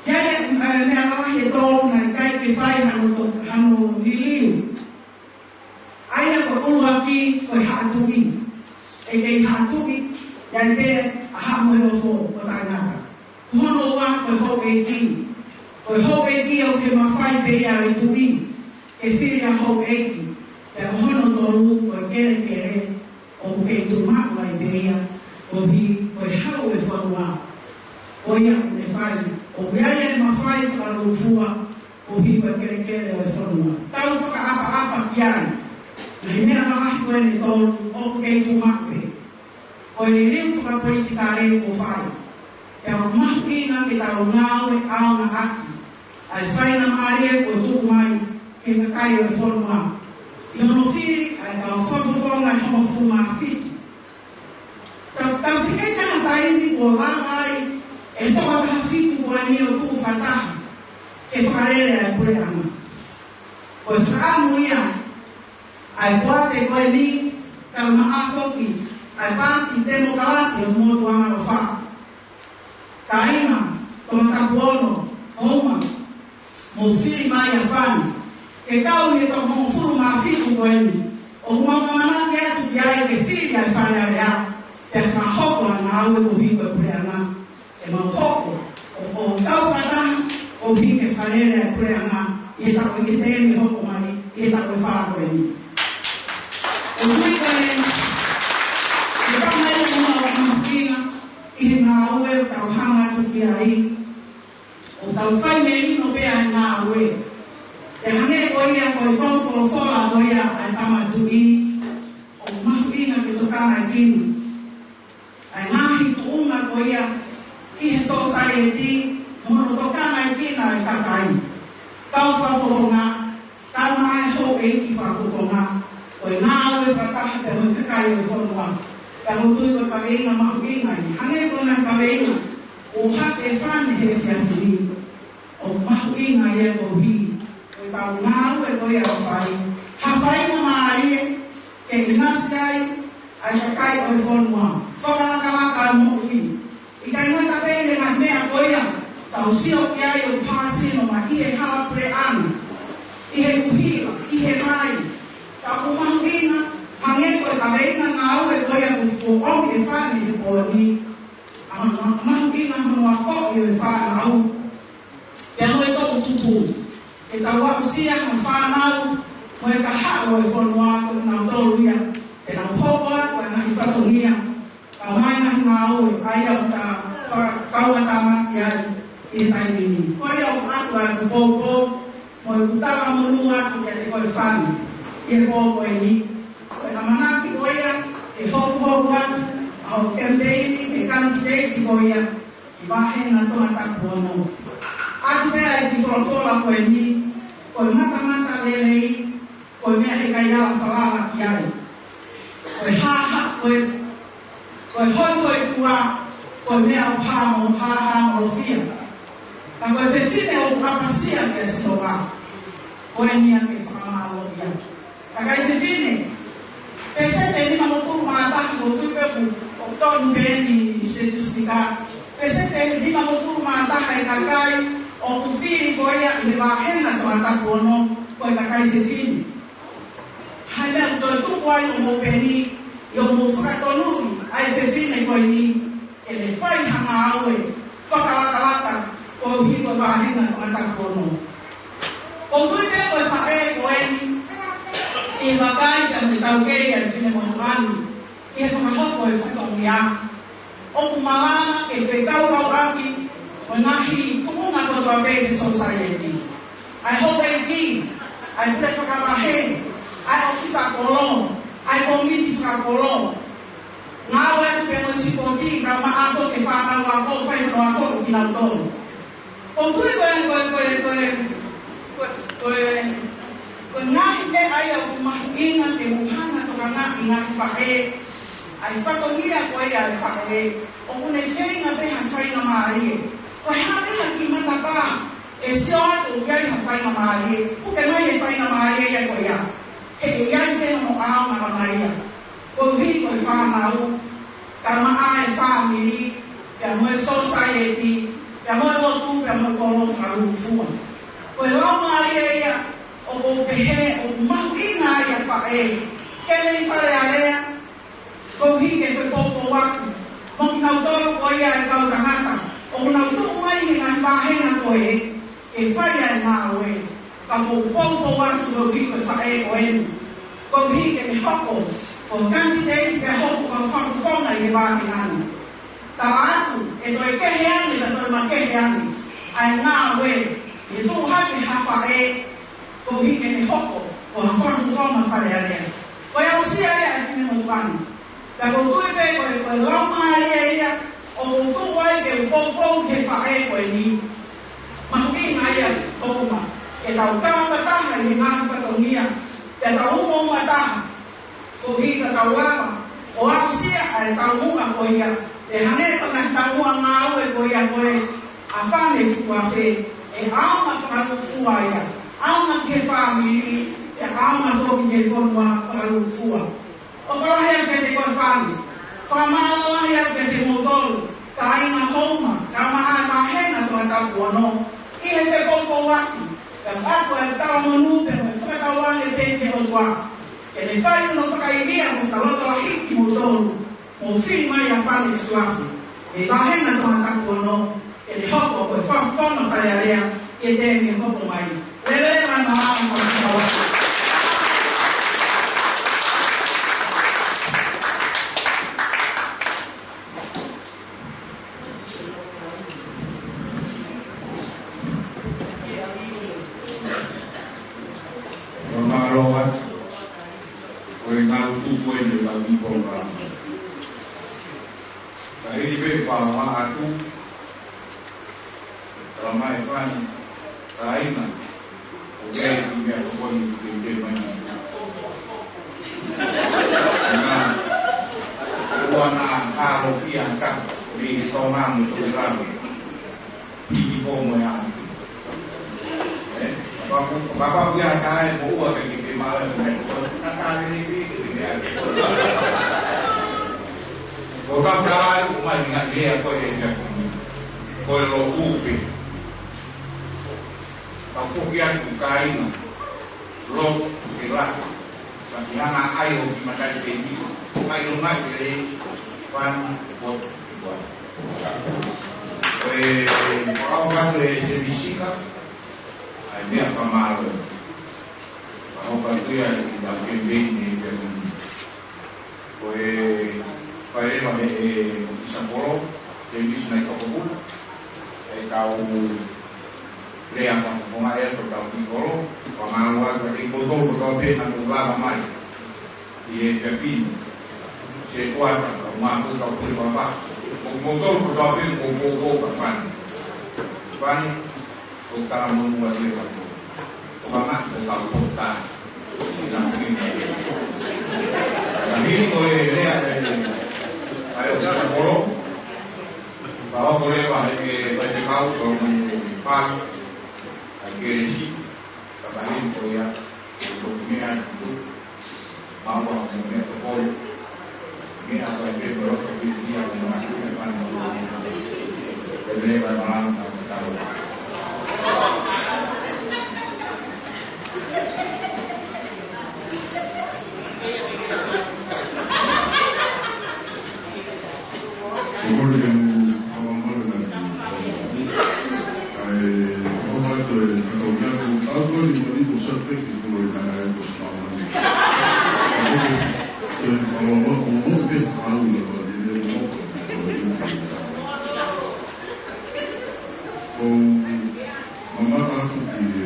ʻI ai e, e meʻa lalahi ʻe tolu naʻe ʻikai ke fai hano to-, hano liliu. ʻA ia ko e ʻuluaki ko e haʻa tuʻi. ʻE kei haʻa tuʻi, ʻi ai pē ʻa e haʻa moheofo ʻo taʻengata. Ko hono ua ko e houʻeiki. Ko e houʻeiki ʻoku mafai pē ia ʻe he tuʻi ke fili ʻa e houʻeiki. Pea ko hono tolu ko e kelekele ʻoku kei tuʻu maʻu ai pē ia koeʻuhi ko e hau ʻo e fonua. Ko ia ʻoku ne fai, ʻoku ʻi ai e mafai fakalūkufua koeʻuhi ko e kelekele ʻo e fonua. Tau fakaʻapaʻapa ki ai. Ngaahi meʻa lalahi ko eni ʻe tolu ʻoku kei tuʻu maʻu pē. Ko e liliu fakapolitikale kuo fai. Pea ʻoku mahuʻinga ke tau ngāue ʻaonga ʻaki ʻa e faingamālie kuo tuku mai ki he kakai ʻo e fonua ʻi hono fili ʻa e kau fakafofonga ʻe hongofulu mā fitu. Tau, tau teʻeki ai ke ʻi ai ha taimi kuo lava ai ʻe he toko taha fitu ko eni ʻo tuʻu fakataha ke fakalele ʻa e puleʻanga. Ko e fakaʻamu ia ʻa e poate ko eni, kae ʻumaʻā foki ʻa e Paati Temokalati ʻo Motuʻanga ʻOfa. Kāinga Tongatapu ono, hounga, mou fili mai ʻa Fani ke kau ʻi he toko hongofulu mā fitu ko eni. ʻOku mau ʻamanaki atu ki ai ke fili ʻa e Fale Alea, pea fakahoko ʻa e ngāue koeʻuhi ko e puleʻanga. ʻE mau hoko ʻo, ʻo kau fakataha koeʻuhi ke fakalele ʻa e puleʻanga ʻi he taʻu ʻe teau ʻe hoko mai, ʻi he taʻu ʻe fā ko eni. ʻOku ui ko e, ʻe kau mai ʻa e mau mahuʻinga ʻi he ngāue ʻoku tau hanga atu ki ai, ʻoku tau fai melino pē ʻa e ngāue. Pea hangē ko ia ko e kau folofola ko ia ʻa e Tama Tuʻi, ʻoku mahuʻinga ke tokangaekina ʻa e ngaahi tuʻunga ko ia ʻi he sōsaieti, mo hono tokangaekina ʻa e kakai. Kau fakafofonga, kae ʻumaʻā e houʻeiki fakafofonga, ko e ngāue fakataha pea mo e kakai ʻo e fonua. Pea ʻoku ou tui ko e kaveinga mahuʻinga ia. Hangē ko ʻena kaveinga, ʻohake ʻe Fani he efiafi ni. ʻOku mahuʻinga ia koeʻuhi ko e kau ngāue ko ia ʻoku fai. Ha faingamālie ke ʻinasi ai ʻa e kakai ʻo e fonua. Fakalakalaka Sio ki ai ʻoku hāsino mai ʻi he hala puleʻanga, ʻi he ʻuhila, ʻi he mai. Ka ʻoku mahuʻinga, hangē ko e kaveinga ngāue ko ia kuo ʻomi ʻe Fani he pō ni. ʻA ma-, ma-, mahuʻinga hono akoʻi ʻo e fānau. Pea mo e toʻu tupu. Ke tau aʻusia ha fānau, mo e kahaʻu ʻo e fonua ko kinautolu ia. Ke nau hoko atu ʻa e ngaahi fatongia. Ka mai ngaahi ngāue, ʻa ia ʻoku ta fakakauʻatāmaki ai ʻi he taimi ni. Ko ia ʻoku ʻoatu ʻa ʻeku poupou, mo ʻeku talamonū atu kiate koe Fani, ʻi he pō ko eni. Ko e ʻamanaki ko ia, ke hokohoko atu, ʻa hoʻo kemipeini, ke kanititeiti ko ia, ʻi he vāhenga Tongatapu ono. ʻOatu pē ʻa e kiʻi folofola ko eni, ko e matamata lelei, ko e meʻa he ʻikai ala falala ki ai. Ko e hāhā, ko e, ko e hoihoifua, ko e meʻa ʻoku hā mo, hāhāmolofia. Ka ko e fefine ʻoku ʻapasia kia Sihova, ko eni ia ke fakamālō ia. Kakai fefine, peseti ʻe nimangofulu mā taha ʻoku ou tui pē ʻoku, ʻoku tonu pē eni ʻi he sitisika. Peseti ʻe nimangofulu mā taha ʻo e kakai ʻoku fili ko ia ʻi he vāhenga Tongatapu ono, ko e kakai fefine. Hai meʻa ʻoku toe tuku ai ʻo mou peni, ʻi hoʻomou fakatonuʻi ʻa e fefine ko eni, ke ne fai ha ngāue fakalakalaka, koeʻuhi ko e vāhenga Tongatapu ono. ʻOku ou tui pē ko e faʻē ko eni, ʻi he vakai ka me taukei ʻa e finemotuʻa ni, ʻi he fakahoko ʻo e fatongia. ʻOku malava ke fekauʻaki mo e ngaahi tuʻunga kotoa pē ʻi he sōsaieti. ʻA e houʻeiki, ʻa e pule fakavahe, ʻa e ʻōfisa kolo, ʻa e kōmiti fakakolo. Ngāue atu pē mo e sipoti, kae ʻumaʻā foki e fānau ako, fai hono ako ʻo kinautolu. ʻOku ou tui ko e, ko e, ko e, ko e, ko e, ko e, ko e ngaahi meʻa ia ʻoku mahuʻinga ke mou hanga ʻo tokangaʻi ngaahi faʻē, ʻa e fatongia ko ia ʻa e faʻē, ʻoku ne feinga pē ha faingamālie. Ko e hā pē ha kiʻi matapā, ʻe sio atu ʻoku ʻi ai ha faingamālie, puke mai e faingamālie ia ko ia. He ʻe ʻi ai pē hono ʻaonga mai ia. Koeʻuhi ko e fānau, kae ʻumaʻā e fāmili, pea mo e sōsaieti, pea mo e lotu, pea mo e kolo fakalūkufua. Ko e laumālie ia ʻoku ou pehē ʻoku mahuʻinga ai ʻa e faʻē, ke ne ʻi Fale Alea, koeʻuhi ke fepoupouaki mo kinautolu ko ia e kau tangata ʻoku nau tuʻu mai he ngaahi vāhenga ko ē, ke fai ʻa e ngāue. Ka ʻoku ou poupou atu koeʻuhi ko e faʻē ko eni, koeʻuhi ke ne hoko ko e kanititeiti pea hoko ko e fakafofonga ʻi he vāhenga ni. Tala atu, ʻe toe kehe ange, ka toe makehe ange ʻa e ngāue, ʻe tuʻu hake ha faʻē, koeʻuhi ke ne hoko ko ha fakafofonga Fale Alea. Ko e aʻusia ia ʻa e finemotuʻa ni. Ka ʻoku ou tui pē ko e, ko e laumālie ia ʻoku ou tuʻu ai ke u poupou ki he faʻē ko eni. Mahuʻinga ia ʻoku ma, ke tau kau fakataha ʻi he ngaahi fatongia, ke tau umauma taha, koeʻuhi ka tau lava ʻo aʻusia ʻa e taumuʻa ko ia, ʻe hangē ko e ngaahi taumuʻa ngāue ko ia ko ē ʻa Fani Fukuafe, ʻe ʻaonga fakalūkufua ia, ʻaonga ki he fāmili, ʻe ʻaonga foki ki he fonua fakalūkufua. ʻOfa lahi atu kiate koe Fani. Fakamālō lahi atu kiate kimoutolu, kāinga Houma, kae ʻumaʻā e vāhenga Tongatapu ono, ʻi he fepoupouaki, kae ʻoatu ʻa e talamonū pea mo e fakatauange pē ki he ʻOtua. Ke ne fai hono fakaivia mo fakalotolahiʻi kimoutolu, mou fili mai ʻa Fani Fukuafe, ʻi he vāhenga Tongatapu ono, ke ne hoko ko e fakafofonga Fale Alea, ʻi he taimi ʻe hoko mai. Leveleva e maama, fakatauange. Fakamālō atu. Ko e ngaahi tuku eni ʻa e kiʻi polokalama. Ka hili pē fakamālō atu. Tala mai Fani, kāinga, ʻoku ʻi ai e kiʻi meʻatokoni ke u teʻeki mai na. Na, ʻoua naʻa hālofia ka, mei he Tonga mo e Tokelau. Piki fō mo e ʻapi. Ē? Papaku, papaku ia ka e mo ua ke ke fie maʻu e meʻatokoni. Ka ka lele pē ke ke meʻa. Ko ka ka ai, ʻoku mai ngaahi lea ko e ka. Ko e lotu pē. Kau foki atu kāinga, lotu ke laku, ka ki hanga ai ʻo ki matai te ni, ka i o mai ke le, fani, fotu, kua. Ko e, kau atu e semisika, ʻa e meʻa fakamālō. Kau atu ia i tau kemeni ni ke muni. Ko e fai leva he ʻe ʻisa kolo, Temisi Naitokopuna, ʻe kau lea fakafofonga ʻe to tau ki kolo, fakamālō atu kiate kimoutolu kotoa pē naʻa mou lava mai ʻi he efiafi ni. Se kuata, kau māku kau pule papa. Ko kimoutolu kotoa pē, ko, ko, ko, ka fani. Fani, ʻo tala mo ua le wa ko. ʻO hanga ʻo tau pota. Ka hili ko e lea ʻe, ʻa e ʻofisa kolo. Ka hoko leva he ke fai te kau so mo pa. ʻA e kelesi. Ka hili ko ia. Ko e meʻa atu. Mau ʻa e meʻa tokoni. Meʻa ko e meʻa ko e loto fiefia ko e meʻa ko e fana. E meʻa ko e malanga ko e tau. Ko e kole ke u fakamālō na ki. Kae fakahoko atu e fakakaukau ʻaʻaku, ʻaʻaku ni ko ni ko sa pe ki fulo i nana e ko sa mani. Ko e fakakaukau ko mo te hau na ko ni le mo ko ni ko ni ko. Ko mama atu ki he,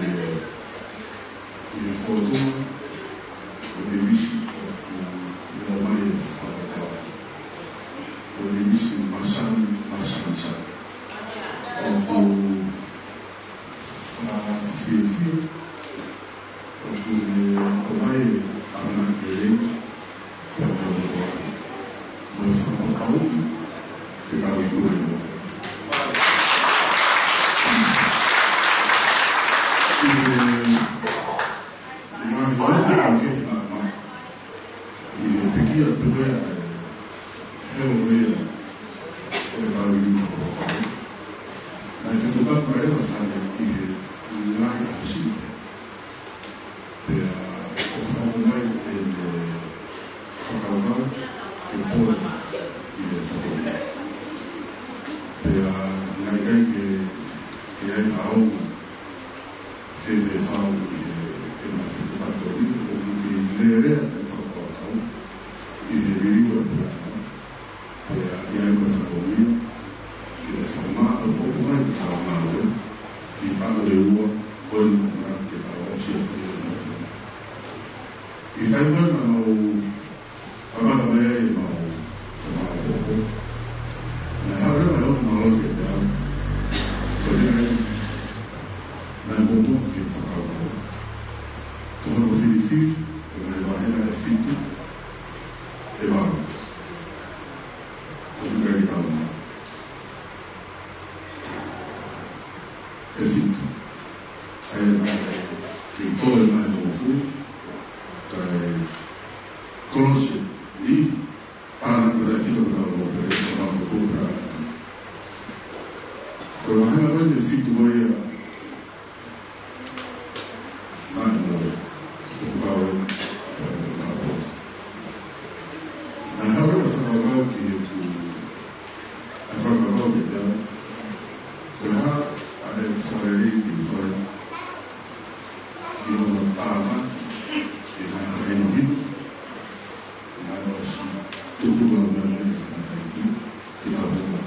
ki he foto, ko e misi, ko e mai e fakakaukau. Ko e misi masani, masani sa. ʻOku fakafiefia, ʻoku ne ʻomai ʻa e ʻamanaki lelei, pea mo e ʻofa. Mo e fakapapauʻi, ke kau i kure mo. ʻI he, ʻi he ngaahi ʻaho ʻo ke ʻa ma. ʻI he pekia pea ʻa e, he o mea, ʻo e kau i kure mo. Naʻe fetokaki mai ʻa e fale ʻi he ngaahi ʻaho siʻi. Pea ʻoku fakahoko mai ʻene fakakaukau ke pole ʻi he fakakaukau. Pea naʻe ʻikai ke, ke ai ha ongo ke ne fau ʻi he, ke ma fetokaki ʻo ni, ʻoku ne lea ʻa e fakakaukau ʻi he liliu ʻa e puleʻanga. Pea ʻi ai mo e fatongia, ke fakamaʻopoʻopo mai ke tau ngāue, ʻi he ʻaho ʻe ua, ko e ʻuhinga ke tau ʻosi ʻa e fai ʻa e ngāue. ʻI he taimi naʻa mau kamata mai ai ʻemau fakamaʻopoʻopo, naʻe haʻu leva e ongo mālohi kiate au, ko e lea ia, naʻe muʻomuʻa ke fakakaukau. Ko hono filifili, ʻe ngaahi vahega ʻe fitu, ʻe valu. ʻOku ʻikai ke tau maʻu. ʻE fitu. ʻA ia naʻe, ke toe mai mo fu, kae kolose, ʻi, pana pera e fitu pera o pera, pera o pera. Ko e vahega ko eni ʻe fitu ko ia, Naʻe mo, ʻoku kau ai, ʻoku kau ai. Naʻe haʻu e fakakaukau ki heʻeku, e fakakaukau kiate au. Ko e hā ʻa e fakalelei ke u fai, ʻi hono tānaki, ʻi ha fakahinohino, naʻe ʻosi tuku au mai ai, ʻa e hana ʻi, ʻi ha puka.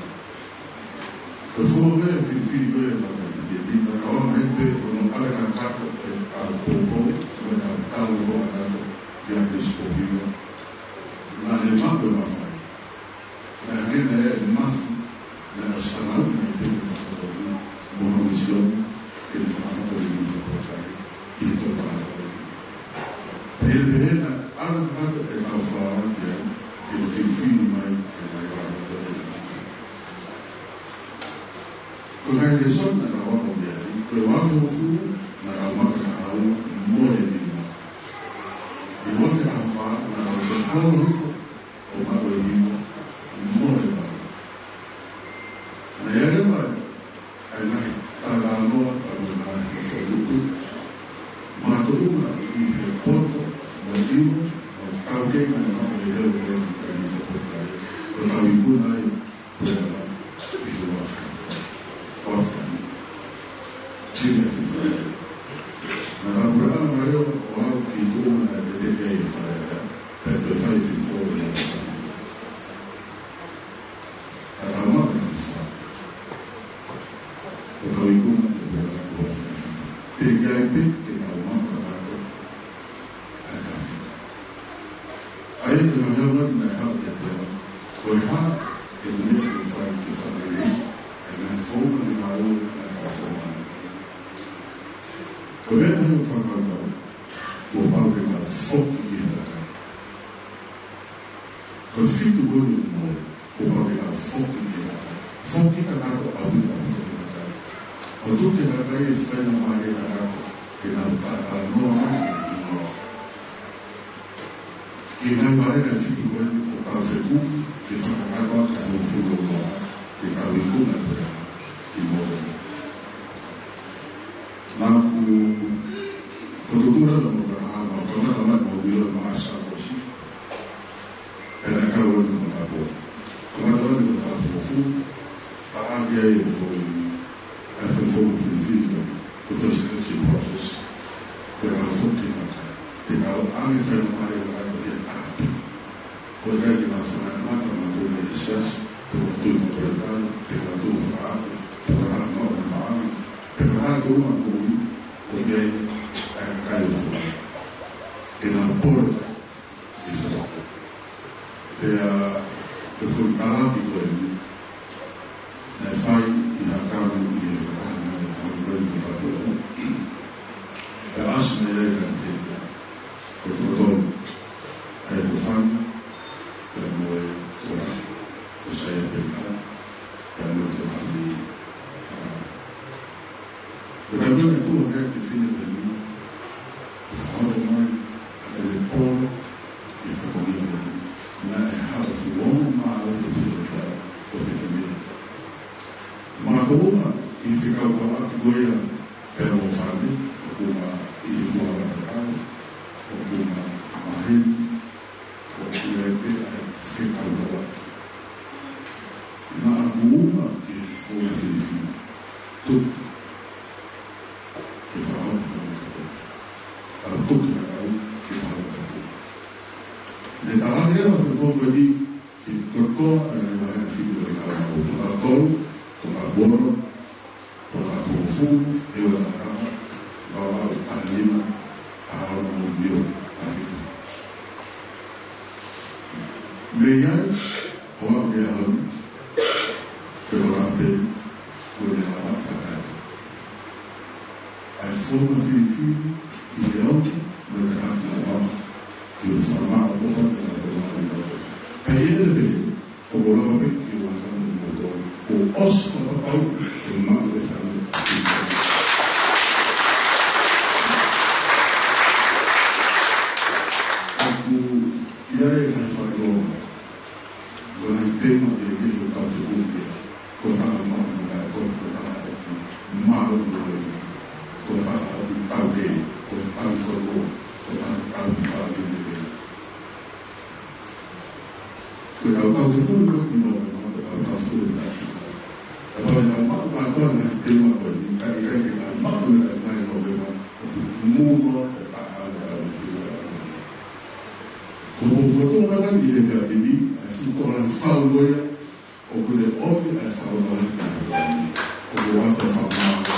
Ko e foʻi meʻa filifili ko ē ʻa e Laumālie Māʻoniʻoni, ʻa e ʻaonga he pē ʻo hono ʻalekakato ʻe ʻa e poupou, mo e ʻa e kau foʻi ʻakato ʻi he ʻAkilisi Pōhiva. Naʻa ne maʻu e mafai. Naʻe hangē naʻe mafi, naʻe ʻosi fanauʻi naʻe pē ko e fakakaukau ni, mo hono misiona, ke ne fakahoko e liliu fakapolokalama, ʻi he tō tānaki ko ē. Pea pehē naʻe ʻalekakato e kau fānau ki ai, ke ne filifili mai, ke ne ʻai vāhenga ko ē. Ko e ngaahi lēsoni naʻa tau ako mei ai, ko e uafe hongofulu naʻa tau maʻu e kahaʻu mo e nima. ʻI he uafe hongofulu naʻa tau toe hao hifo ʻo maʻu e hiva mo e valu. Naʻe ʻi ai leva ʻa e ngaahi talanoa, ʻa e ngaahi foʻi utu, Tau ikuna e pea ʻa e ua fai. Pea ʻi ai pē ke tau maʻu kakato ʻa e tafi. ʻA ia te mau hea mai naʻe haʻu ia te au. Ko e hā ʻe meʻa ke fai ke fakalelei ʻa e ngaahi founga ni mālō naʻe tau founga. Ko e meʻa ʻe taha ʻoku fakakaukau, kuo pau ke tau foki ki he kakai. Ko e fitu ko eni ʻoku mole, kuo pau ke tau foki ki he kakai. Foki kakato ʻaupito ʻaupito ki he kakai. ʻO tuku ki he kakai e faingamālie kakato ke nau talatalanoa mai ki he hingoa. Ki he ngaahi vahe naʻe fitu ko eni ʻoku tau fekuki ke fakakakato ʻaki ʻa e hongofulu ʻo e ua, ke tau ikuna e puleʻanga ʻi Mōtoni. Naʻa ku fokotuʻu leva mo Fakahā, mau kamata mai mo Vilo Maʻasi ʻo Kosi. Pea naʻe kau eni mo Tapo. Kamata eni mo Tapo Fu. Pea ʻi ai e foʻi, e foʻi founga filifili ko e first selection process. Pea kau foki ʻa e kakai. Pea kau ʻange faingamālie ʻa e kakai ke ʻapi. Ko e kakai ke nau fakamanatu mautolu mei he siasi, pe ko e tuʻi fakapolitikale, pe ko e tuʻi fakaapu, pe ko e hā maʻu e maama, pe ko e hā tuʻunga moʻui, ʻoku ʻi ai ʻa e kakai ʻo fua. Ke nau pole ʻi he fua. Pea, ko e foʻi tala ki ko eni, naʻe fai ʻi Hakamu ʻi he fakahā mai e fānau ko eni ko Tapu. Pea ʻasi mai ai ka te ia. Ko e toko tolu, ʻa e ko Fana, pea mo e tokotaha ko Saia Peita, pea mo e tokotaha mei, ʻa, ko e taimi naʻe tuʻu hake ai e fefine ko eni, ʻo fakahoko mai ʻa e lepolo ʻi he fatongia ko eni, naʻe haʻu ʻo fuongo mālohi e pito ʻo e tau ʻo e fefine. Makatuʻunga ʻi he fekauʻaki ko ia, pea mo Fane, ʻoku ma ʻi he fuaʻanga tatau, ʻoku ma maheni, ʻoku ʻi ai pē ʻa e fekauʻaki. Naʻa ku uma ki he founga filifili, tuku ke fakahoko ʻa e founga. Ka tuku ke fakahoko ʻa e founga. Ne tala leva e founga ni, ʻi he kotoa ʻa e ngaahi vahe naʻe fitu ʻa e kau mau, toko tolu, toko ono, toko hongofulu, ʻe ua taha, valu valu, taha nima, taha ono, nima, taha fitu. Mei ai, ʻo aʻu ki he ʻaho ni, ke tau ʻape, ko e lava ʻa e kakai. ʻA e founga filifili, ʻi he ʻaho ni, mo e kakai ʻa e ʻaho ni, ke u sama o popa ke la founga ni ʻaho ni. Pea ʻi heʻene pehē, ʻoku ou lava pē ke u ʻalu mo moutolu, kuo ʻosi fakapapauʻi ke maʻu e fānau. ʻOku ʻi ai e ngaahi fakalongo, ko e ngaahi tēma kehekehe ʻoku tau fekumi ki ai. Ko e taha maʻu mo e taha kovi, ko e taha ʻoku mālohi mo e, ko e taha ʻoku taukei, ko e taha fakalongo, ko e taha ʻoku tau fāmili mo e. Ko e tau tau fekumi ko eni ʻo, ko e tau tau fekumi ko eni. Kapau ʻe tau maʻu kātoa e ngaahi tēma ko eni, ka ʻikai ke tau maʻu e ngaahi fakalongo, ʻoku muʻa e taha ʻo e tau fekumi. Ko hoʻo fokotuʻu mai ʻi he efiafi ni, ʻa e fuʻu tokolahi fau ko ia, ʻoku ne ʻomi ʻa e fakalotolahi ki he ʻOtua. ʻOku ou ʻoatu e fakamālō.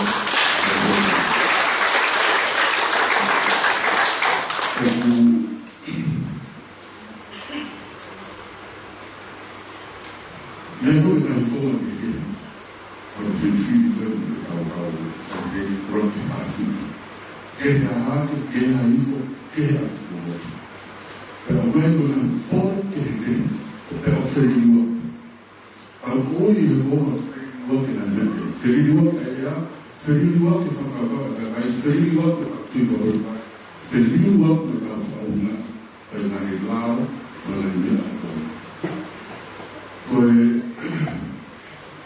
ʻOku ʻi ai foki e ngaahi founga kehekehe. ʻOku ou fifili pē mo e kau kau, ʻoku ou fifili pē mo e kau kau. Kehe ʻa hake, kehe ʻa ifo, kehe ʻa tuku motu. Pea ʻomai ko e ngaahi pole kehekehe, pea ʻoku feliliuaki. Tau moʻui he moʻui feliliuaki e ngaahi meʻa kehe. Feliliuaki e ʻea, feliliuaki e fakakaukau ʻa e kakai, feliliuaki e tuʻi fakapolitikale, feliliuaki e kau fakaʻuhinga ʻo e ngaahi lao, mo e ngaahi meʻa ʻo e moʻui. Ko e,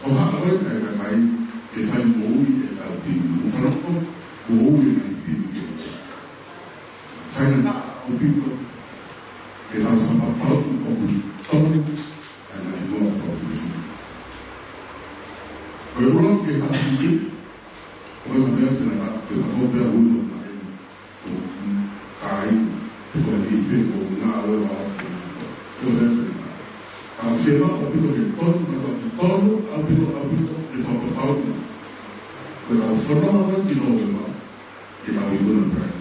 ʻoku haʻu ai e kakai ke fai moʻui e kau timi. Mo fanongo, moʻui e ngaahi timi kehekehe. Faingataʻa ʻaupito ke tau fakapapauʻi ʻoku tonu ʻa e ngaahi hingoa ʻoku tau fili. Ko e ʻuluaki ke tau fili, ko e meʻa ke na, ke na fō pea ui ʻo maheni, ʻo kai, pe ko e niʻihi pē ʻoku ngāue ʻo aʻu ki he meʻa ko ē. Ko e meʻa ke na. Ka fiemaʻu ʻaupito ke tonu, ka ke tonu, ʻaupito, ʻaupito, ke fakapapauʻi Ko e lau fononga mai ki Nōvema, ke tau ʻi Woodland Park.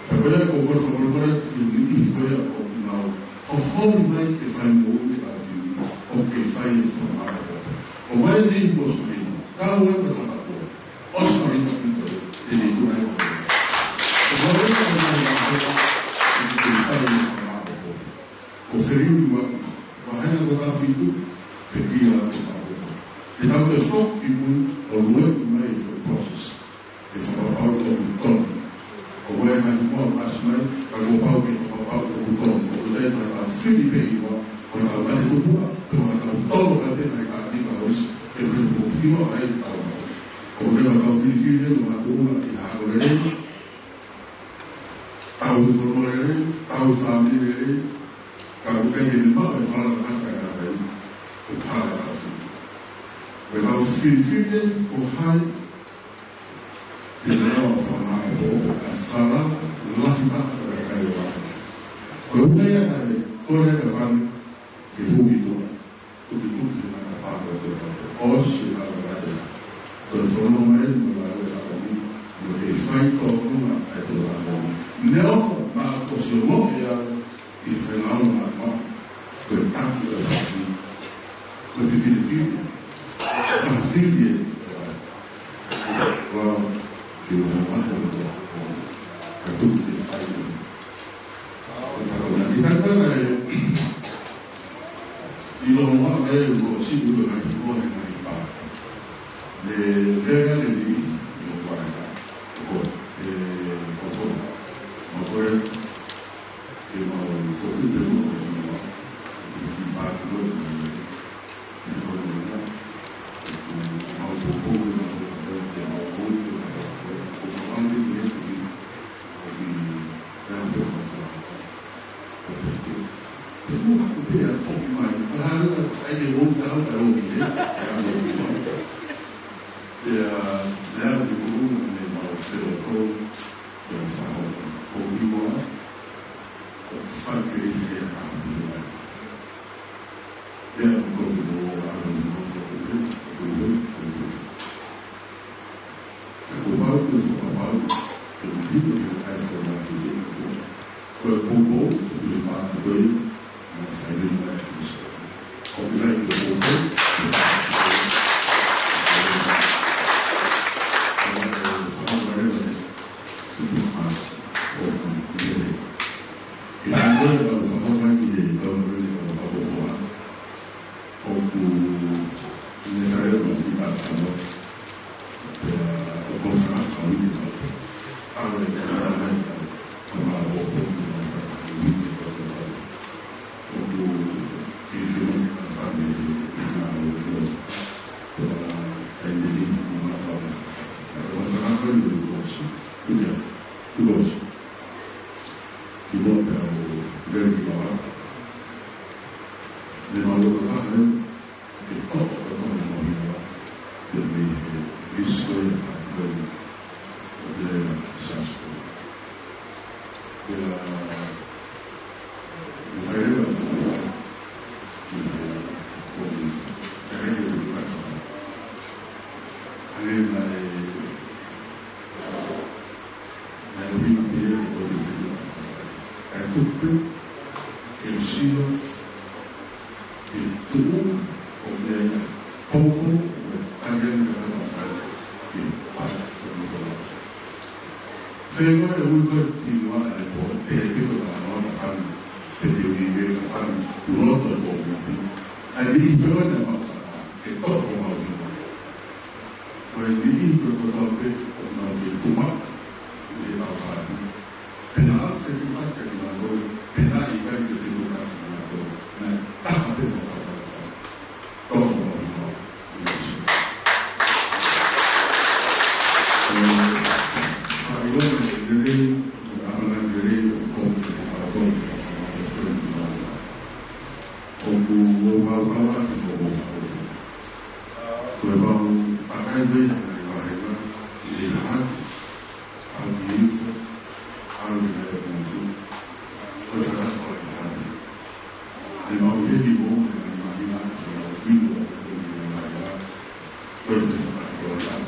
Pea ko e lau ko e lau fononga mai ki he niʻihi ko ia ʻoku nau hoholi mai ke fai moʻui ʻa e ʻApiuki, ʻoku kei fai e fononga ʻapoʻapo. ʻO fai e niʻihi ko Sumino, kau ai ko e tangata ko ē, ʻosi mai ʻaupito, ʻe ne ʻi ai ko e. ʻO fai e fononga ʻapoʻapo, ʻe kei fai e fononga ʻapoʻapo. ʻO feliuliuaki, vahe ʻe taha fitu, pea pehē atu ki he fakafofonga. Ke tau toe foki ki mui, ʻo lueʻi mai e foʻi process. ʻE fakapapauʻi ʻoku tonu. ʻO ʻi ai e ngaahi meʻa ʻoku ʻasi mai, ka kuo pau ke fakapapauʻi ʻoku tonu. ʻOku ʻikai ko ʻetau fili pē ʻi muʻa, ko ʻetau mate tupuʻa, pe ko ʻetau tolo mai pē ngaahi kāpika ʻosi, ke mui ko fiwa ai tau. ʻOku ʻikai ko ʻetau filifili he ʻoku mātuʻaki ha ako lelei, tau fononga lelei, tau fāmili lelei, ka ʻoku ʻikai ke ne maʻu e falala ʻa e tangata ia, ʻoku hala ʻetau fili. Ko ʻetau filifili ko hai, te ne lava ʻo fakamaʻopoʻopo ʻa e falala lahi taha ʻa e kakai ʻo e ʻaho. Ko e ʻuhinga ia naʻe kole ʻe Fani ke hū ki tuʻa. Tukituki he matapā ko e tō tau. ʻOsi ʻa e ʻaho ʻa e tēnā. Ko e fononga mai mo e lau e ʻaho ni, mo e fai tō nunga ʻa e tō ʻaho ni. Neongo naʻa ku ʻosi ongoʻi ʻe au ʻi he fengauna ma, ko e taki ʻo e taki. Ko e fifilifili. Ka fili e, ua, ki ua ʻaho ni, ka tuku ke fai. ʻI he taimi ko ē, ʻi loto mai ʻo siʻi ʻulu mai ʻi he ngaahi pā. Ne lea ʻa e niʻihi ʻi hoku vaʻinga, ko e fofo. Ma ko e, ke mau fotu pē mo e fononga. ʻI he pā ko ē, ʻi he fononga. Mau poupou, mau poupou, ke mau poupou, ke mau poupou, ke mau poupou, ke mau poupou. Te mua ʻoku pehē foki mai, ʻa e ʻai e ʻou tau tau ni, ē? ʻE ʻai e ʻou tau. Pea, pea ʻoku ʻi ai e mau selo tau, pea fāhoko, ʻoku ʻi muʻa, ʻoku fai pē ʻi he ʻaho ni. Pea ʻoku ʻi muʻa, ʻa e mau foki pē, foki pē, foki pē. Ka kuo pau ke fakapapauʻi, ke mahino ki he kakai Filipiné, ko e poupou, ko e pāta ko ē, naʻe fai mai ʻe Kalaisi. ʻOku ʻikai ko e poupou, ko e pāta ko ē. Ko e fakapapauʻi, ko e pāta ko ē. ʻI he ʻaho ni, ʻoku ou fakapapauʻi, ʻoku ou fakapapauʻi, ʻoku ne fai ʻa e masi ʻa Tano. Pea ʻoku ou fakakaukau ʻi he ʻaho ni, ʻa e ʻaho ni, ʻa e ʻaho ni, ʻoku ou kei fili ʻa e fāmili ʻi he ʻaho ni. Pea ʻai meni ʻi he ʻaho ni. ʻOku ou fakakaukau ʻi he ʻaho ni, ʻoku ou kimuʻa pea u lele ki lalo. Ne mau loto taha leva, ke toʻo kotoa ʻene mau hina, ke mei he lisi ko ia ʻa e pāti ko ia, ʻo lea ʻa Sāsiko. Pea, ne fai leva e fononga, ʻi he, ko e, ʻa e, ʻa e, ʻa e, ʻa e, Naʻe ʻuhinga pē ia ke kole ke fai. Kae tuku pē, ke u sio, ke tuʻu, ʻo meʻa ia, poupou, ʻo meʻa, tali ange ka tau fai, ke pata, ke mou tau fai. Fēfē e ui ko e ʻi muʻa ʻa e pō, te ke piko ka tau fai, pe te ui me ka fai, loto e pō me piko. ʻA e niʻihi pē ʻoku mau fai, ke tō ko mau piko. Ko e niʻihi ko e kotoa pē ʻoku nau kei tuʻu maʻu ʻi he ʻaho ni. Pea naʻa ku fetūʻaki kinautolu, pea naʻe ʻikai ke fetūʻaki kinautolu. Naʻe taha pē mau fakaʻatā. Tō ko mau piko. Fai ʻo ne lelei, ʻo ne lelei, ʻo ne lelei, ʻo ne lelei, ʻo ne lelei. ʻOku ou mau kau atu ko mau fakaʻofa. Ko e mau pakai mai ʻa e ngaahi vāhenga, ʻi he hahake, ʻalu ki hifo, ʻalu ki he motu. Ko e fakahoko ʻa e hahake. Ne mau heni mo e ngaahi māhina, ko e mau fiu ʻa e ngaahi vāhenga. Ko e fakahoko ʻa e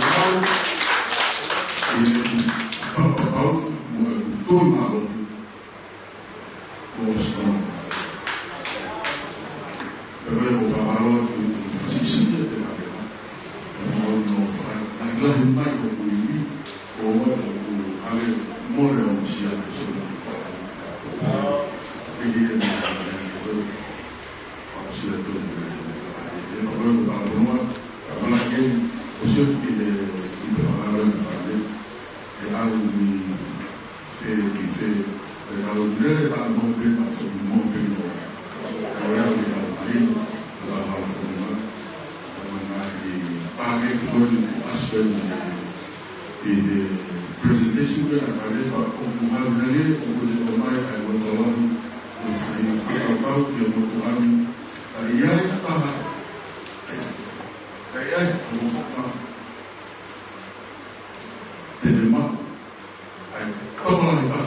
ʻalu, ʻi he fakapapau mo e tui mālohi, mo e ʻosi tonu. Pea ko e fakamālō atu ki he fasi sini te mare. Pea mo no fai, lahi lahi mai ʻoku ivi, ʻo ʻoku ʻave mole ʻo sia e sona. Pea hia ni, ʻi he presentation ko ē naʻe fai, pea ʻoku hangē ʻoku ne ʻomai ʻa e loto lahi, ʻo fai ʻa e fakapapau ki he motuʻa ni, ʻa ia ʻe taha, ʻa ia ʻe taha, te ne maʻu ʻa e tokolahi taha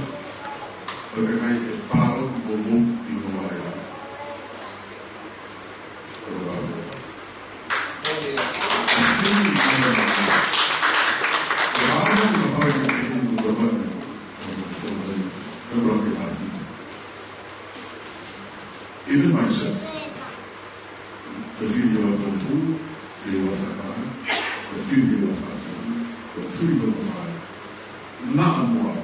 ʻo e kakai ʻe pāloti mo vouti ʻi hono vaʻe. Even myself, the video of the food, the video of the, the video of the, the video of the, naʻa mo au.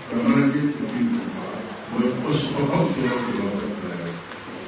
Pea mana ke te fili ko fā. Mo e ʻosi papau ke au ke lau ka fai.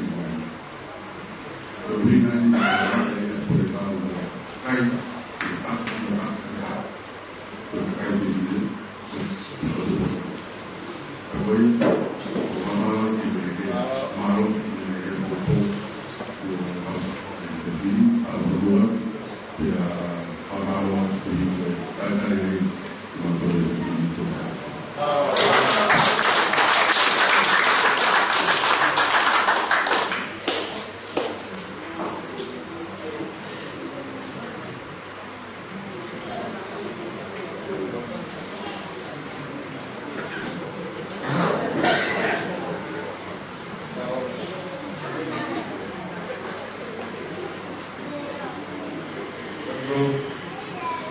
ʻi mai. Ko e ʻuhinga ia ʻa e pule lau ʻa e kakai, ʻa e kakai, ʻa e kakai, ʻa e kakai ʻi he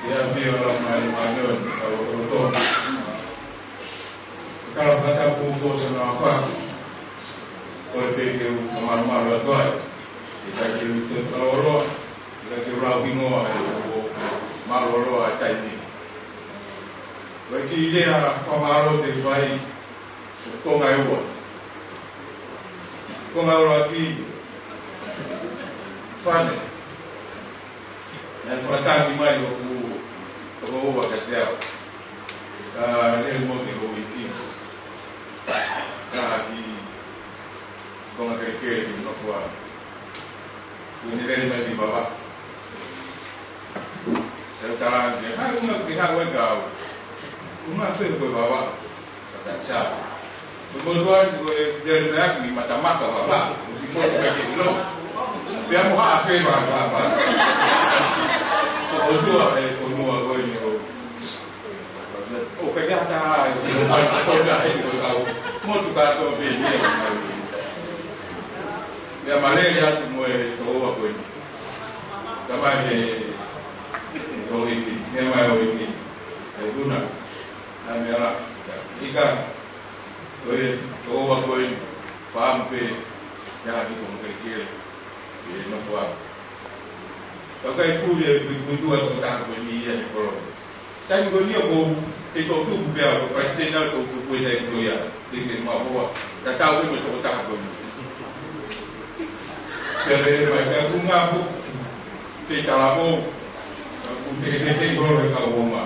Ia, pia la mai, mai, mai, mai, mai, mai. Kala fata kuo kuo sa na fa. Ko e pē ke u fakamālō atu ai. ʻIkai ke u te kalolo, ʻikai ke u lau hingoa, ʻe u mālōlō ʻa e taimi. Ko e kiʻi lea fakamālō te u fai, ko e konga ʻe ua. Konga ʻuluaki, Fane. Naʻe fakatangi mai hoku, hoku tokoua kiate au. Ka lele mo te houʻeiki. Ka ki Tonga kelekele ki Nofoa. Ko ʻene lele mai ki Vavaʻu. Te u tala ange, hai, ʻuhinga ke haʻu ai ka au. ʻUhinga pē ko e Vavaʻu. Ka ta sa. Ko e motuʻa ni ko e lele mai ʻaki mata maka Vavaʻu. Ko e motuʻa ke ʻilo. Pea mo haʻa fē Vavaʻu. Ko e ʻOtua ʻe fonua ko eni ʻo ʻo pehē ʻe ha taha, ʻo mai, ʻo mai, ʻo kau, motu kātoa pē ni. Meʻa mālie atu mo e tokoua ko eni. Ka mai he, ʻo hiki, meʻa mai ʻo hiki. ʻE Vuna, ʻa e meʻa la, ika, ko e tokoua ko eni, fāmu pē, ia ki Tonga kelekele, ʻi Nofoa. Ka ʻikai puli e puipuituʻa tokotaha ko eni ia he kolo. Taimi ko eni ʻoku ou, te u tuku pē au, ko e palesiteni au te u tuku e taimi ko ia, te ke mau hoa, tatau pē mo e tokotaha ko eni. Pea pehē mai, ka ku ngapu, te tala mo, ka ku te te te kolo e kau oma.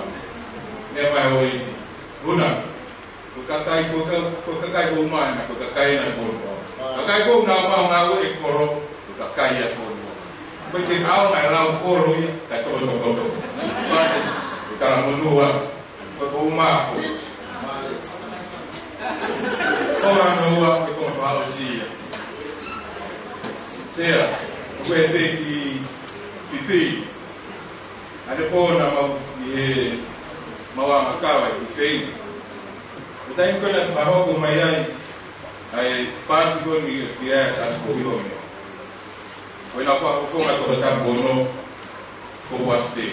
Meʻa mai ʻo hiki, Vuna, ko e kakai, ko e ka-, ko e kakai ko ʻoku ʻomai na, ko e kakai ʻena ʻo e fonua. Kakai ko ʻoku nau maʻu ngāue ʻi he kolo, ko e kakai ʻa e fonua. Ko e te kau ngai lau kolo ia, ka toko toko toko. Pate, ko e tala monū ā, ko e ko uma ko. Ko ʻa noa, ko e ko fakaʻosi ia. Sea, ko e pē ki, ki fei. ʻAne pō naʻa mau ʻi he mau ʻa Makawa ʻi fei. Ko e taimi ko ē naʻe fakahoko mai ai, ʻa e paati ko eni ki ai ʻa Sāsi Kohiʻo mea. Ko ʻena fakafofonga tokotaha ko eni, ko Uasitē.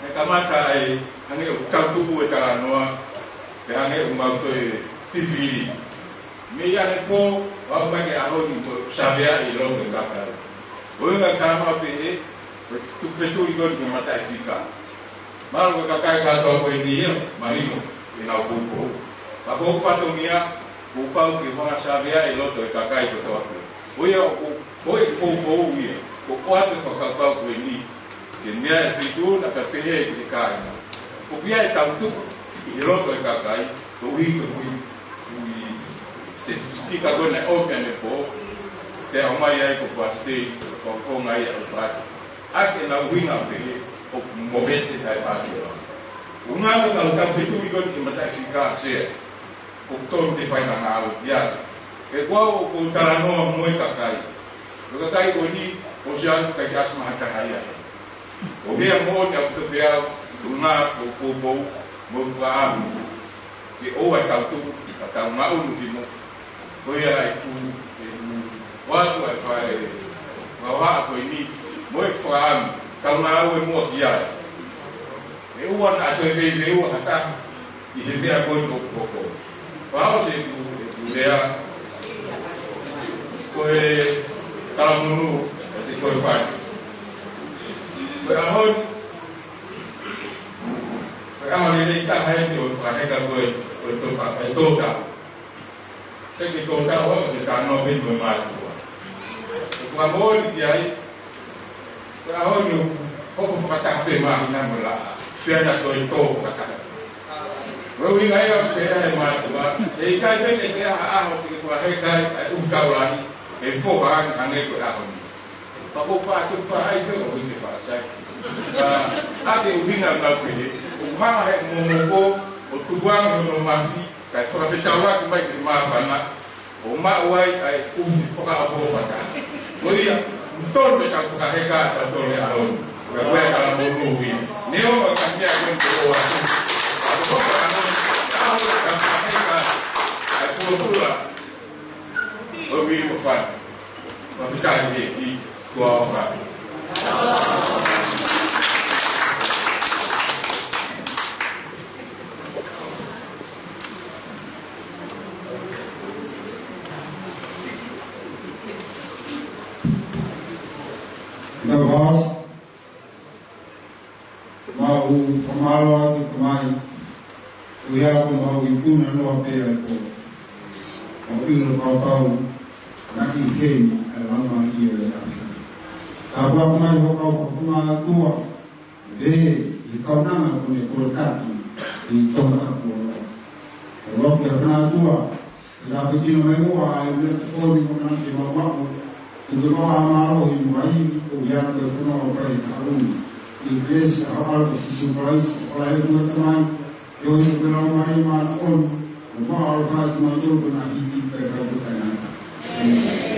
Naʻe kamata ai, hangē ʻoku tau tuku e talanoa, pea hangē ʻoku mau toe fifili. Mei ʻanepō, ʻo aʻu mai ki he ʻaho ni mo e savea ʻi loto e kakai. ʻUhinga e talanoa pehē, ko e tuku fetuʻu ʻi ko eni ki he mataʻifika. Mahalo ko e kakai kātoa ko eni ia, mahino. ʻenau poupou. Ka ko e fatongia, kuo pau ke fakasaveaʻi e loto ʻo e kakai kotoa pē. Ko ia ʻoku, ko e poupou ia, kuo ʻoatu e fakakaukau ko eni, ke meʻa e feituʻu na ka pehē ki he kāinga. ʻOku ʻi ai e tautuku ʻi he loto ʻo e kakai, koeʻuhi ko e fui, fui, te tika ko ena ʻo pia ne pō, te ʻomai ai ko Pasitei, ko Fonga ia ʻo Pati. ʻA ʻenau ʻuhinga pehē, ʻoku movete ai Pati. ʻUhinga ko ʻetau tau fetuʻu ko eni ki he Mataʻifika Sea. ʻOku tonu ke fai ha ngāue ia. He ko au ʻoku ou talanoa mo e kakai. Ko e kakai ko eni, ʻosi ʻalu kae ʻasi mai ha taha ia. ʻO meʻa moʻoni ʻaupito pē au, ʻuhinga ko e poupou, mo e fakaʻamu. Ke ʻoua ʻe tautuku, ka tau maʻu ki mo. Ko ia ʻeku, ʻeku ʻoatu ʻa e fai, fakaʻamu ko eni, mo e fakaʻamu, tau ngāue muʻa ki ai. ʻE ʻoua naʻa toe veiveiua ha taha, ʻi he meʻa ko eni ʻoku hoko. Pea ʻosi ʻeku, ʻeku lea, ko e talamonū, ʻo te ko e fai. Ko e ʻaho ni, ko e ʻaho lelei taha eni ʻo e fakaheka ko e, ko e tōta, ko e tōta. He ko e tōta ʻoku ke talanoa pē mo e mātuʻa. ʻOku ou moʻoni ki ai, ko e ʻaho ni ʻoku hoko fakataha pē māhina mo e laʻā. Pea naʻa toe tō fakataha. Ko e ʻuhinga ia ʻoku pehē ʻe he mātuʻa, ʻe ʻikai pē ke ʻi ai ha ʻaho te ke fakaheka ai ʻa e ʻufi taulahi, ʻe foha ange hangē ko e ʻaho ni. Ka ko e faʻa tuku faʻa ʻai pē ko e ʻuhi ke faʻa sai. Ka, ʻa e ʻuhinga ʻoku pehē, ʻoku hanga ʻe he momoko, ʻo tukuange hono mafi, kae fakafetaulaki mai ki he māfana, ʻo maʻu ai ʻa e ʻufi fakaʻofoʻofa taha. Ko ia, ʻoku tonu ke tau fakaheka ʻa tautolu he ʻaho ni. Ka ko e talamonū ia. Neongo ʻa e meʻa ko eni ʻoku ʻoatu. Ka ko e talamonū, ʻaho ni tau fakaheka ʻa e pulopula ʻo e uiuiʻofani. Fakafetaʻi ki he ʻEiki, ko e ʻofa. Nau hos. Mau fakamālō atu ki he Tamai, ʻoku ʻi ai ko e mau ʻi tuna noa pē ʻa e pō. Mau ʻilo kapau naʻe ʻi heni ʻa e Laumālie ʻo e ʻAfiona. Ka ʻoku ʻomai ho kau fakamātuʻa, pehē ʻi he kaunanga kuo ne kole taki ʻi Tonga kuo noa. ʻOku ʻi ai e fakamātuʻa, ʻi he ʻaho ni ʻoku mai muʻa ʻa e meʻa ko eni ko ena ke mau maʻu, ʻi he ʻofa mālohi mo e ivi, ʻoku ʻi ai ko e fono ʻo e palai taʻu ni. ʻI he kelesi ʻa ho ʻAlo ko Sīsū Kalaisi, ʻofa lahi ʻa e ʻOtua ko e Tamai, feohi ʻa e Laumālie Māʻoniʻoni, ʻo maʻu ʻa e ʻaloʻofa kiate kimautolu koeʻuhi ko e hiki pea mo e kau taʻengata. ʻĒmeni.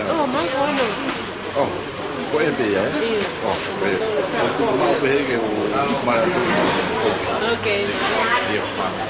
Oh, mai ko ena. Oh, ko e pē ia, ē? ʻIo. Oh, ko e. Ko e mau pehē ke u mai atu. Ok. ʻIo, mana.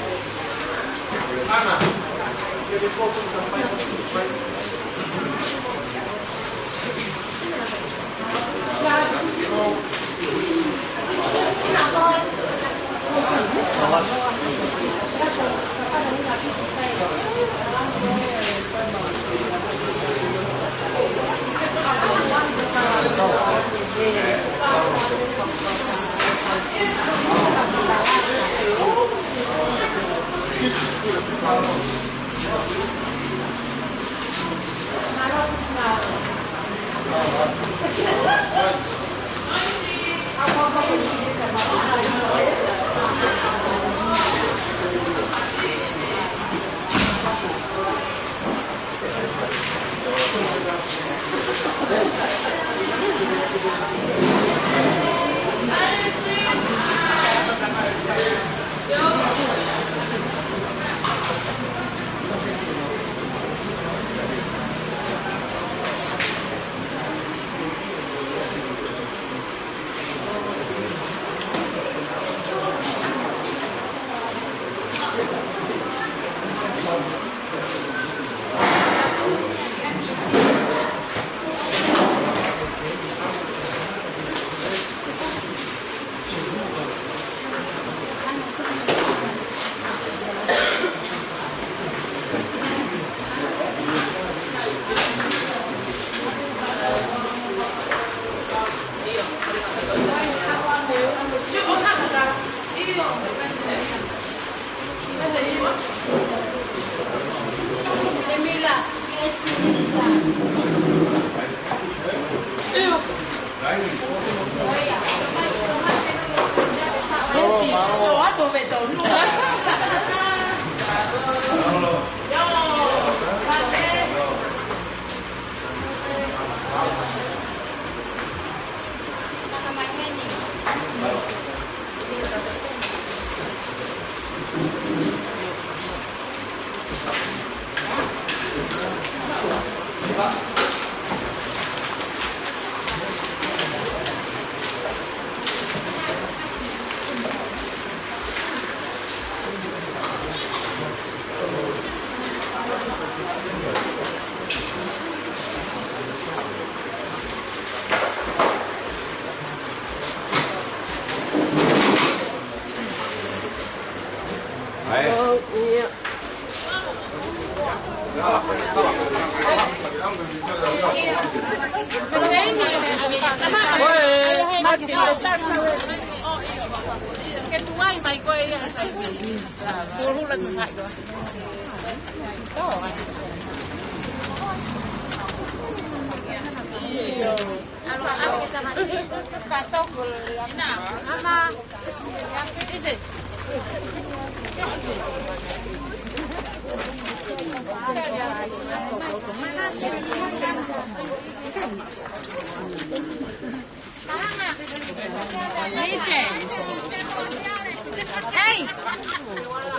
Hei!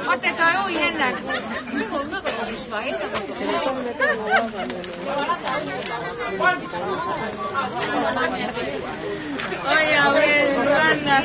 ʻO te toe ui hena. ʻOi, ʻauē, Luana.